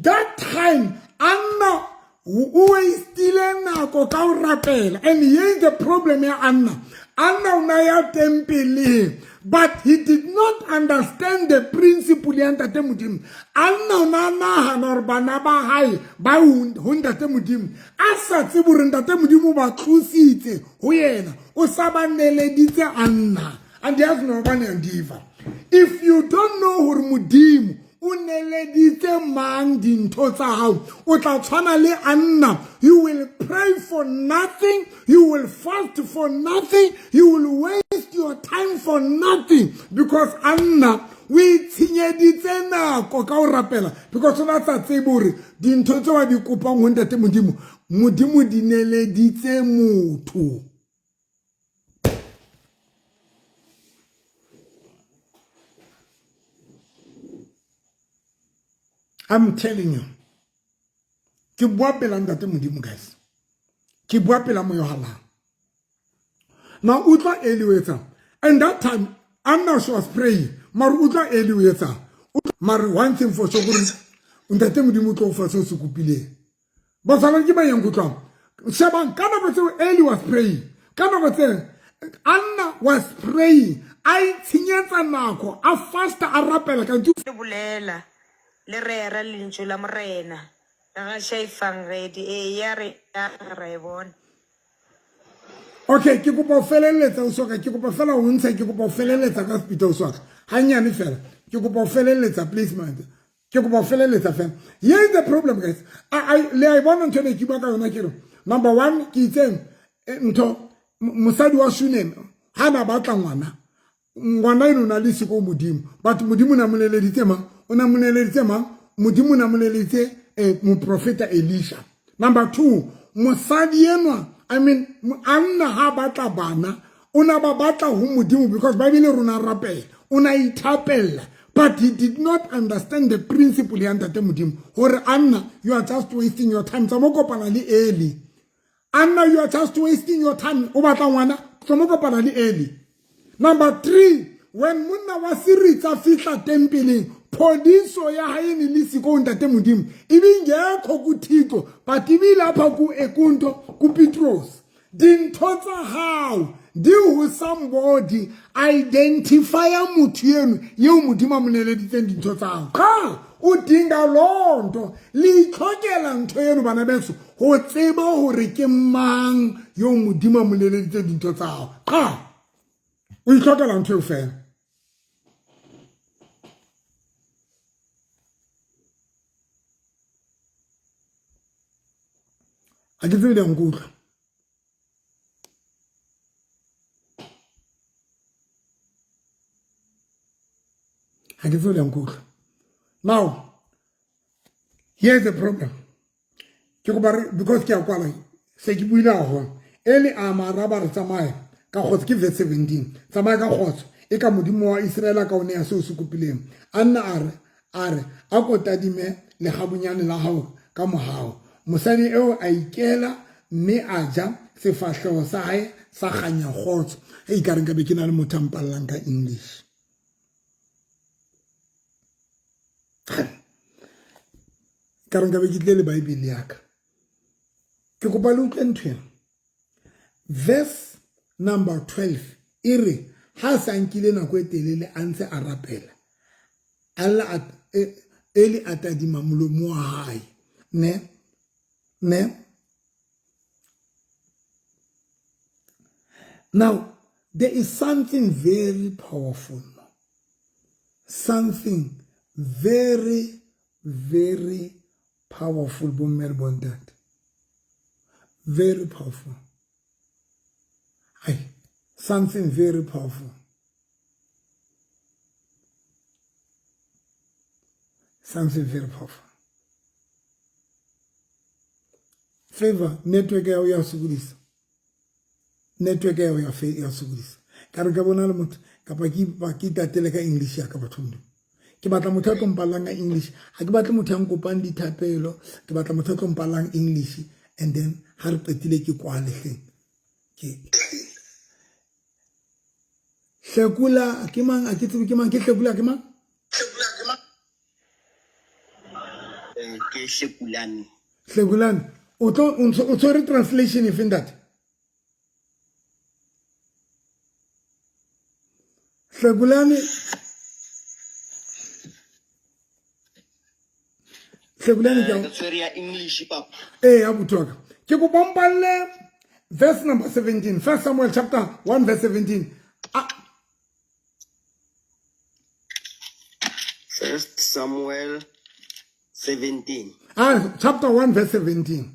That time Anna o wastile nako ka ho rapela, and here is the problem ya Anna. Anna o na ya tempeleng, but he did not understand the principle ya ntate Modimo. Anna o na nahana hore bana ba hae ba ho ntate Modimo, a sa tsebe hore ntate Modimo ba tlositse ho yena, o sa ba neleditse Anna. Andiyazi noba niyandiva. If you don't know hore Modimo o neleditse mang dintho tsa hao, o tla tshwana le Anna. You will pray for nothing, you will fast for nothing, you will waste your time for nothing, because Anna o itshenyeditse nako ka ho rapela, because o na sa tsebe hore dintho tseo a di kopang ho ntate Modimo, Modimo di neleditse motho. I'm telling you, ke bua pela ntate Modimo, guys, ke bua pela moyo halang. Now utlwa Eli o etsang. And that time Anna, she was praying, mare utlwa Eli o etsang. Mare one thing for sure, gore ntate Modimo o tlo o fa se o se kopileng. Bazalwane, ke ba yang kutlwang. Shebang, ka nako tseo Eli was praying, ka nako tseo Anna was praying, a itshenyetsa nako, a fasta, a rapela ka Le bolela, le rera Lentšu la Morena, le gaša Efangedi. Eya, re ya, ra e bona. Okay, ke kopa ho feleletsa o soka, ke kopa fela ho ntsha, ke kopa ho feleletsa ka speed o soka. Hanyane fela. Ke kopa ho feleletsa, please man. Ke kopa ho feleletsa fela. Here is the problem, guys. I le a e bona ntho ene ke bua ka yona, ke re number one, ke itseng ntho mosadi wa Shunem ha na batla ngwana, ngwana eno na le siko Modimo, but Modimo na moleleditse mang? O na moleleditse mang? Modimo na moleleditse moprofeta Elisha. Number two, mosadi enwa, I mean Anna ha batla bana, o na ba batla ho Modimo, because Bible rona rapela, o na ithapella, but he did not understand the principle ya ntate Modimo, hore Anna, you are just wasting your time, tsa mo kopana le Eli. Anna, you are just wasting your time, o batla ngwana, tsa mo kopana le Eli. Number three, when monna wa Siritsa fihla tempeleng, phodiso ya hae ne le siko ntate Modimo, ibingekho kuThixo, but ibilapha ku ekunto kuPetros. Dintho tsa hao di ho somebody, identifya motho eno eo Modimo a mo neleditseng dintho tsa hao. Qha o dinga loo nto, le itlhokela ntho eno, bana beso, ho tseba hore ke mang eo Modimo a mo neleditseng dintho tsa hao. Qha o itlhokela ntho eo fela. Ha ke tsebe le ya nkutlwa. Ha ke tsebe le ya nkutlwa. Now, here's the problem. Ke kopa re, because ke a kwala, se ke buile haholo. Eli a mo araba, re tsamaya ka kgotso, ke verse 17. Tsamaya ka kgotso, e ka Modimo wa Israel a ka o neya seo se kopileng. Anna a re, a re, a ko tadime lekgabunyane la hao ka mohau. Mosadi eo a ikela mme a ja, sefahleho sa hae sa kganya kgotso. Hei, ka re nka be ke na le motho a mpallang ka English. Ka re nka be ke tle le Bible ya ka. Ke kopa le utlwe ntho ena. Verse number 12 e re ha sa nkile nako e telele a ntse a rapela, Allah Eli a tadima molomo wa hae, ne ne. Now there is something very powerful, something very very powerful, bomme le bontate, very powerful. Ai, something very powerful, something very powerful. Favor network ya ya sokodisa, network ya ya ya sokodisa. Ka re ka bona le motho kapa ke ba ke tatele ka English ya ka, batho Modimo. Ke batla motho a tlo mpallang ka English, ha ke batle motho ya nkopang dithapelo, ke batla motho a tlo mpallang English, and then ha re qetile ke kwale hleng. Ke Hlekula ke mang? A ke tsebe ke mang, ke Hlekula ke mang? Ke Hlekulane. Hlekulane, o tlo o tshwere translation efe, ntate? Hlakulane. Hlakulane ke Ke tshwere ya English papa. Ee, abuti wa ka. Ke kopa o mpalle verse number 17, First Samuel chapter 1 verse 17. Ah. First Samuel 17. Ah, chapter 1 verse 17.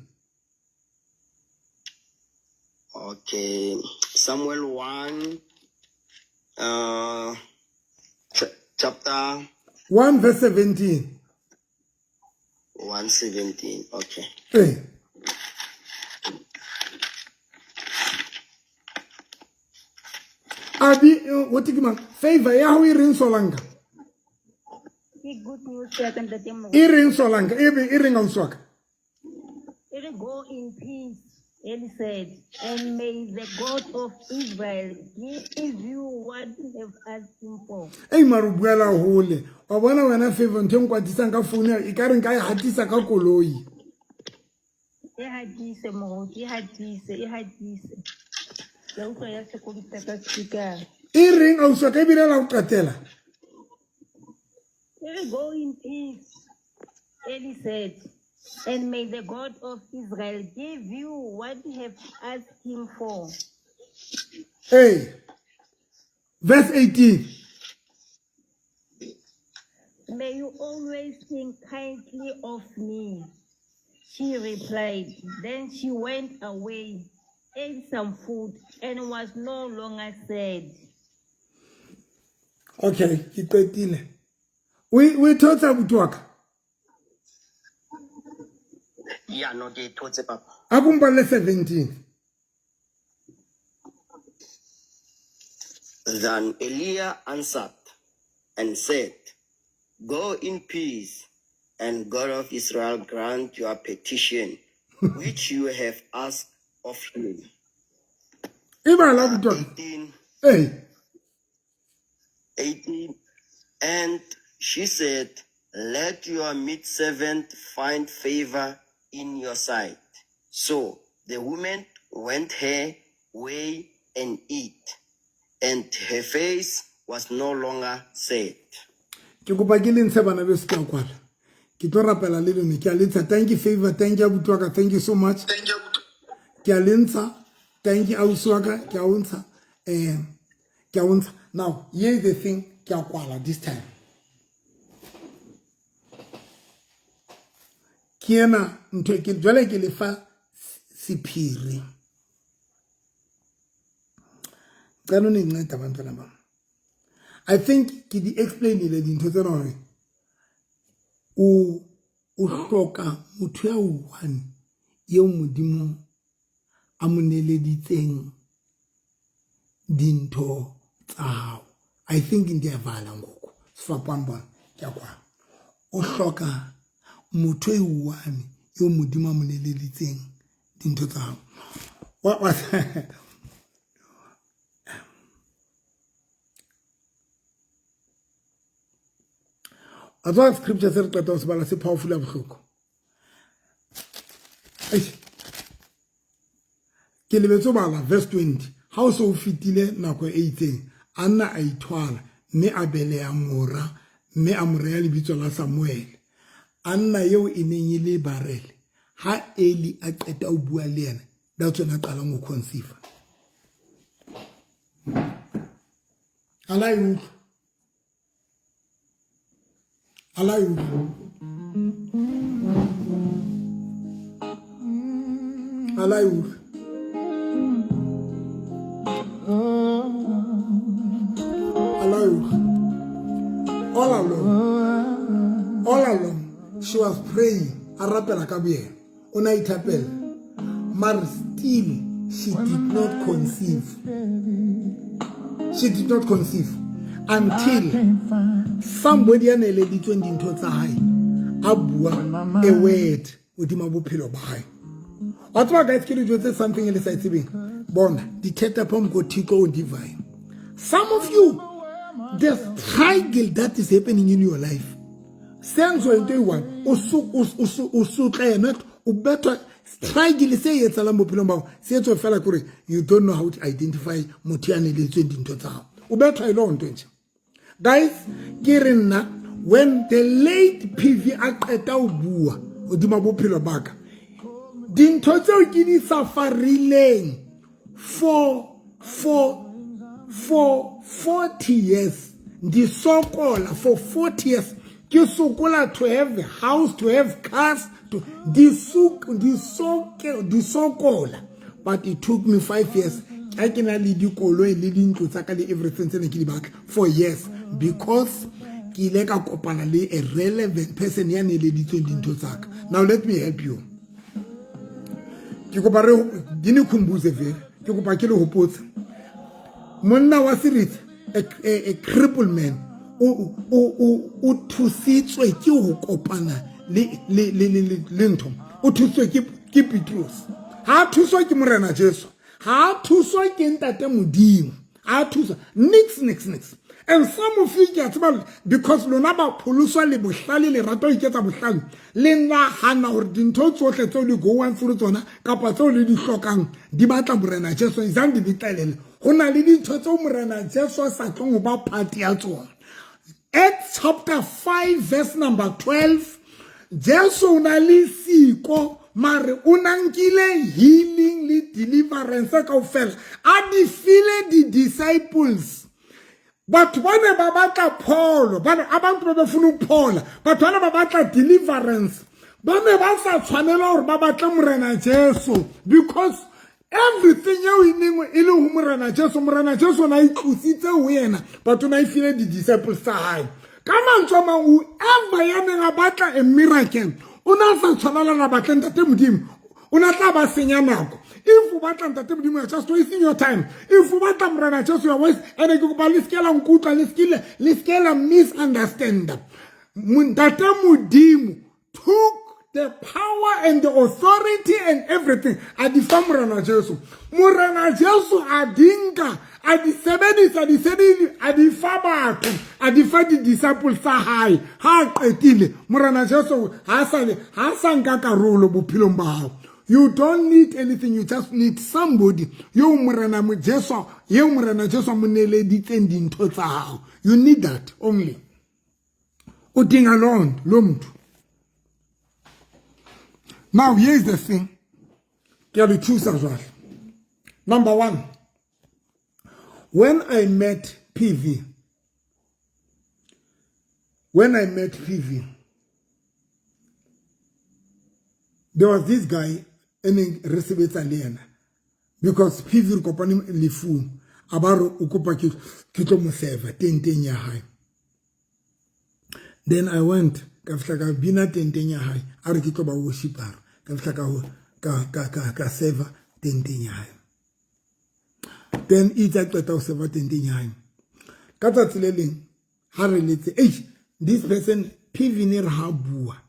Okay. Samuel 1 chapter 1 verse 17. 117. Okay. Ee. Abi o ke mang? Favor ya ho e reng Solanka? Ke good news ya ka ntate Mo. E reng Solanka? E be e reng ausi wa ka? E re go in peace, Eli said, and may the God of Israel give you what you have asked him for. Ei mara o buela hole. Wa bona wena Favor ntho e nkwatisang ka phone ya e ka re nka e hatisa ka koloi. E hatise moruti, e hatise, e hatise. Ke utlwa ya sokodisa ka speaker. E reng ausi wa ka ebile la go qetela? E re go in peace, Eli said, and may the God of Israel give you what you have asked him for. Hey, verse 18. May you always think kindly of me, she replied. Then she went away, ate some food, and was no longer sad. Okay, ke qetile. O e thotse abuti wa ka? Ya no ke e thotse papa. A ko mpalle 17. Then Elia answered and said, Go in peace, and God of Israel grant your petition, which you have asked of him. E bala abuti wa ka. 18. Ee. 18. And she said, Let your maidservant find favor in your sight. So the woman went her way and ate, and her face was no longer sad. Ke kopa ke le ntshe bana beso ke a kwala. Ke tlo rapela le lone ke a le ntsha. Thank you favor, thank you abuti wa ka, thank you so much. Ke a le ntsha. Thank you ausi wa ka, ke a o ntsha. Ke a o ntsha. Now, here is the thing, ke a kwala this time. Ke ena ntho ke jwale ke lefa sephiri. Cela uninceda abantwana bam. I think ke di explainile dintho tsena hore o hloka motho ya one eo Modimo a mo neleditseng dintho tsa hao. I think ndiyavala ngoku. Sifapang bona ke a kwala. O hloka motho e one eo Modimo a mo neleditseng dintho tsa hao. Wa A tswa scripture se re qeta ho se bala se powerful ya bohloko. Eish. Ke lebetse ho bala verse 20. Ha o se o fetile nako e itseng, a nna a ithwala mme a beleha mora mme a mo reha lebitso la Samuele. Anna eo e neng e le barele, ha Eli a qeta ho bua le yena, that's when a qalang ho conceive. A la e utlwa. A la e utlwa. A la e utlwa. A la e utlwa. All along, all along, she was praying. A rapela ka boyena. O ne a ithapela. Mara still, she did not conceive. She did not conceive until somebody ya neeleditsweng dintho tsa hae a bua a word hodima bophelo ba hae. Wa tseba guys, ke le jwetse something e le sa e tsebeng. Bona, ditheta phambi koThixo ondivayo. Some of you, the struggle that is happening in your life, senzo into eyi-one, usutla o bethwa struggle se e etsahalang bophelong ba hao, se etswa fela ke hore you don't know how to identify motho ya neletsweng dintho tsa hao. O bethwa e loo nto nje. Guys, ke re nna when the late PV a qeta ho bua hodima bophelo ba ka, dintho tseo ke di safarileng for 40 years, di sokola for 40 years, ke sokola to have a house, to have cars, to di soke di sokola, but it took me 5 years. Ka ke na le dikoloi le dintlo tsa ka le everything tse ne ke di batla for years, because ke ile ka kopana le a relevant person ya neeleditsweng dintho tsa ka. Now let me help you. Ke kopa re di ne khumbuze vele, ke kopa ke le hopotse monna wa Seritse, a crippled man, o thusitswe ke ho kopana le ntho, o thusitswe ke Petrus. Ha thuswa ke Morena Jesu, ha thuswa ke Ntate Modimo, ha thuswa nix nix nix. And some of you ke a tseba, because lona ba pholoswa le bohlale, le rata ho iketsa bohlale, le nahana hore dintho tsohle tseo le goang through tsona kapa tseo le di hlokang di batla Morena Jesu. Izang di betlelele, ho na le dintho tseo Morena Jesu a sa tlong ho ba part ya tsona. Acts chapter 5 verse number 12, Jesu o na le siko mare o na nkile healing le deliverance kaofela a di file di-disciples. Batho ba ne ba batla pholo, ba abantu ba befuna ukuphola, batho ba ne ba batla deliverance, ba ne ba sa tshwanela hore ba batle Morena Jesu, because everything eo e neng e le ho Morena Jesu, Morena Jesu na itlositse ho yena, batho na e file di-disciples tsa hae. Ka mantswe a mang, whoever ya neng a batla a miracle o ne a sa tshwanela na batle Ntate Modimo, o ne a tla ba senya nako. If o batla Ntate Modimo, you're just wasting your time. If o batla Morena Jesu, you're waste. And ke kopa le seke la nkutlwa, le seke la misunderstand. Ntate Modimo took the power and the authority and everything a di fa Morena Jesu. Morena Jesu a di nka, a di sebedisa, di sebedi, a di fa batho, a di fa di-disciples tsa hae. Ha a qetile, Morena Jesu ha sa nka karolo bophelong ba hao. You don't need anything, you just need somebody yo Morena Jesu, eo Morena Jesu a mo neeleditseng dintho tsa hao. You need that only. O dinga lo motho. Now here's the thing. Ke a le thusa jwale. Number one, when I met PV, when I met PV, there was this guy e neng re sebetsa le yena, because PV re kopane lefung, a ba re o kopa ke tlo mo serve tenteng ya hae. Then I went, ka fihla ka bina tenteng ya hae, a re ke tlo ba worshipera, ka fihla ka serve tenteng ya hae. Then itse a qeta ho serve tenteng ya hae, ka tsatsi le leng ha re letse, eish, this person PV ne re ha bua,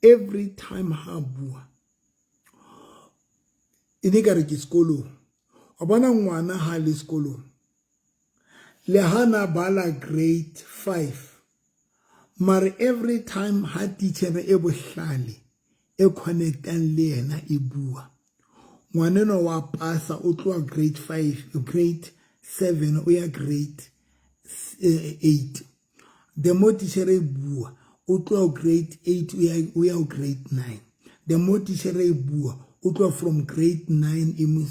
every time ha bua e ne ka re ke sekolong. Wa bona ngwana ha le sekolong, le ha na bala grade 5, mare every time ha teacher e bohlale e connectang le yena e bua, ngwanenwa wa pasa, o tloha grade 5, grade 7 o ya grade 8. The more teacher e bua, o tloha grade 8 o ya grade 9. The more teacher e bua, o tloha from grade 9 e mo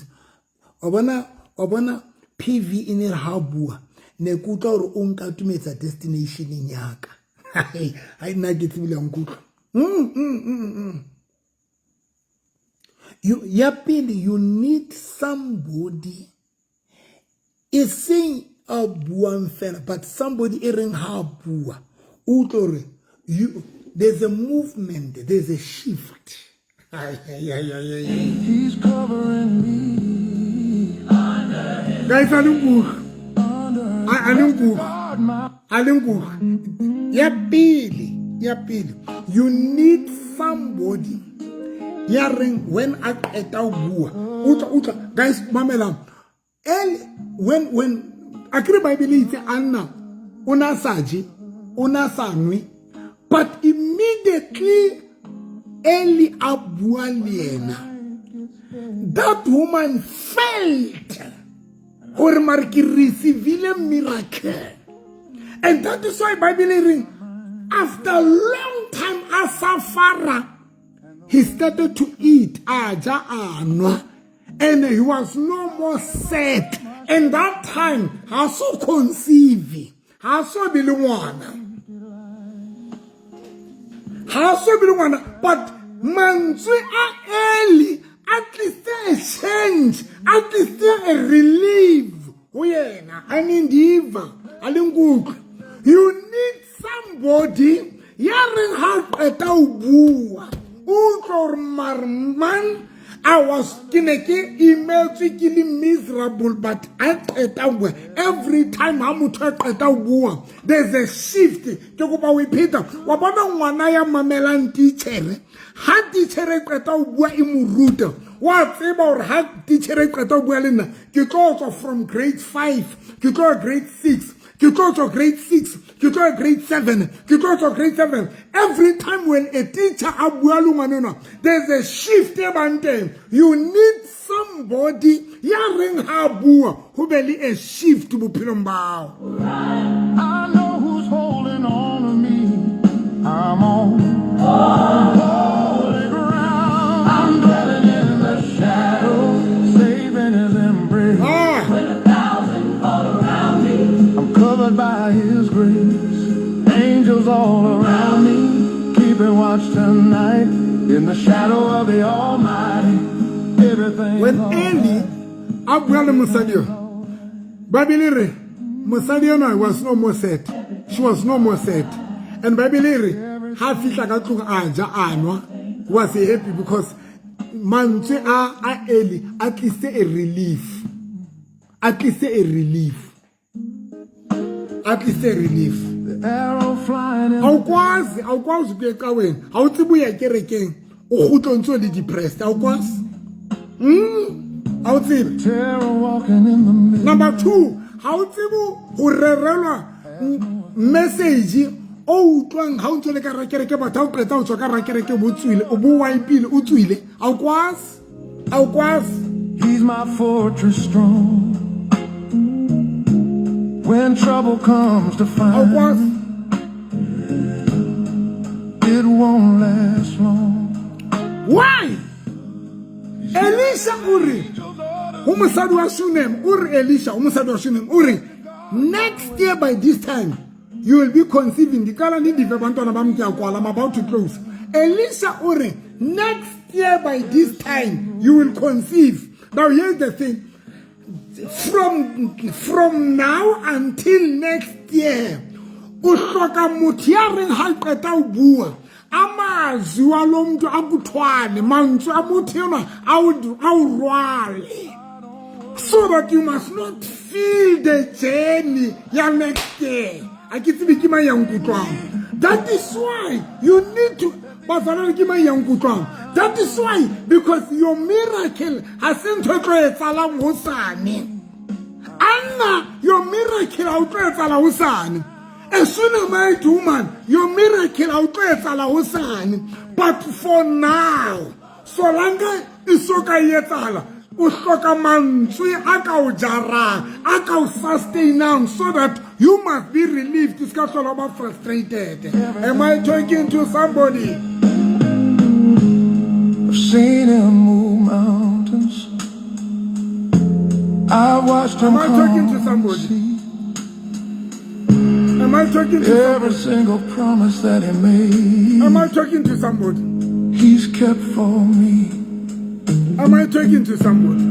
wa bona PV e ne re ha bua, ne ke utlwa hore o nka tumetsa destinationeng ya ka. Ha nna ke tsebile nkutlwa. You, ya pele, you need somebody e seng a buang fela, but somebody e reng ha bua, o utlwe hore there's a movement, there's a shift. Ay, ay, ay, ay, ay. He's covering me. Guys, a le nkutlwe. A le nkutlwe. A le nkutlwe. Ya pele, you need somebody ya reng when a qeta ho bua, utlwa, guys, mamelang. El when akere Bible itse Anna o na sa je, o na sa nwe, but immediately Eli a bua le yena, that woman felt hore mare ke receivile miracle. And that is why Bible e reng after long time a safara he started to eat a ja a nwa and he was no more sad. And that time ha so conceive, ha so be le ngwana, ha so be le ngwana, but mantswe a Eli a tlise a change, a tlise a relief ho yena. I mean diva a le nkutlwe. You need somebody ya reng ha qeta ho bua o utlwa hore mare man I was ke ne ke imetswe ke le miserable, but a qeta ho bua. Every time ha motho a qeta ho bua there's a shift. Ke kopa ho ipheta wa bona ngwana ya mamelang teacher, ha teacher e qeta ho bua e mo ruta, wa tseba hore ha teacher e qeta ho bua le nna ke tlo tswa from grade 5 ke tlo grade 6 ke tlo tswa grade 6 ke tlo grade 7 ke tlo tswa grade 7. Every time when a teacher a bua le ngwana enwa there's a shift e bang teng. You need somebody ya reng ha bua ho be le a shift bophelong bao. I know who's holding on to me. I'm on holy ground. I'm dwelling in the shadow, safe in his embrace. I'm covered by his grace. Angels all around me, keeping watch tonight in the shadow of the Almighty. Everything's When all Eli a bua le mosadi yo, Bible e re mosadi enwa was no more sad. She was no more sad. And Bible e re ha fihla ka tlung a ja a nwa, was happy because mantswe a Eli a tlise a relief, a tlise a relief, a tlise a relief. The arrow flying in Awukwazi, awukwazi ukuya ecaweni, awutsibe uya kerekeng o kgutle o ntse o le depressed, awukwazi. Awutsibe. Terror walking in the midst. Number 2, ha o tsebe ho rerelwa message o utlwang ha o ntse le ka rakereke, batho ha o qeta ho tswa ka rakereke bo tswile, o bo wipile, o tswile, awukwazi, awukwazi. He's my fortress strong. When trouble comes to find Awukwazi. it won't last long. Why? Elisha o re ho mosadi wa Shunem, o re Elisha ho mosadi wa Shunem o re next year by this time you will be conceiving. Dikala ni dive bantwana ba mke kwala, I'm about to close. Elisha o re next year by this time you will conceive. Now here's the thing, from now until next year o hloka motho ya reng ha qeta ho bua amazwi wa lo mntu akuthwale, mantswe a motho enwa a o rwale, so that you must not feel the journey ya next year. A ke tsebe ke mang ya nkutlwang. That is why you need to bazalwane ke mang ya nkutlwang. That is why, because your miracle ha se ntho e tlo etsahalang hosane. Anna, your miracle ha o tlo etsahala hosane. A Shunammite woman, your miracle ha o tlo etsahala hosane. But for now, solanka e so ka etsahala, o hloka mantswe a ka o jarang, a ka o sustainang, so that you must be relieved. Se ka hlola ba frustrated. Am I talking to somebody? I've seen him move mountains. I've watched him Am I talking to calm somebody? sea. Am I talking to Every somebody? single promise that he made, Am I talking to somebody? he's kept for me. Am I talking to somebody?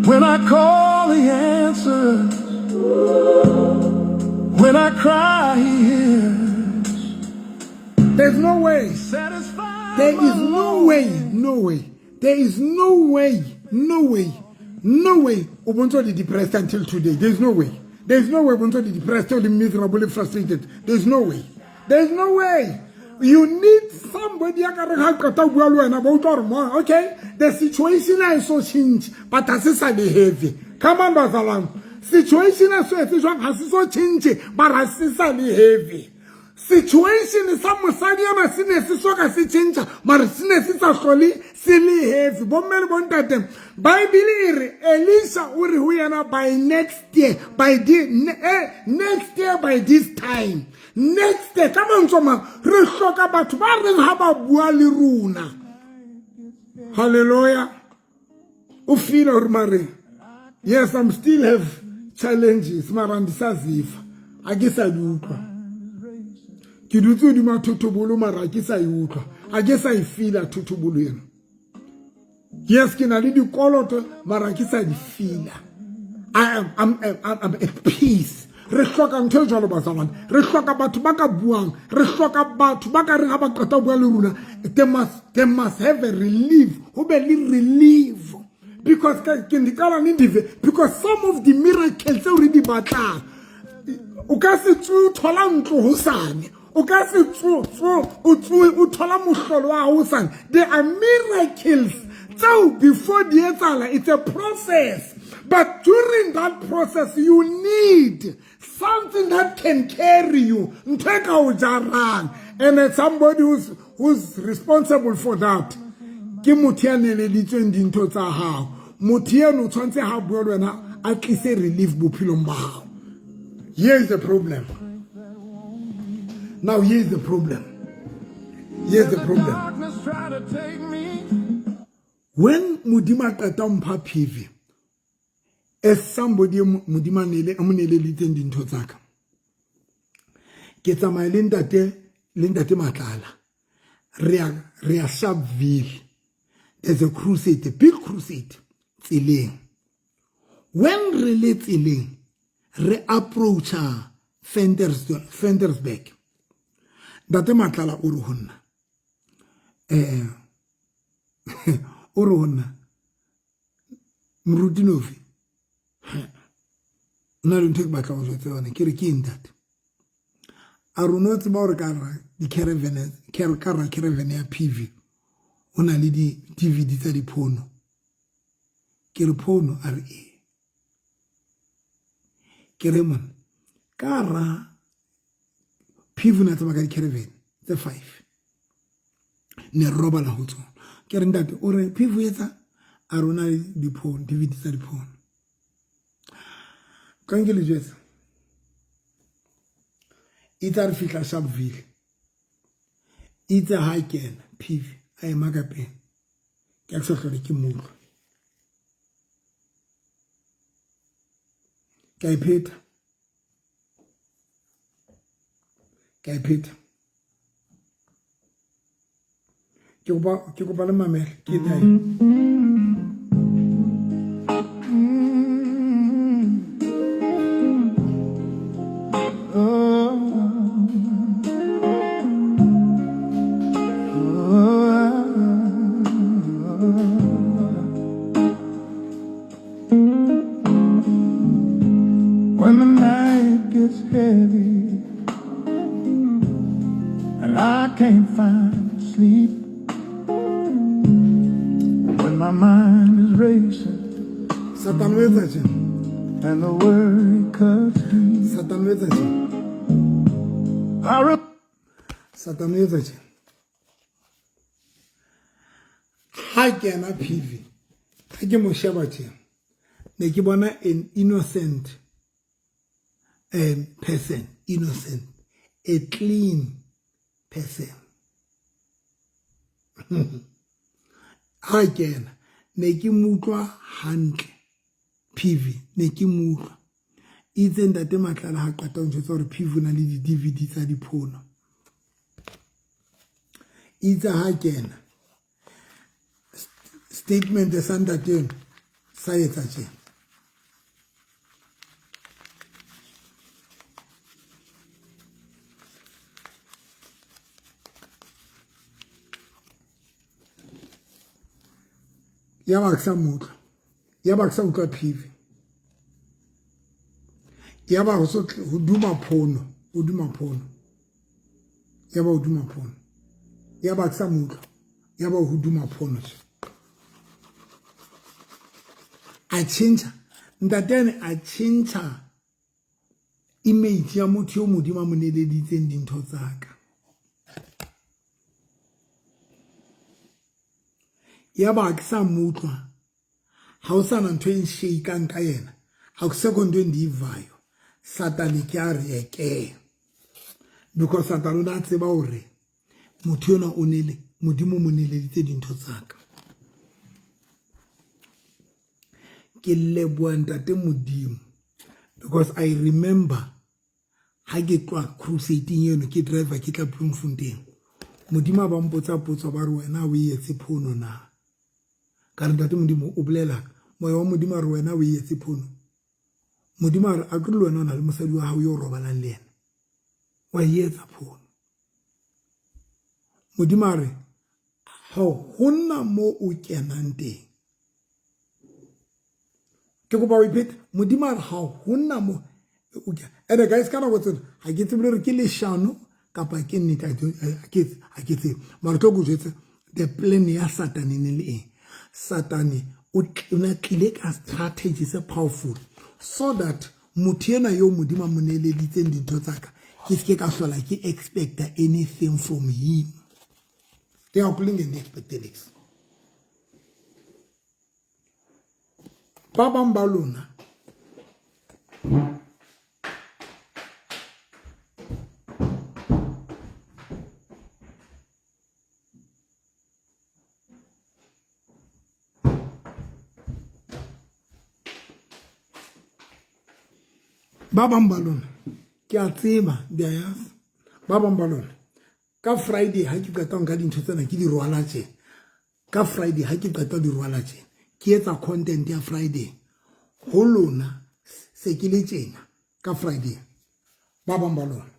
When I call, he answers. When I cry, he hears. There's no way. Satisfied There my is no way, no way. There is no way, no way, no way. Ubuntu le depressed until today. There's no way. There's no way Ubuntu le depressed, or miserable, frustrated. There's no way. There's no way. You need somebody ya ka re ha qeta ho bua le wena, ba utlwa hore mo, okay, the situation is so change, but ha se sa le heavy. Come on, bazalwane. Situation is so etse jwang, ha se so change, but ha se sa le heavy. Situation sa mosadi ena se ne se soka se tšhentšha mare se ne se sa hlole se le heavy. Bomme le bontate, Bible e re Elisha o re ho yena by next year, by the, next year by this time, next year. Ka mantswe a mang, re hloka batho ba reng ha ba bua le rona. Hallelujah. O feel hore mare yes, I'm still have challenges mara ndisaziva ha ke sa di utlwa. Ke dutse hodima thotobolo mara ha ke sa e utlwa, ha ke sa e feela thotobolo ena. Yes, ke na le dikoloto mara ke sa di feela. I'm at peace. Re hloka ntho e jwalo bazalwane, re hloka batho ba ka buang, re hloka batho ba ka reng ha ba qeta ho bua le rona, they must have a relief, ho be le relief. Because ke ndiqala nindive, because some of the miracles tseo re di batlang, o ka se tsohe o thola ntlo hosane, o ka se tsohe o tsohe o thola mohlolo wa hosane. There are miracles tseo before di etsahala, it's a process. But during that process, you need something that can carry you. Ntho e ka o jarang. And it's somebody who's responsible for that. Ke motho ya neleditsweng dintho tsa hao. Motho eno o tshwanetse ha bua le wena a tlise relief bophelong ba hao. Here is the problem. Now here is the problem. Here's the problem. When Modimo a qeta ho mpha PV, as somebody Modimo a mo neleditseng dintho tsa ka, ke tsamaya le ntate Matlala, re ya Sharpeville. There's a crusade, a big crusade tseleng. When re le tseleng, re approacha Ventersburg. Ntate Matlala o re ho nna, o re ho nna, Moruti Novi, nna le ntho e ke batlang ho jwetsa yona, ke re ke eng ntate? A re o no tseba hore ka ra di-caravan, ka ra caravan ya PV, o na le di-DVD tsa diphono. Ke re phono, a re ee. Ke re monna, ka ra PV o ne a tsamaya ka di-caravan tse 5. Ne re robala ho tsona. Ke re ntate, o re PV o etsa? A re o na le diphono, DVD tsa diphono. Ka nke le jwetsa. Itse re fihla Sharpeville. Itse ha kena PV a ema ka pele. Ke a sa hlole ke mo utlwa. Ke a e pheta. Ke a e pheta. Ke kopa le mamele, ke tae. When the night gets heavy and I can't find sleep, when my mind is racing Satan o etsa tjena. and the worry cuts deep, Satan o etsa tjena. I Satan o etsa tjena. Ha kena PV, ha ke mo sheba tjena, ne ke bona an innocent person, innocent, a clean person. Ha kena, ne ke mo utlwa hantle PV, ne ke mo utlwa. Itse ntate Matlala ha qeta ho njwetsa hore PV o na le di-DVD tsa diphono. Itse ha kena, statement sa ntate eno sa etsa tjena. Ya ba ke sa mo utlwa, ya ba ke sa utlwa PV. Ya ba ho so ho duma phono, ho duma phono. Ya ba ho duma phono. Ya ba ke sa mo utlwa, ya ba ho duma phono. A tjhentjha, ntate ane a tjhentjha Image ya motho eo Modimo a mo neleditseng dintho tsa ka. Yaba ha ke sa mo utlwa, ha o sana ntho e nshakang ka yena, akusekho nto endiyivayo. Satane ke a re eke. Because Satane o ne a tseba hore motho enwa o nele Modimo o mo neleditse dintho tsa ka. Ke leboha ntate Modimo because I remember ha ke tloha crusade-ing eno ke driver ke tla Bloemfontein. Modimo a ba mpotsa potso ba re wena o e etse phono na? Ka re ntate Modimo o bolela moya wa Modimo a re wena o e etse phono. Modimo a re a ke le wena o na le mosadi wa hao yo o robalang le yena. Wa e etsa phono. Modimo a re ha hona mo o kenang teng. Ke kopa o ipheta Modimo a re ha hona mo ene guys ka nako tsena ha ke tsebe gore ke leshano kapa ke nnete ha ke tsebe mara tlo ko jwetsa the plan ya satane ne le eng. Satane o ne tlile ka strategy se powerful so that motho ena yo Modimo a mo neeleditseng dintho tsa ka ke seke ka hlola ke expecta anything from him. Ndingakulinge ndi-expecte niks. Ba bang ba lona ba bang ba lona ke a tseba ndiyayazi ba bang ba lona ka Friday ha ke qeta nka dintho tsena ke di rwala tje ka Friday ha ke qeta di rwala tje ke etsa content ya Friday ho lona se ke le tjena ka Friday ba bang ba lona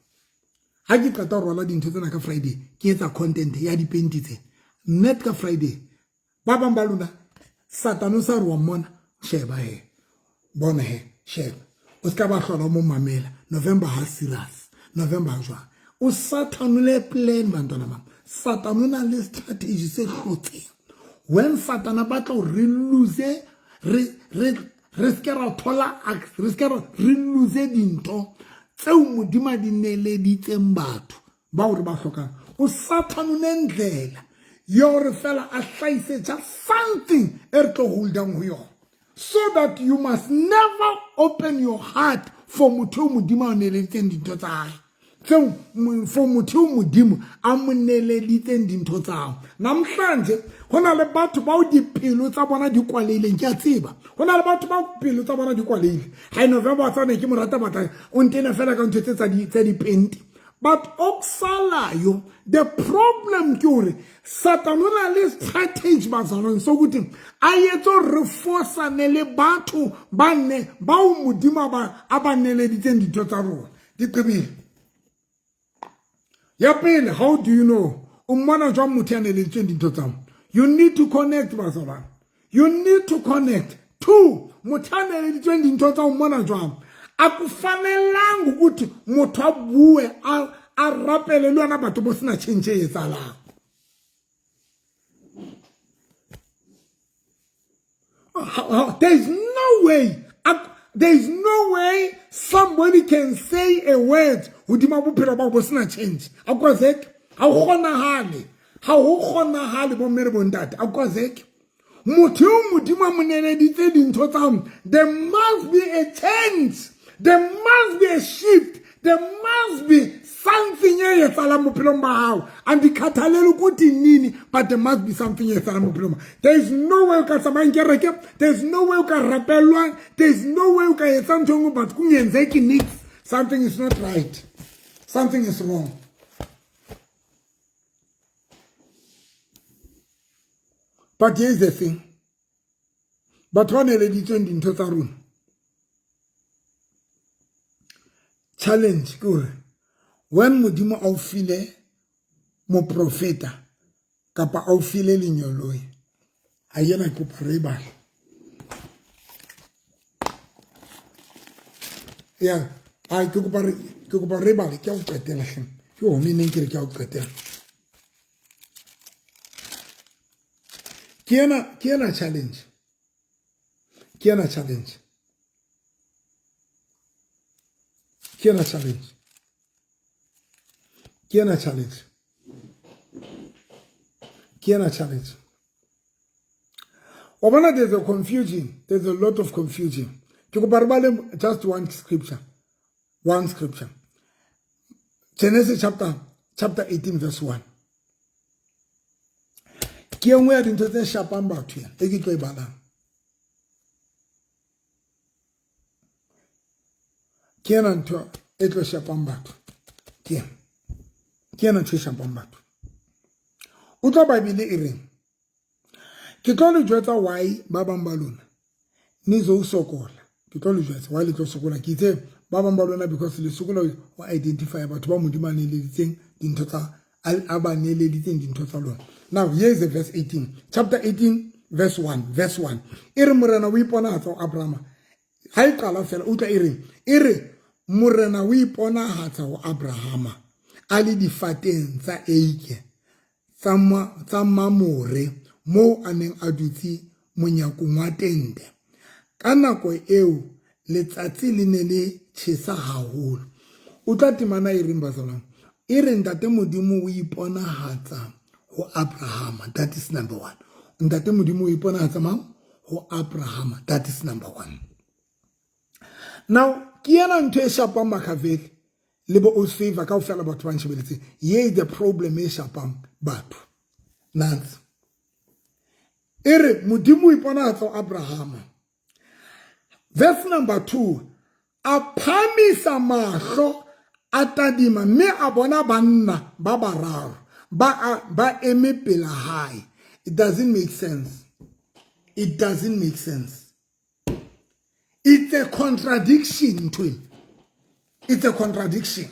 ha ke qeta ho rwala dintho tsena ka Friday ke etsa content ya dipenti tse net ka Friday ba bang ba lona Satane o sa re wa mmona sheba he bona he sheba o se ka ba hlola mo mamela November ha serious November ha jwang o Satan o le plan bantwana ba Satan o na le strategy se hlotseng when Satan a batla ho re lose re re re se ke ra thola re se ke ra re lose dintho tseo Modimo a di neleditseng batho bao re ba hlokang o Satan o nendlela ya hore fela a hlahise just something e re tlo holdang ho yona so that you must never open your heart for motho eo Modimo a o neleditseng dintho tsa hae tseo for motho eo Modimo a mo neleditseng dintho tsa hao. Namhlanje ho na le batho bao dipelo tsa bona di kwalehileng ke a tseba ho na le batho bao pelo tsa bona di kwalehile ha November wa tsane ke mo rata batla o ntena fela ka ntho tse tsa dipente but okusalayo the problem ke hore Satan o na le strategy bazalwane sokuthi a etse hore re fosane le batho ba ne bao Modimo a ba neleditseng dintho tsa rona di qebile. Ya pele, how do you know o mmona jwang motho ya neleditsweng dintho tsa? You need to connect bazalwane, you need to connect. Two, motho a neleditsweng dintho tsa o mmona jwang? Akufanelanga ukuthi motho a bue a rapele le yona batho bo sena change e etsahalang. There is no way, there is no way somebody can say a word hodima bophelo ba bo sena change. Akwazeke, ha ho kgonahale, ha ho kgonahale bomme le bontate, akwazeke. Motho eo Modimo a mo neleditse dintho tsa hao, there must be a change, there must be a shift, there must be something e etsahalang bophelong ba hao. Andikhathalele ukuthi nini, but there must be something e etsahalang bophelong ba. There is no way o ka tsamayang kereke, there is no way o ka rapellwang, there is no way o ka etsang ntho e nngwe, but kungenzeki niks. Something is not right, something is wrong. But here's the thing, batho ba neleditsweng dintho tsa rona, challenge ke hore when Modimo a o file moprofeta kapa a o file lenyoloi, ha yena kopa re e bale. Ya, a ke kopa re ke kopa re bale ke a o qetela hleng. Ke hone neng ke re ke a o qetela. Ke ena challenge. Ke ena challenge. Ke ena challenge, ke ena challenge, ke ena challenge. Wa bona, there's a confusion, there's a lot of confusion. Ke kopa re bale just one scripture, one scripture, Genesis chapter 18 verse 1. Ke e nngwe ya dintho tse shapang batho ya e ke tlo e balang. Ke ena ntho e tlo shapang batho, ke ena, ke ena ntho e shapang batho. Utlwa Bible e reng. Ke tlo le jwetsa why ba bang ba lona nizosokola. Ke tlo le jwetsa why le tlo sokola. Ke itse ba bang ba lona because le sokola ho identify batho ba Modimo a neeleditseng dintho tsa a ba neeleditseng dintho tsa lona. Now here is the verse 18, chapter 18 verse 1, verse 1 e re Morena o iponahatsa ho Abrahama. Ha e qala fela, utlwa e reng. E re Morena o iponahatsa ho Abrahama a le difateng tsa eike tsa Mamore, moo a neng a dutse monyakong wa tente. Ka nako eo letsatsi le ne le tjhesa haholo. Utlwa temana e reng, bazalwane. E re Ntate Modimo o iponahatsa ho Abrahama. That is number one. Ntate Modimo o iponahatsa mang? Ho Abrahama. That is number one. Now ke ena ntho e shapang Makhaveli le bo Osfavor kaofela batho ba nshebeletseng. Ye is the problem e shapang batho. Nansi. E re Modimo o iponahatsa ho Abrahama. Verse number 2, a phamisa mahlo a tadima mme a bona banna ba bararo ba eme pela hae. It doesn't make sense. It doesn't make sense. It's a contradiction, twin. It's a contradiction.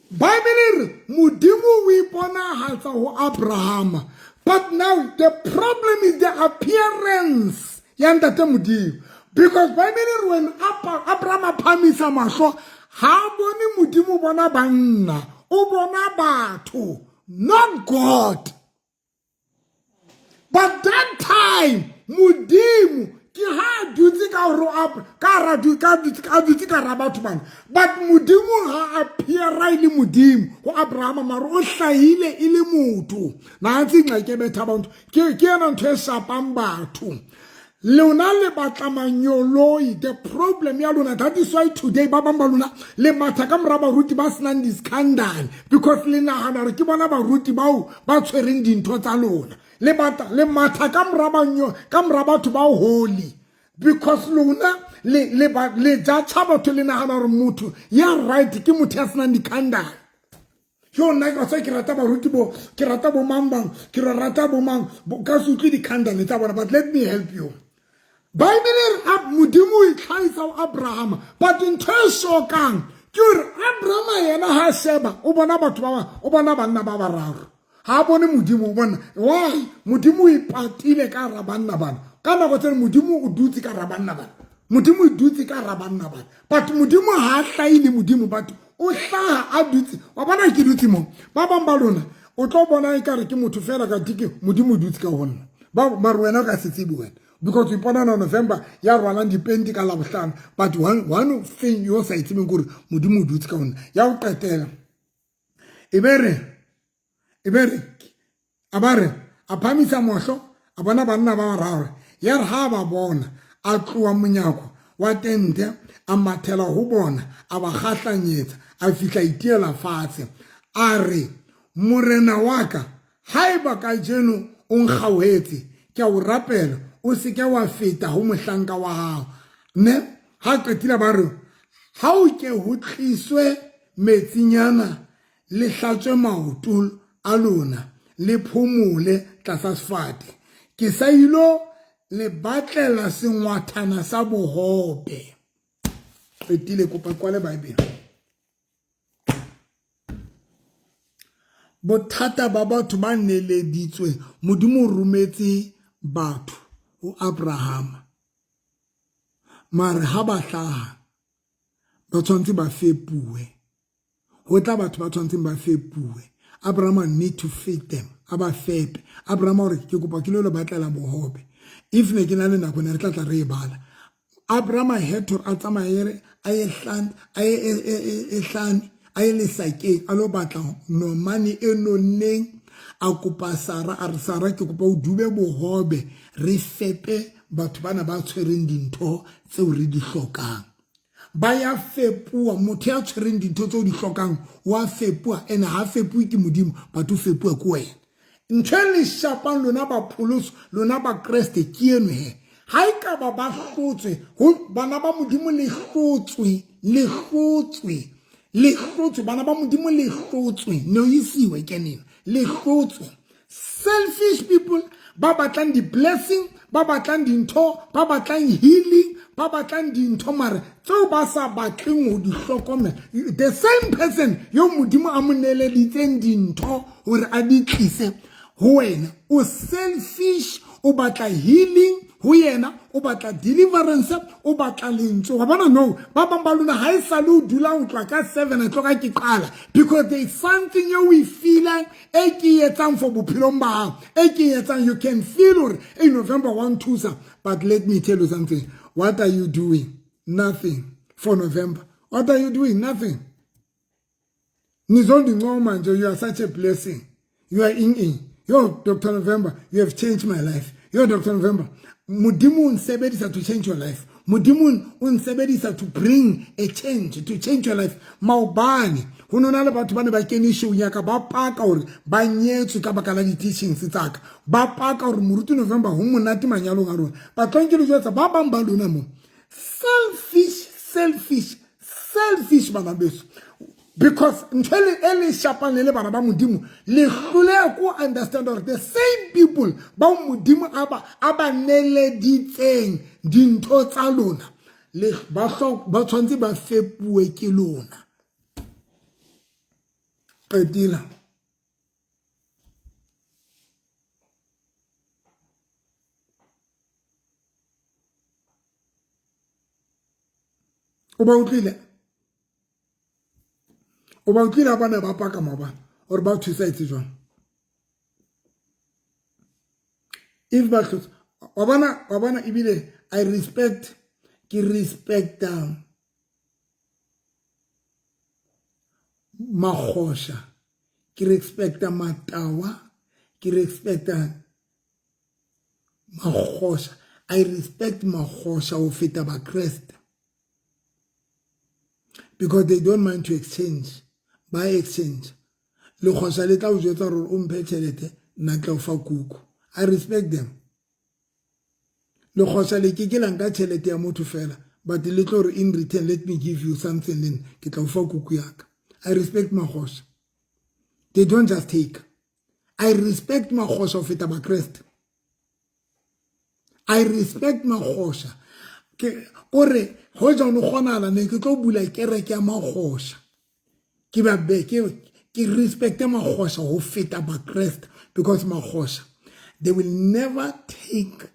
Bible e re Modimo o iponahatsa ho Abrahama, but now the problem is the appearance ya Ntate Modimo, because Bible e re when Abraham a phamisa mahlo, ha bone Modimo, bona banna, o bona batho, not God. But that time Modimo ke ha a dutse ka hore ka ra ka dutse ka ra batho bana, but Modimo ha appeara e le Modimo ho Abrahama, mara o hlahile e le motho. Nantsi ingxaki ebetha abantu. Ke yena ntho e shapang batho. Lona le batla manyoloi. The problem ya lona, that is why today ba bang ba lona le matha ka mora baruti ba senang di-scandal, because le nahana hore ke bona baruti bao ba tshwereng dintho tsa lona. Le batla le matha ka mora banyo ka mora batho ba holy, because lona le judge batho, le nahana hore motho ya right ke motho ya senang di-scandal. Yo nna ke sa ke rata baruti bo, ke rata bo mang bang, ke rata bo mang ka se utlwe di-scandal tsa bona. But let me help you. Bible e re Modimo o itlhahisa ho Abrahama, but ntho e shokang ke hore Abrahama yena ha sheba, o bona batho ba, o bona banna ba bararo, ha bone Modimo. O bona why Modimo o ipatile ka hara banna bana. Ka nako tseno Modimo o dutse ka hara banna bana, Modimo o dutse ka hara banna bana, but Modimo ha a hlahile Modimo, but o hlaha a dutse. Wa bona ke dutse mo, ba bang ba lona o tlo bona ekare ke motho fela, ka ke Modimo o dutse ka ho nna. Ba mare wena o ka se tsebe wena, because o ipona na November ya rwalang dipenti ka Labohlano. But one thing yo sa e tsebeng kore Modimo o dutse ka ho nna. Ya ho qetela e be re a ba re a phamisa mahlo a bona banna ba bararo. Ya re ha ba bona, a tloha monyako wa tente, a mathela ho bona, a ba kgahlanyetsa, a fihla itiela fatshe, a re, Morena wa ka, haeba kajeno o nkgauhetse, ke a o rapela, o se ke wa feta ho mohlanka wa hao. Ne ha qetile ba re, ha o ke ho tliswe metsinyana, le hlatswe maoto a lona, le phomole tlasa sefate. Ke sa ilo le batlela sengwathana sa bohobe. Qetile. Kopa kwale Bible. Bothata ba batho ba neleditswe, Modimo o rometse batho ho Abrahama, mare ha ba hlaha ba tshwanetse ba fepuwe. Ho tla batho ba tshwanetseng ba fepuwe. Abraham need to feed them, a ba fepe. Abraham hore ke kopa ke lo le batlela bohobe. If ne ke na le nako ne re tla tla re e bala. Abraham had to a tsamaye a ye hlane a ye e hlane a ye lesakeng a lo batla nomane e nonneng a kopa Sara a re Sara ke kopa o dube bohobe re fepe batho bana ba tshwereng dintho tseo re di hlokang ba ya fepuwa motho ya tshwereng dintho tseo di hlokang wa fepuwa ene ha fepuwe ke modimo batho o fepuwa ke wena ntho e le shapang lona ba pholoso lona ba kreste ke eno he ha e ka ba ba hlotswe bana ba modimo le hlotswe le hlotswe le hlotswe bana ba modimo le hlotswe ne o isiwe ke nena le hlotswe selfish people ba batlang di-blessing ba batlang dintho ba batlang healing ba batlang dintho mare tseo ba sa batleng go di hlokomela the same person yo modimo a mo neeleditseng dintho gore a di tlise ho wena o selfish o batla healing ho yena o batla deliverance o batla lentswe wa bona no ba bang ba lona ha e sale o dula o tloha ka 7 o'clock ke qala because there is something you we feelang e ke e etsang for bophelong ba gago e ke e etsang you can feel gore e November wa nthusa but let me tell you something what are you doing nothing for November what are you doing nothing nizondincoma nje you are such a blessing you are in in yo Dr November you have changed my life yo Dr November modimo o nsebedisa to change your life modimo o nsebedisa to bring a change to change your life maobane go nona le batho ba ne ba kene showng ya ka ba paka gore ba nyetswe ka baka la di-teachings tsaka ba paka gore moruti November go monate manyalong a rona batlong ke le jwetsa ba bang ba lona mo selfish selfish selfish bana beso because ntho e le shapang le le bana ba modimo le hloleha ko understand gore the same people bao modimo a ba a ba neleditseng dintho tsa lona le ba ba tshwanetse ba fepuwe ke lona qetela o ba utlwile o ba utlwile ba ne ba paka maobane gore ba thusa etse jwang if ba tlotsa wa bona wa bona ebile i respect ke respecta makgosha ke respecta matawa ke respecta makgosha i respect makgosha ho feta bakreste because they don't mind to exchange ba exchange lekgosha le tla o jwetsa gore o mphe tšhelete nna tla o fa kuku i respect them lekgosha le ke ke la nka tšhelete ya motho fela but le tlo re in return let me give you something then ke tla o fa kuku yaka i respect makgosha they don't just take i respect makgosha go feta bakreste i respect makgosha ke kore go ja no kgonala ne ke tlo bula kereke ya makgosha ke ba be ke ke respecte makgosha go feta bakreste because makgosha they will never take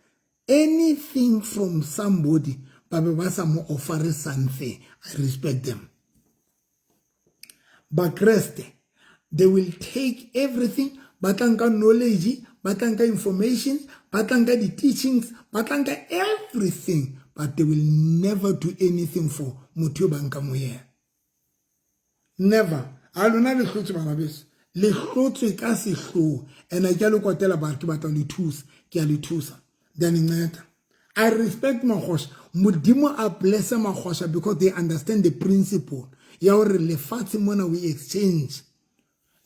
anything from somebody ba be ba sa mo offere something i respect them Bakreste they will take everything ba tla nka knowledge ba tla nka information ba tla nka di-teachings ba tla nka everything but they will never do anything for motho yo ba nka mo yena never a lona le hlotswe bana beso le hlotswe ka sehloho and ke a le kwatela bare ke batla le thusa ke a le thusa then nceda I respect Magosha. Modimo a bless Magosha because they understand the principle. Ya hore lefatshe mona we exchange.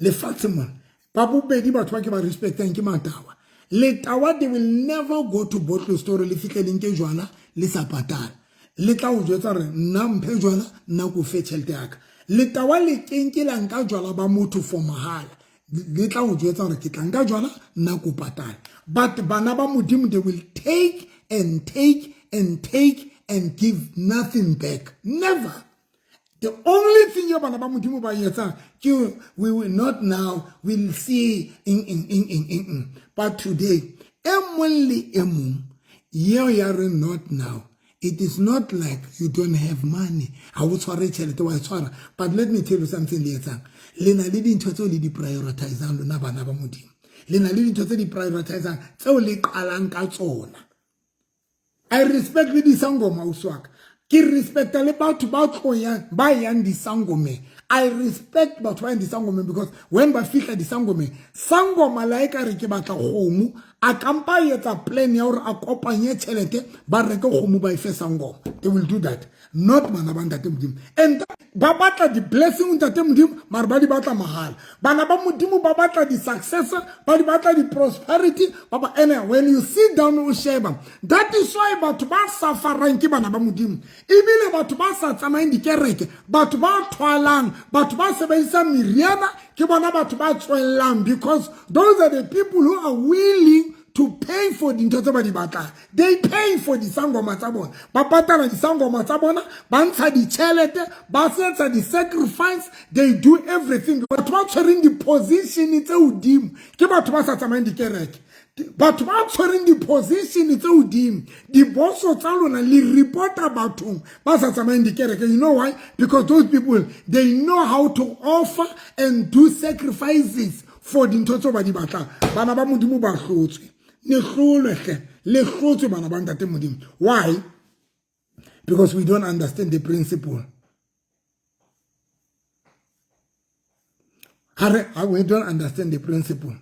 Lefatshe mona. Ba bobedi batho ba ke ba respectang ke matawa. Letawa they will never go to bottle store le fihle le nke jwala le sa patala. Le tla o jwetsa re nna mphe jwala nna ko fe tjhelete ya ka. Letawa le kenke la nka jwala ba motho for mahala. Le tla o jwetsa gore ke tla nka jwala nna ko patale but bana ba modimo they will take and take and take and give nothing back never the only thing yo bana ba modimo ba etsang ke we will not now we'll see in in in in in but today e mong le e mong yeo ya re not now It is not like you don't have money. Ha o tshware tjhelete wa e tshwara. But let me tell you something le etsang. Le na le dintho tseo le di prioritizang lona bana ba Modimo. Le na le dintho tse di prioritizang tseo le qalang ka tsona. I respect le disangoma ausi wa ka. Ke respecta le batho ba tloyang ba yang disangomeng. I respect batho ba yang disangomeng because when ba fihla disangomeng, sangoma la e ka re ke batla kgomo, a kampa a etsa plan ya hore a kopanye tjhelete ba reke kgomo ba e fe sangoma. They will do that. Not bana ba ntate Modimo. And ba batla di-blessing ntate Modimo, mara ba di batla mahala. Bana ba Modimo ba batla di-success, ba di batla di-prosperity, ba ba ene when you sit down o sheba. That is why batho ba sufferang ke bana ba Modimo. Ebile batho ba sa tsamayeng dikereke, batho ba thwalang, batho ba sebedisang meriana ke bona batho ba tswellang because those are the people who are willing to pay for dintho tse ba di batlang. They pay for disangoma tsa bona, ba patala disangoma tsa bona, ba ntsha ditšhelete, ba setsa di-sacrifice, they do everything. Batho ba tshwereng di-position tse hodimo ke batho ba sa tsamayeng dikereke. Batho ba tshwereng di-position tse hodimo, diboso tsa lona le reporta bathong ba sa tsamayeng dikereke. You know why? Because those people, they know how to offer and do sacrifices for dintho tseo ba di batlang. Bana ba Modimo ba hlotswe, le hlolwe hle, le hlotswe bana ba ntate Modimo. Why? Because we don't understand the principle. We don't understand the principle.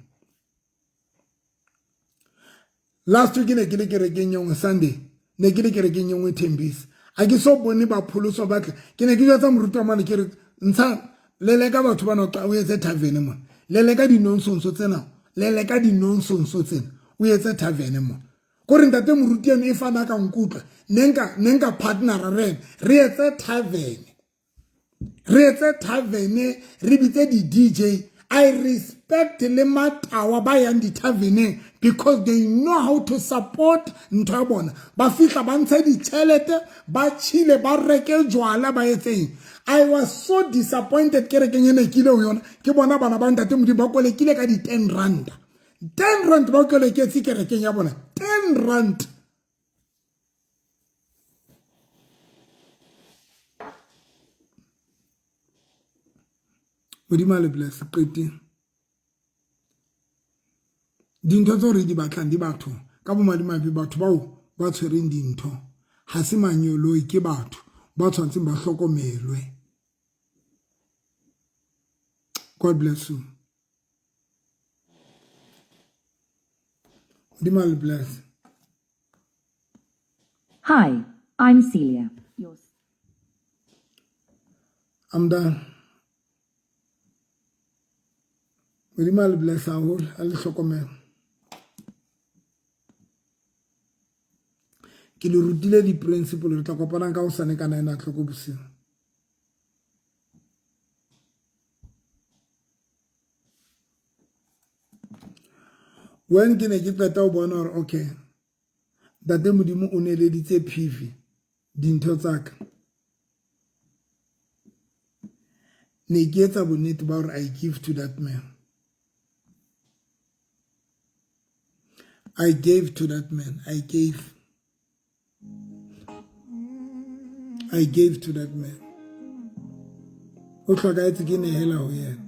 Last week ne ke le kerekeng e nngwe Sunday, ne ke le kerekeng e nngwe Thembisa. Ha ke so bone ba pholoswa ba tle. Ke ne ke jwetsa moruti wa mane ke re ntsha leleka batho bana o etse tavern mona. Leleka di-nonsense tsena, leleka di-nonsense tsena, o etse tavern mona. Kore ntate moruti eno e fana ka nkutlwa, ne nka partnera re re etse tavern. Re etse tavern, re bitse di-DJ. I respect le matawa ba yang di-taverneng because they know how to support ntho ya bona. Ba fihla ba ntshe ditjhelete, ba chile, ba reke jwala, ba etseng. I was so disappointed kerekeng ene ke ile ho yona. Ke bona bana ba ntate Modimo ba kolekile ka di-10 rand. 10 rand ba koleketse kerekeng ya bona. 10 rand. Modimo a le bless qeteng. Dintho tseo re di batlang di batho ka bomadimabe, batho bao ba tshwereng dintho ha se manyoloi, ke batho ba tshwantseng ba hlokomelwe. God bless you. Modimo a le bless. Hi, I'm Celia. I'm done. Modimo a le bless haholo, a le hlokomele. Ke le rutile di-principle, re tla kopanang ka hosane ka 9 o'clock bosiu. When ke ne ke qeta ho bona hore okay, Ntate Modimo o neleditse PV dintho tsa ka. Ne ke etsa bonnete ba hore I give to that man. I gave to that man. I gave. I gave to that man. O hlokahetse ke nehela ho yena.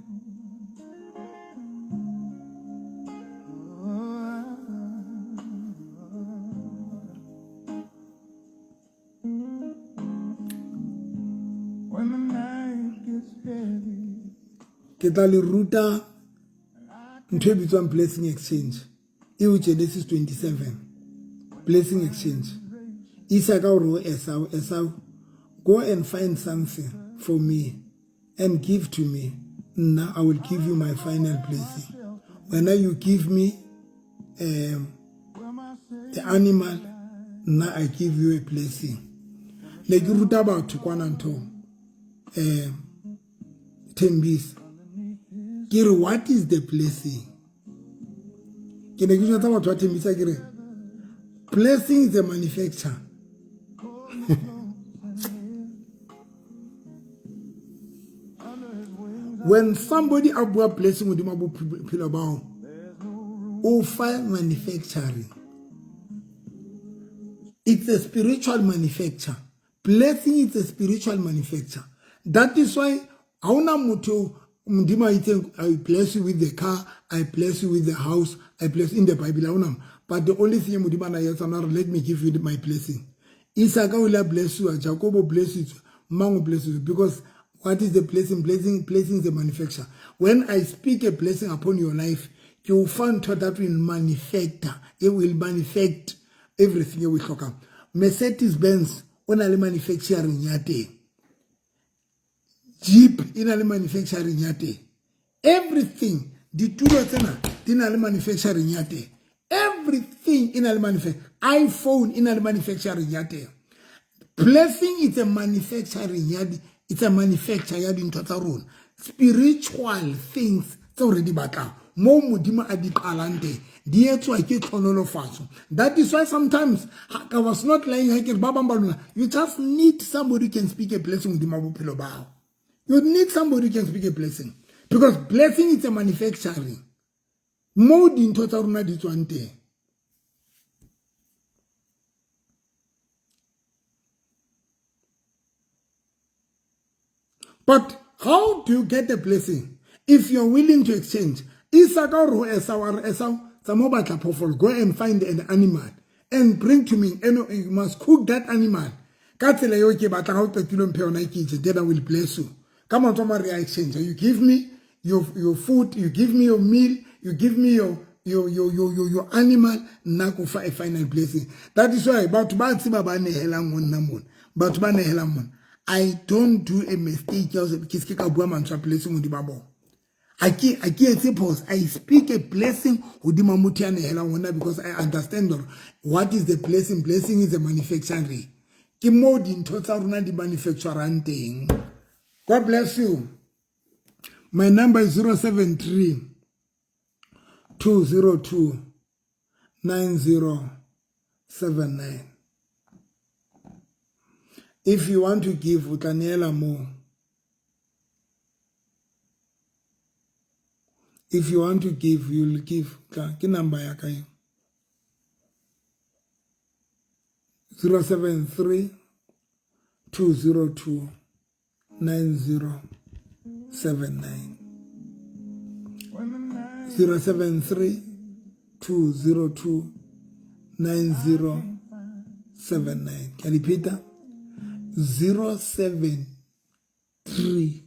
Ke tla le ruta ntho e bitswang blessing exchange. Eo Genesis 27. Blessing exchange. Isaka o re ho Esau, Esau, go and find something for me and give to me. Nna, I will give you my final blessing. When you give me the animal, nna I give you a blessing. Ne ke ruta batho kwana nthong, Thembisa. Ke re, what is the blessing? Ke ne ke jwetsa batho ba Thembisa ke re, blessing is a manufacture. When somebody a bua blessing hodima bophelo ba hao, o fa manufacturing. It's a spiritual manufacture. Blessing is a spiritual manufacture. That is why ha hona motho Modimo a itseng I bless you with the car, I bless you with the house, I bless in the Bible ha ona. But the only thing Modimo a na etsa na re let me give you my blessing. Isaka o ile a blessiwa, Jacobo blessitswe, mang o blessitswe because what is the blessing? Blessing is a manufacture. When I speak a blessing upon your life, ke o fa ntho that will manufacture, it will manufacture everything e o e hlokang. Mercedes Benz o na le manufacturing ya teng. Jeep e na le manufacturing ya teng. Everything, ditulo tsena di na le manufacturing ya teng. Everything e na le manufacturing. iPhone e na le manufacturing ya teng. Blessing is a manufacturing ya it's a manufacture ya dintho tsa rona. Spiritual things tseo re di batlang mo Modimo a di qalang teng di etswa ke tlhonolofatso. That is why sometimes I was not lying ha ke re ba bang ba lona you just need somebody who can speak a blessing hodima bophelo ba hao. You need somebody who can speak a blessing because blessing is a manufacturing mo dintho tsa rona di tswang teng. But how do you get the blessing? If you're willing to exchange. Isaka o re ho Esau, a re Esau, tsamaya o batla phoofolo, go and find an animal and bring to me, and you must cook that animal. Ka tsela eo ke batlang ha o qetile mphe yona ke je, then I will bless you. Ka mantswe a mang re a exchange. You give me your food, you give me your meal, you give me your animal, nna ko fa a final blessing. That is why batho ba tseba ba nehelang ho nna mona. Batho ba nehelang mona. I don't do a mistake ya hore ke se ke ka bua mantswe a blessing hodima bona. A ke etse phoso. I speak a blessing hodima motho ya nehelang hona because I understand hore what is the blessing. Blessing is a manufacturing. Ke moo dintho tsa rona di manufacturang teng. God bless you. My number is 073 202 9079. If you want to give, o tla neela moo. If you want to give, you'll give. Ke number ya ka eo. 073 202 9079. 073 202 9079. Ke a repeat-a. 073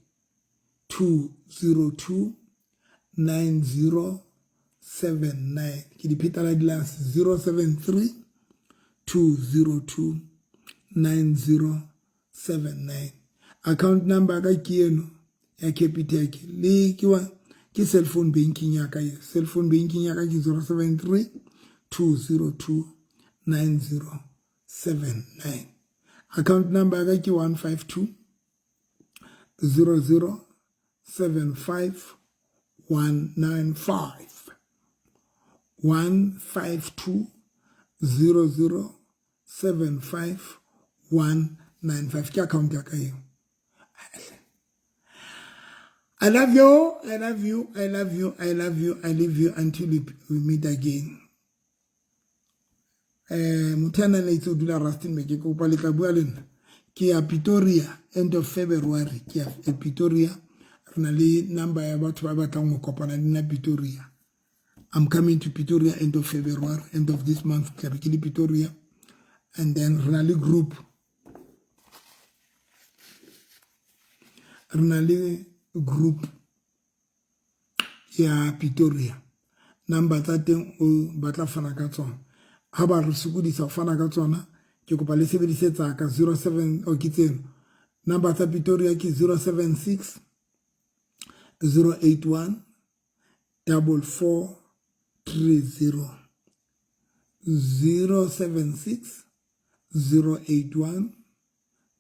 202 9079. Ke di pheta la di-last. 073 202 9079. Account number ya ka ke eno ya Capitec. Le ke wa ke cell phone banking ya ka e. Cell phone banking ya ka ke 073 202 9079. Account number ya ka ke 152 00 75 195. 152 00 75 195. Ke account ya ka eo. I love you, I love you, I love you, I love you, I leave you until we meet again. Motho ya nang le itse o dula Rustenburg, ke kopa le tla bua le nna. Ke ya Pretoria, end of February, ke ya Pretoria. Re na le number ya batho ba batlang ho kopana le nna Pretoria. I'm coming to Pretoria end of February, end of this month, ke tla be ke le Pretoria. And then re na le group. Re na le group ya Pretoria. Number tsa teng o batla fana ka tsona. Ha ba re sokodisa ho fana ka tsona, ke kopa le sebedise tsa ka 07 o ke tseno. Number tsa Pretoria ke 076 081 4430. 076 081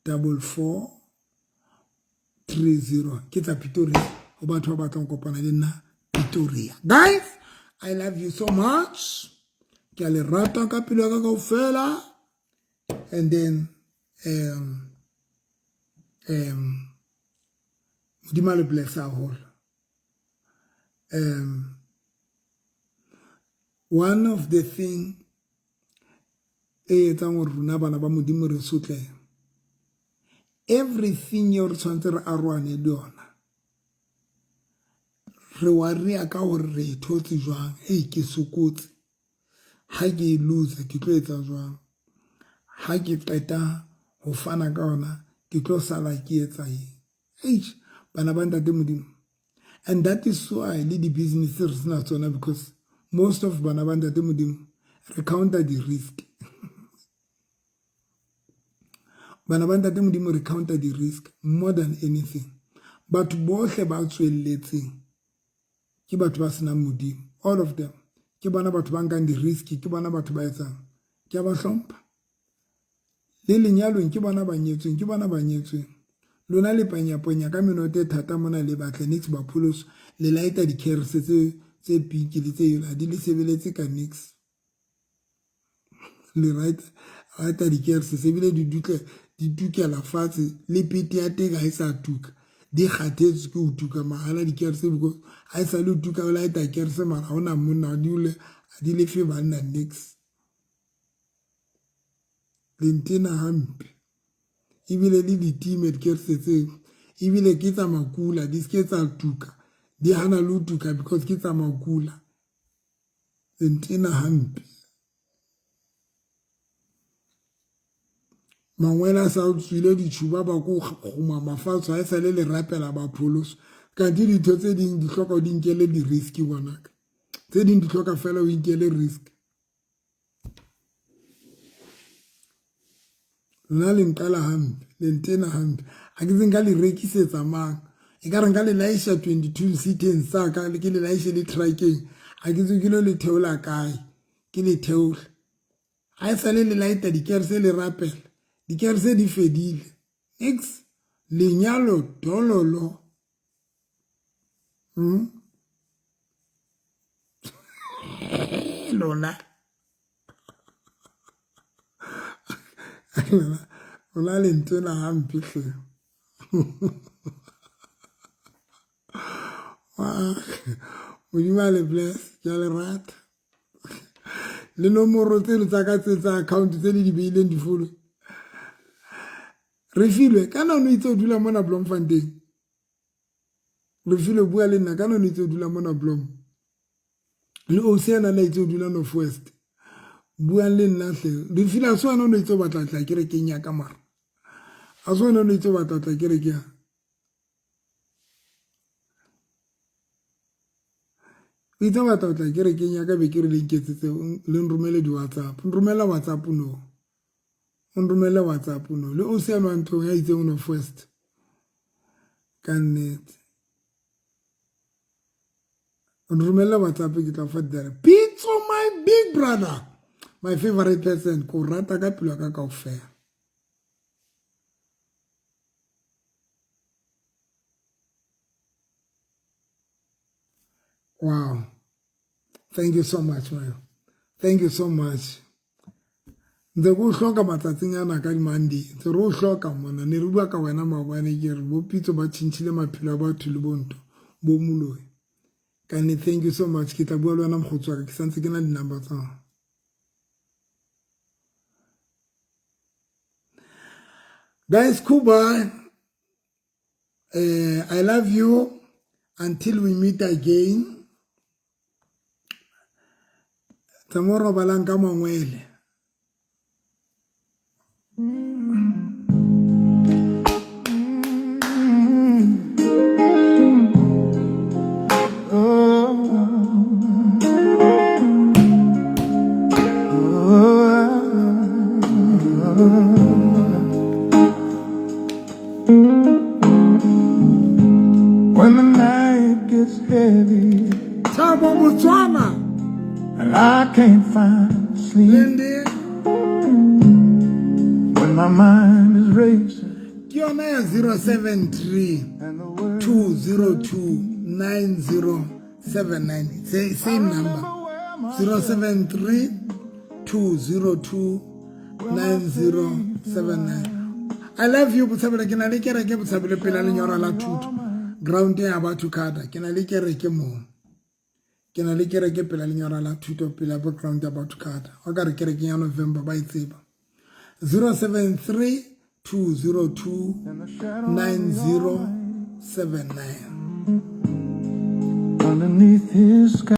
4430. Ke tsa Pretoria ho batho ba batlang ho kopana le nna Pretoria. Guys, I love you so much. Ke a le rata ka pelo ya ka kaofela. And then Modimo a le bless haholo. One of the thing e etsang hore rona bana ba Modimo re sotlehe, everything eo re tshwanetse re arohane le yona, Re warria ka hore re e thotse jwang. Ei ke sokotse. Ha ke e loser ke tlo etsa jwang? Ha ke qeta ho fana ka yona ke tlo sala ke etsa eng? Eish, bana ba ntate Modimo. And that is why le di-business re sena tsona because most of bana ba ntate Modimo re counter di-risk. Bana ba ntate Modimo re counter di-risk more than anything. Batho bohle ba tswelletseng ke batho ba senang Modimo. All of them. Ke bona batho ba nkang di-risk, ke bona batho ba etsang. Ke a ba hlompha. Le lenyalong ke bona ba nyetsweng, ke bona ba nyetsweng. Lona le panyaponya ka menoto e thata mona le batle nix ba pholoso le laeta di-kerse tse pink le tse yellow ha di le sebeletse ka nix. Le rata dikerse se bile di dutle di tukela fatshe le pete ya teng ha e sa tuka di kgathetse ke ho tuka mahala dikerse because ha e sa le tuka o laeta kerse mara ha hona monna di le di lefe banna nix. Le ntena hampe ebile le ditime dikerse tseo ebile ke tsa makula di se ke tsa tuka di hana le ho tuka because ke tsa makula. Le ntena hampe. Mangwele a sa tswile ditšhuba ba ko kgoma mafatsho ha e sale le rapela ba pholoso kante dintho tse ding di hloka o di nkele di-risk ngwanaka tse ding di hloka fela o inkele risk. Nna le nqala hampe le ntena hampe a ke tse nka le rekisetsa mang e ka re nka le laisha 22 siteng sa ka ke le laishe le trackeng a ke tse ke lo le theola kae ke le theola ha e sale le laeta dikerse le rapela dikerse di fedile nix lenyalo dololo. Lona lona le ntena hampe hle. Modimo a le bless ke a le rata. Le nomoro tseno tsa ka tse tsa account tse le di beileng difolo re filwe kana o itse o dula mona Bloemfontein. Re filwe bua le nna kana o itse o dula mona Blom. Le o se ena la itse o dula North West. Buang le nna hle. Re filwe a se wena o itse o batla tla kerekeng ya ka mara. A se wena o itse o batla tla kerekeng. O itse o batla tla kerekeng ya ka be ke re le nketsetse le nromele di-WhatsApp. Nromela WhatsApp no. O nromele WhatsApp no. Le o se ena nthong ya itseng North West. Ka nnete. O nromele WhatsApp ke tla fa dire. Pitso my big brother. My favorite person. Ko rata ka pelo ka kaofela. Wow. Thank you so much, man. Thank you so much. Ntse ke o hloka matsatsing ana ka di-Monday. Ntse re o hloka mona. Ne re bua ka wena maobane ke re bo Pitso ba tjhentjhile maphelo a batho le bonto bo moloi. Ka nne thank you so much. Ke tla bua le wena mokgotsi wa ka. Ke santse ke na le di-number tsa hao. Guys, goodbye. I love you until we meet again. Tsa mo robalang ka mangwele. When the night gets heavy, Thabo Motswana, and I can't find sleep, Lindy. When my mind is racing, Ke yona ya 073 and the world 202 9079. Same number. 073 202 9079. I love you Botshabelo. Ke na le kereke Botshabelo pela lenyora la thuto. Ground ya batho kada. Ke na le kereke mo. Ke na le kereke pela lenyora la thuto pela bo ground ya batho kada. Wa ka re kereke ya November ba e tseba. 073 202 9079. Underneath his sky.